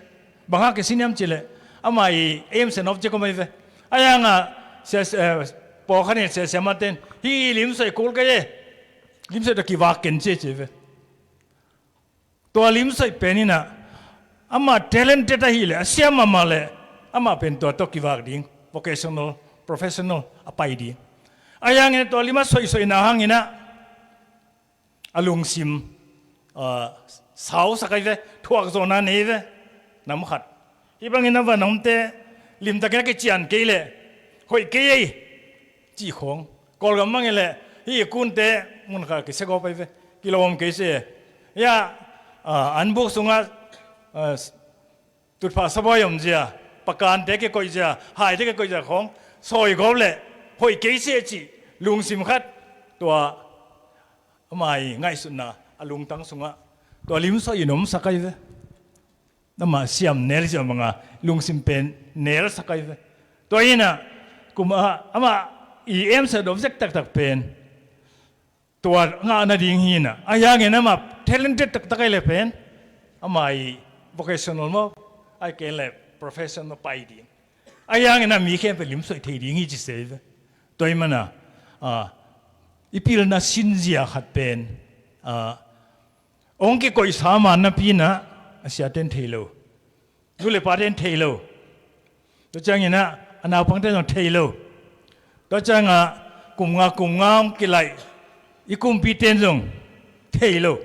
Bang hanga kisin hiam cih leh, amah i aims and object om ahi ve. Ahi hanga sia, eh, pawlkhat in, sia, siamahte in, hih limsoih kul kai e, limsoih tawh kivak ken ci e ci ve. Tua limsoih pen inah amah talented ahih leh, a siam mahmah leh, amah pen tua tawh kivak ding, vocational, professional a pai ding. Ahi hangin tua lim a soihsoihna hang inah a lungsim, ah, sausak ahi ve, thuakzawhna nei ve. Nam khat, hih bangin a van omte limtakin a kician kei leh hoih kei ei cih khawng. Kawlgam bangin leh hih i kunte mun khat kisia gawp ahi ve, kilawm kei se. Hia, ah, an buk sungah, ah, tutphah sabuai omzia, pakante kikoihzia, haite kikoihzia khawng sawi gawp leh hoih kei se cih lungsim khat, tua amah i ngaihsutna a lungtang sungah tua limsoih in omsak ahi ve. Amah siam nel i cih banga lungsim pen nelsak ahi ve. Tua inah kum a, amah i aims and object taktak pen tua ngah nading hi inah, ahi hangin amah talented taktak ahih leh pen amah i vocational maw, ahih kei leh professional pai ding. Ahi hangin a mi khempeuh limsoih thei ding hi ci se hi ve. Tua ahih mana, ah, i pilna sinzia khat pen, ah, hong kikoihsa man napi inah a siate in thei lo, nu le pate in thei lo. Tua ciang inah a naupangte in zong thei lo. Tua ciangah kum nga kum nga hong kilaih i kumpite in zong thei lo.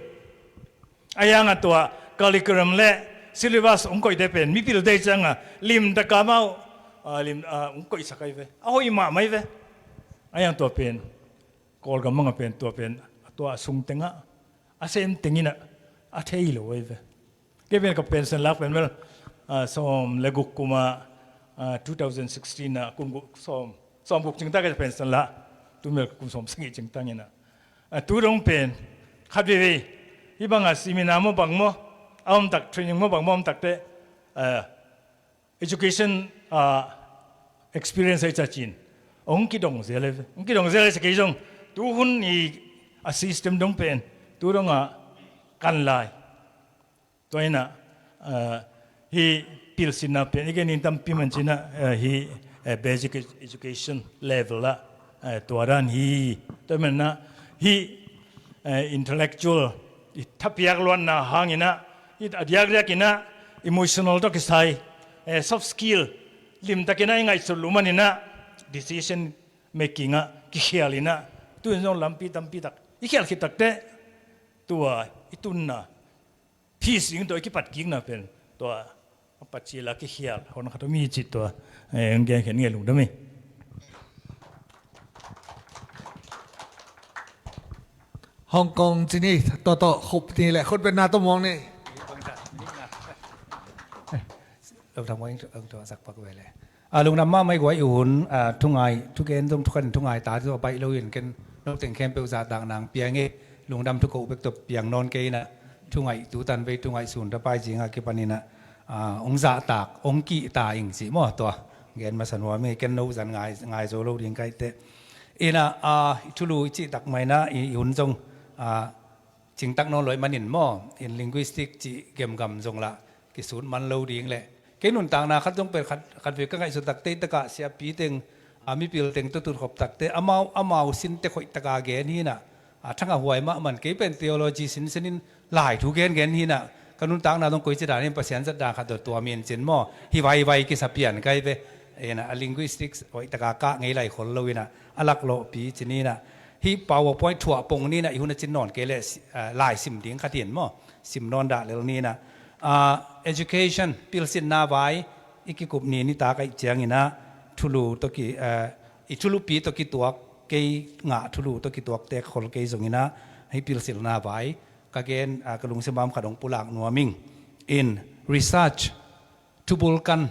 Ahi hangah tua curriculum le syllabus hong koihte pen mipilte ciangah limtakin amau, ah, lim, ah, hong koihsak ahi ve. A hoih mahmah ahi ve. Ahi hang tua pen Kawlgam bangah pen tua pen tua a sung tengah a sem teng inah a thei lo ahi ve. Kei pen ka pension lak pen bel, ah, sawm le guk kumah, ah, two thousand sixteen ah kum guk, sawm, sawm guk cingtak ka pension lak. Tu bel kum sawm sagih cingtak inah, ah, tu dong pen khat veivei hih bangah seminar maw bang maw a om tak, training maw bang maw om tak teh, ah, education, ah, experience ahi ciangin hong kidong zel ahi ve. Hong kidong zel ahi ciang kei zong tuhun i a system dong pen tu dongah kan lai. Tua inah, ah, hih pilsinna pen i gen in tampi man ci inah, ah, hih, eh, basic ed-, education level ah, eh, tua dan hi. Tua ahih mana hih, eh, intellectual i thapiak luatna hang inah, hih a diakdiak inah emotional tawh kisai, eh, soft skill limtakin ah i ngaihsut lum man inah decision making ah kikhial inah tu in zong lampi tampi tak i khial khit tak teh tua i tunna phis ding tua i kipat kikna pen tua a pat cil a kikhial hon khat om hi cih tua, eh, hong gen khen ngei lungdam hi. Hong Kong ci ni, tua tawh khup ni le khutbetna tawh muang ni. Lo thang muang ing tua sak pak ve le. A, lungdam mahmah i guai uh hun, a, thungai, thugen zong thukhat in thungai ta, tua baih loin ken noteng khempeuh zahtak nang piang e, lungdam thukoh bek tawh piang nawn kei inah, thungaih tutan vei thungaih sun thapai zingah kipan inah, a, hong zahtak, hong kihta ing cih maw tua. Gen masa nuam hi, ken no zan ngai, ngai zo lo ding kaite. Inah, a, i thulu i cihtak mah inah, i, i hun zong, a, cingtak nawn lo ahih manin maw, in linguistic cih gemgam zong lah kisut man lo ding leh. Kei nuntakna khat zong pen khat, khat vei ka ngaihsut takte takah siapi teng, a, mipil teng tawh tutkhop takte amau, amau sin tek hoih taka gen hi inah, a, thangah huai mahmah in kei pen theology sinsen in lai thu gengen hi inah, ka nuntakna zong koici dan in Pasian zat dan khat tawh tuam in cin maw, hi vaivai kisa pian kai ve. Inah a linguistics hoih taka kah ngei lai khol lo inah a laklawhpi ci ni inah, hih PowerPoint thuah pong ni inah i hun a cin nawn kei leh, si-, a, lai sim ding khat in maw, sim nawn dah lel ni inah, a, education pilsinna vai i kikup ni nitak ahih ciang inah thulu tawh ki, a, i thulupi tawh kituak kei ngah thulu tawh kituak tek khol kei zong inah hih pilsinna vai ka gen, a, ka lungsim a om khat hong pulak nuam ing. In research, thubulkan,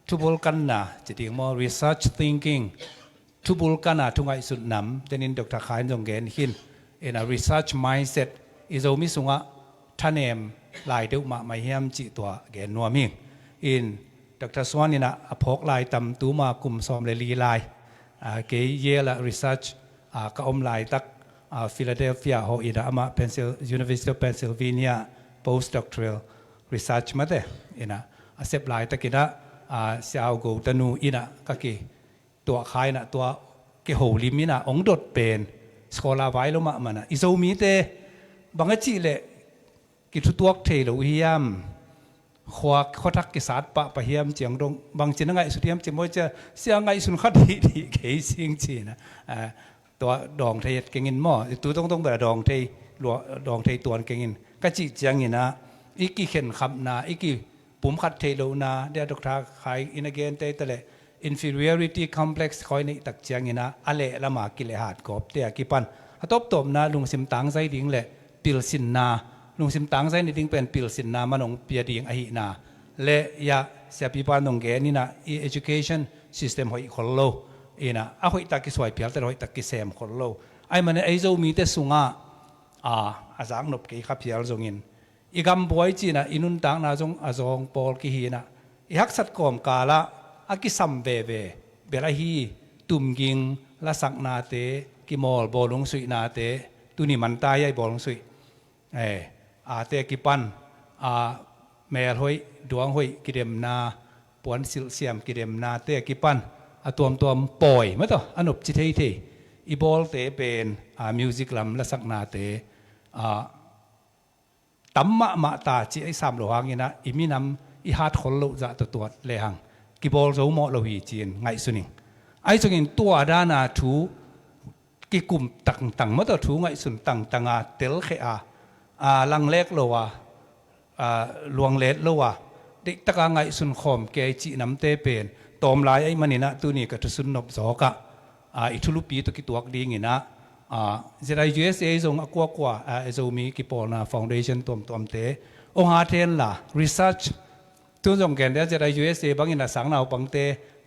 thubulkanna ci ding maw, research thinking, thubulkan a thungaihsut nam, tenin Doctor Khai in zong gen khin. In a research mindset, i Zomi sungah thanem, lai deuh mahmah hiam cih tua gen nuam hi. In Doctor Suan in ah a phawk lai tam, tuma kum sawm le li lai, ah, kei Yale ah research, ah, ka om laitak, ah, Philadelphia hawh in ah amah Pencil-, University of Pennsylvania postdoctoral research mate in ah a sep laitak in ah, ah, Siau Go Tanu in ah ka kituah kha in ah tua kiholim in ah hong dot pen scholar vai lo mahmah in ah i Zomite bang a cih leh kithutuak thei lo hiam, khua khuathak kisat pahpah hiam ciang dong bangci na ngaihsut hiam ci maw cia, sia ngaihsun khat hih hih kei sing ci in ah, ah, tua dawng thei et keng in maw, tu tongtong bel a dawng thei lua, dawng thei tuan keng in ka cih ciangin ah i kikhenkhapna, i kipumkhat theih lohna, dia Doctor Khai in a gen tei ta leh inferiority complex khoi neih tak ciangin ah a leh lama kilehhat gawpte a kipan a tawptawpna lungsim tangzai ding le pilsinna, lungsim tangzai ni ding pen pilsinna man hong pia ding ahihna le, ya, siapipa nong gen in ah i education system hoih khol lo in ah, a hoihtak kisuai phial ta le hoihtak kisem khol lo. Ahih manin ei Zomite sungah, a, a zaknop kei kha phial zongin i gambuai ci in ah i nuntakna zong a zawng pawl kihi in ah i haksat kawmkal ah a kisam veve bel ahi, tumging lasaknate, kimawl bawlung suihnate, tuni manta hiai bawlung suih, eh, ate a kipan, a, mel hoih, duang hoih kidemna, puan silh siam kidemnate a kipan a tuamtuam pawi mataw a nopci theithei i bawlte pen, a, music lam lasaknate, a, tam mahmah ta ci a i sam lo hangin ah i minam i hat khol loh zah tuatuat lehang kibawl zo mawh lo hi ci-in ngaihsun ing. Ahi zongin tua dana thu kikum tangtang mataw, thu ngaihsun tangtanga telkhia, a, langlek lo a, a, luanglet lo a, deihtaka ngaihsun khawm kei cih namte pen tawmlai ahih manin ah tuni ka thusun nop zawkah, a, i thulupi tawh kituak dingin ah, a, Z I U S A zong a kuakua, a, Zomi kipawlna foundation tuamtuamte hong hat henla research, tun zong gen dia Z I U S A bangin a sang naupangte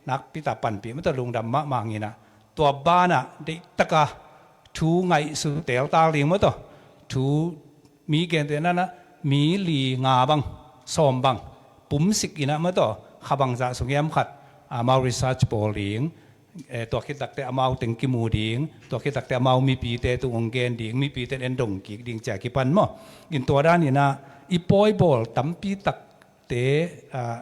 nakpi ta panpih mataw, lungdam mahmah ing in ah tua banah deihtaka thu ngaihsun teltal ding mataw, thu mi gente nanah mi li nga bang, sawm bang pumsik in ah mataw, kha bangzah sung hiam khat amau research bawl ding, eh, tua khit takte amau teng kimu ding, tua khit takte amau mipite tung hong gen ding, mipite en dong kik ding ci a kipan maw. In tua dan in ah i pawi bawl tampi takte, ah,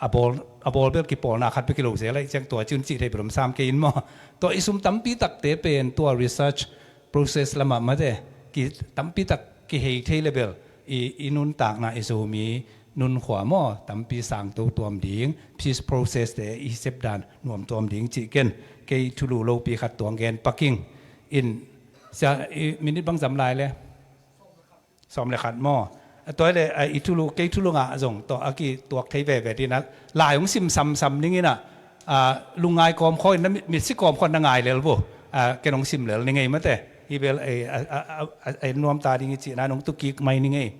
a bawl, a bawl bel kipawlna khat bek kilo zel ahih ciang tua cih un cih thei bel om sam kei in maw. Tua i sum tampi takte pen tua research process lamah mate ki tampi tak kihei thei le bel i, i nuntakna i Zomi nunkhua maw tampi sang to tuam ding, peace process te i sep dan nuam tuam ding cih ken kei thulu lopi khat tuang gen pak ing. In sia, i minute bang zam lai le? Sawm le khat maw. A tua le, a, i thulu, kei thulu ngah zong tawh a kituak thei veve ding a, lai hong sim samsam ding in a, a, lungngai kawm khawng in na mit, mitsi kawm khawng na ngai lel vo. A, ken hong sim lel ni ngei mate. Hi bel, e, a, a, a, a, a nuam ta ding i cihna nong tukik mai ni ngei.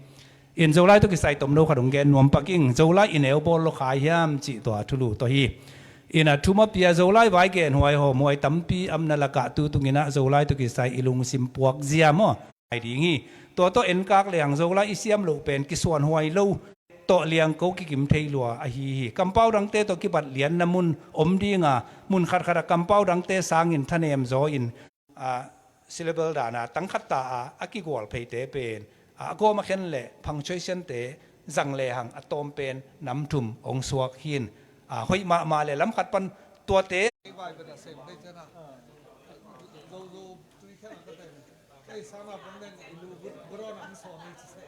In Zolai tawh kisai tomno khat hong gen nuam pak ing, Zolai i neu bawl lo khai hiam cih tua thulu tawh hi. In a thumapia Zolai vai genhuai hawmhuai tampi amna lakah tu tungin a Zolai tawh kisai i lungsim puak zia maw? Ai ding hi. Tua tawh enkak leng Zolai i siam loh pen kisuanhuai lo tawh liangko kikim thei lua ahi hi. Kampau dangte tawh kibat lianna mun om dinga, mun khatkhat a kampau dangte sangin thanem zaw in, a, syllable dana tangkhat ta a, a kigual pheite pen, a, a gawm a khen le punctuation te zang lehang a tawm pen nam thum hong suak hin, a, hoih mahmah le lam khat pan tuate. Ei, sana pang deng i lu but, but on ang sawm i ci se.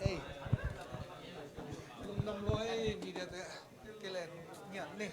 Ei. Lungdam lua ei, media te. Kelen ngiat ni.